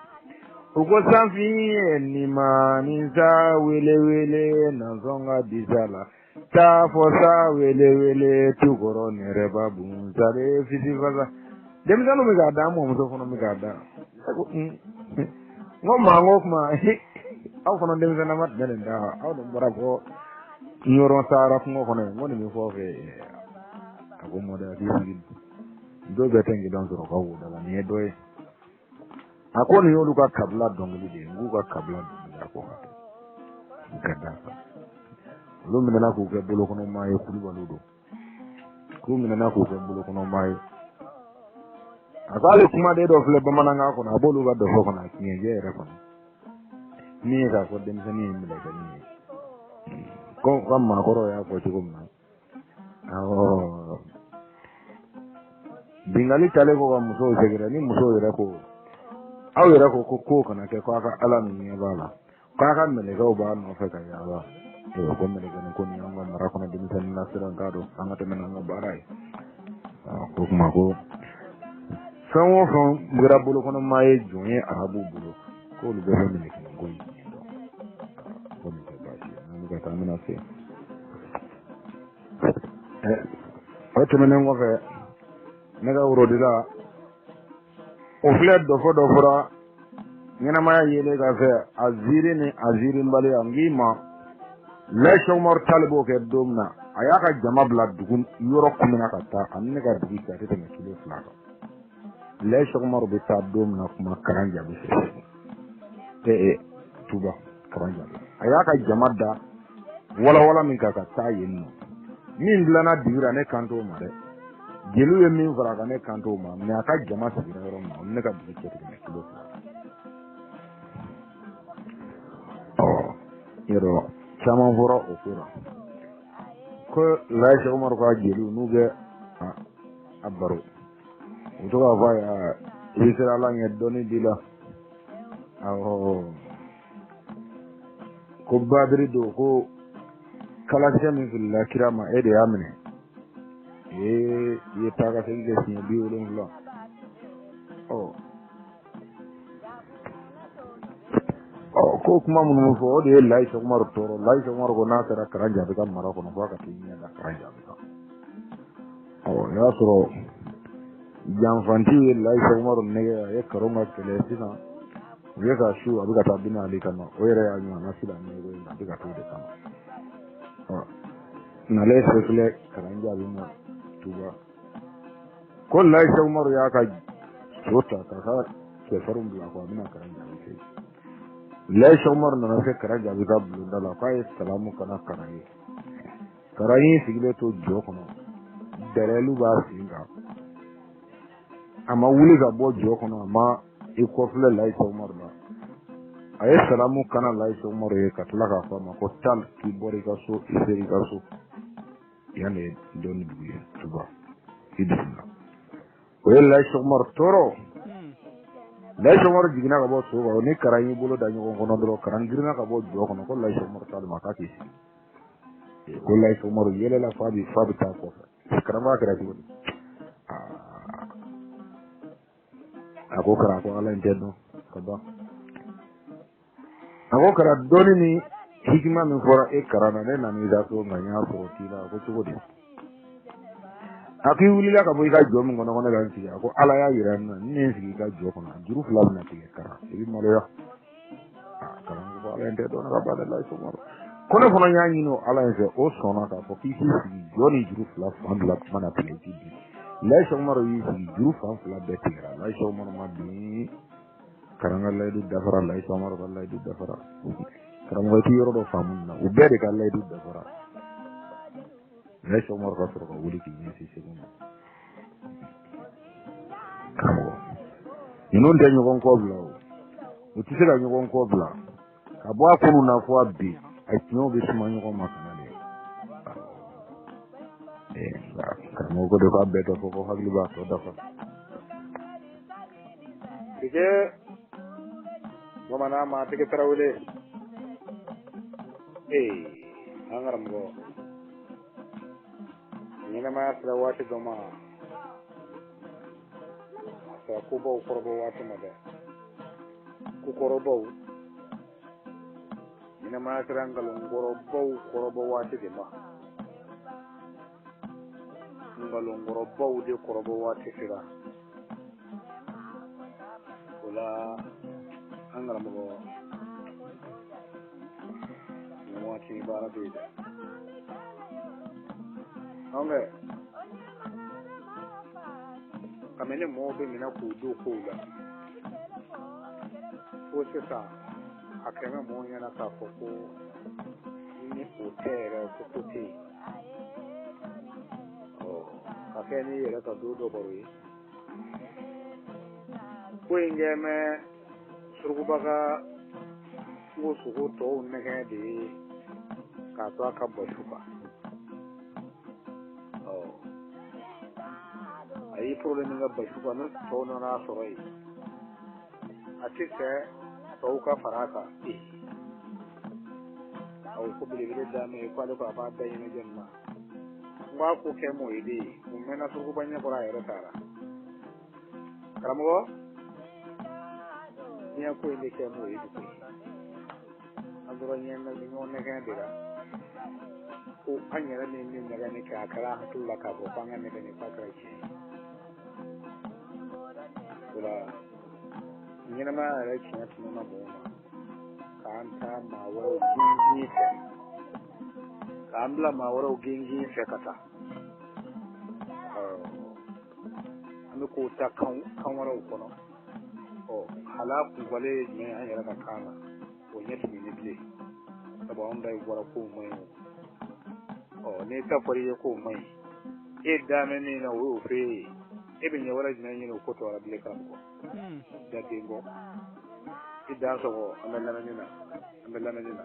U ko sanfin ni ma ni sa wele wele nansɔn ka disa la, taa fɔ sa wele wele tukɔrɔ nɛrɛba bun sare fisi fasa. Denmisɛnninw bɛ k'a da, an mɔmuso fana bɛ k'a da. N ko maa, n ko kuma aw fana denmisɛnninma tun bɛ nin da, aw dun bɔra fɔ ɲɔrɔn sahara kungo kɔnɔ yen, n ko nin bɛ fɔ aw fɛ. A ko mɔdɛ, a k'i sigi dɔw bɛɛ tɛ n sɔrɔ k'aw da la, nin ye dɔ ye. A ko nin y'olu ka kabila dɔnkili de ye, n k'u ka kabila dɔnkili. A ko ka d'a kan olu minɛna k'u kɛ bolokɔnɔmaa ye, kulubaliw don, k'u minɛna k'u kɛ bolokɔnɔmaa ye. A k'ale kumaden dɔ filɛ bamanankan kɔnɔ, a b'olu ka dɔfɔ kɔnɔ, a tiɲɛjɛ yɛrɛ kɔnɔ, min ye k'a fɔ denmisɛnnin ye mɛlɛkɛnin ye, ko ka maakɔrɔw y'a fɔ cogo min na. Awɔ, bingali talen ko ka musow sɛgɛrɛ, ni musow yɛrɛ ko aw yɛrɛ ko ko kana kɛ, ko a ka ala min ɲɛ b'a la, k'a ka mɛlɛkɛw b'a nɔfɛ ka yaala. Ko mɛlɛkɛnin ko nin y'anw ka mara kɔnɔ denmisɛnnin na siran t'a dɔn, an ka tɛmɛ n'an ka baara ye. O kuma ko fɛn o fɛn kɛra bolokɔnɔmaa ye jɔn ye arabuw bolo, k'olu bɛɛ bɛ mɛlɛkɛnin ko in ɲɛ dɔn. Ko nin tɛ baasi ye, n'an bɛ ka taa an bɛna se. O tɛmɛnen kɔfɛ, ne ka worodila o filɛ dɔfɔ dɔ fɔra ɲɛnamaya yelen ka fɛ a ziiri ni a ziirinbaliya. N k'i ma Lɛsɛ Umaru Tali b'o kɛ don min na, a y'a ka jama bila dugu yɔrɔ kun na ka taa, ani ne ka dugu cɛ a tɛ tɛmɛ kilo 2 kan. Lɛsɛ Umaru bɛ taa don min na kuma karan jaabi fɛ Tuba karan jaabi, a y'a ka jama da walawala min kan ka taa yen nɔ. Min dilanna dibi la, ne kan t'o ma dɛ. Jeliw ye min fara kan, ne kan t'o ma, mɛ a ka jama sigira yɔrɔ min na, ne ka dugu cɛ tɛ tɛmɛ kilo 2. Ɔ yɔrɔ caman fɔra o ko la. Ko Layi Sɛki Umaru ka jeliw n'u bɛ a baro, u to k'a fɔ a ye, i bɛ siran Ala ɲɛ, dɔnni b'i la. Awɔ, ko badiri don, ko kalakisɛ min filila kira ma, e de y'a minɛ. Ee, i ye taa ka segin kɛ siɲɛ 70. Ɔ ɔ, ko kuma minnu fɔ, o de ye Layi Sɛki Umaru tɔɔrɔ. Layi Sɛki Umaru ko n'a sera Karan Jaabi ka mara kɔnɔ, fo a ka t'i ɲɛ da Karan Jaabi kan. Ɔ, o y'a sɔrɔ janfantiw ye Layi Sɛki Umaru nɛgɛ, a ye Karon ka kɛlɛ. Sisan u ye ka su, a bɛ ka taa Bina Ali kama. O yɛrɛ y'a ɲɔgɔnna silamɛ ko in, a bɛ ka t'o de kama. Ɔ, nalen se filɛ Karan Jaabi ma Tuba, ko Layi Sɛki Umaru y'a ka so ta k'a ka cɛfarinw bila ko a bɛna Karan Jaabi fɛ yen. Layi Sɛki Umaru nana se Karan Jaabi ka bulonda la, k'a ye salamu kana Karan ye. Karan y'i sigilen to jɔ kɔnɔ, dɛrɛlu b'a sen kan, a ma wuli ka bɔ jɔ kɔnɔ, a ma i kɔfilɛ Layi Sɛki Umaru la. A ye salamu kana Layi Sɛki Umaru ye, ka tila k'a fɔ a ma ko tal k'i bɔra i ka so, i sera i ka so, yan de ye dɔnni dugu ye Tuba, i bisimila. O ye Layi Sɛki Umaru tɔɔrɔ. Layi Sɛki Umaru jiginna ka bɔ so kɔnɔ, ni Karan y'i bolo da ɲɔgɔn kɔnɔ dɔrɔn, Karan girinna ka bɔ jɔ kɔnɔ, ko Layi Sɛki Umaru t'ale ma, k'a k'i sigi. Ko Layi Sɛki Umaru yɛlɛla f'a bɛ taa kɔfɛ. Karan ko a kɛra cogo di? A ko Karan ko Ala in tɛ dɔn ka ban. A ko Karan, dɔnni ni hikima min fɔra e Karan na, ne nana i ka so, nka n y'a sɔrɔ t'i la. A ko cogo di? A k'i wulila ka bɔ i ka jɔ min kɔnɔ, ko ne ka n sigi. A ko Ala y'a yira n na, ni ne ye n sigi i ka jɔ kɔnɔ, a juru fila bɛna tigɛ. Karan, i bɛ maloya. Karan ko Ala in tɛ dɔn ka ban dɛ. Layi Sɛki Umaru ko ne fana y'a ɲini o Ala in fɛ, o sɔnna k'a fɔ k'i k'i sigi jɔ ni juru fila fan fila mana tigɛ, i t'i bin. Layi Sɛki Umaru y'i sigi, juru fan fila bɛɛ tigɛra, Layi Sɛki Umaru ma bin. Karan ka layidu dafara, Layi Sɛki Umaru ka layidu dafara. Karamɔgɔ, i t'i yɔrɔ dɔ faamu nin na, u bɛɛ de ka layidu dafara. Layi Sɛki Umaru ka sɔrɔ ka wuli k'i ɲɛsin Segu ma. Karamɔgɔ, ninnu tɛ ɲɔgɔn kɔ bila o, u tɛ se ka ɲɔgɔn kɔ bila. Ka bɔ a kunun na fo a bi, a tiɲɛw bɛ suma ɲɔgɔn ma ka na de. Karamɔgɔ ko de k'a bɛɛ tɛ fɔ ko hakili b'a tɔ dafa. Tige bamanan maa tigi tarawele, ee, an karamɔgɔ, ɲɛnamaya sera waati dɔ ma, a sera kobaw kɔrɔbɔ waati ma dɛ, kokɔrɔbaw. Ɲɛnamaya sera nkalonkɔrɔbaw kɔrɔbɔ waati de ma, nkalonkɔrɔbaw de kɔrɔbɔ waati sera. O la, an karamɔgɔ, nin waati baara bɛ yen dɛ. An bɛ kabini mɔgɔw bɛ minɛ k'u don kow la, fo sisan a kɛmɛ mɔgɔw ɲɛna k'a fɔ ko ni o tɛ yɛrɛ, ko ko tɛ yen. Ɔ, ka kɛ n'i yɛrɛ ka don dɔ baro ye, ko in kɛ mɛ surukuba ka kungo sogo tɔw nɛgɛ de ye k'a to a ka basu kan. Ɔ, a y'i problème ka basu kan, ni tɔw nana sɔrɔ yen, a tɛ fɛ tɔw ka fara a kan. Ee, a ko belebele d'a ma ye, k'ale ko a b'a da ɲɛnajɛ nin na. N ko a ko kɛ m'o ye de ye, u mɛnna surukuba ɲɛkɔrɔ, a yɛrɛ taara. Karamɔgɔ, diɲɛ ko in de kɛ m'o ye bi koyi. An tora ɲɔgɔn nɛgɛn de la, ko an yɛrɛ min bɛ nɛgɛnni kɛ, a kɛra an hakili la k'a fɔ k'an ka nɛgɛnni k'a kɛra tiɲɛ ye. O la, ɲɛnamaya yɛrɛ tiɲɛ tununna mɔgɔw ma, k'an taa maa wɛrɛw gingin fɛ, k'an bila maa wɛrɛw gingin fɛ ka taa. An bɛ k'o ta kan wɛrɛw kɔnɔ. Ɔ, hal'a kunfalen ye jumɛn ye an yɛrɛ ka kan na, o ɲɛ tɛmɛnen bilen, sabu anw ta bɔra kow man ɲi o. Ɔ, n'i ta fɔra i ye kow man ɲi, e damɛ min na, o y'o f'e ye, e bɛ ɲɛ wɛrɛ jumɛn ɲini o ko tɔ la bilen? Karamɔgɔ, da den kɔ, i dan sɔgɔ. An bɛ lamɛnni na, an bɛ lamɛnni na.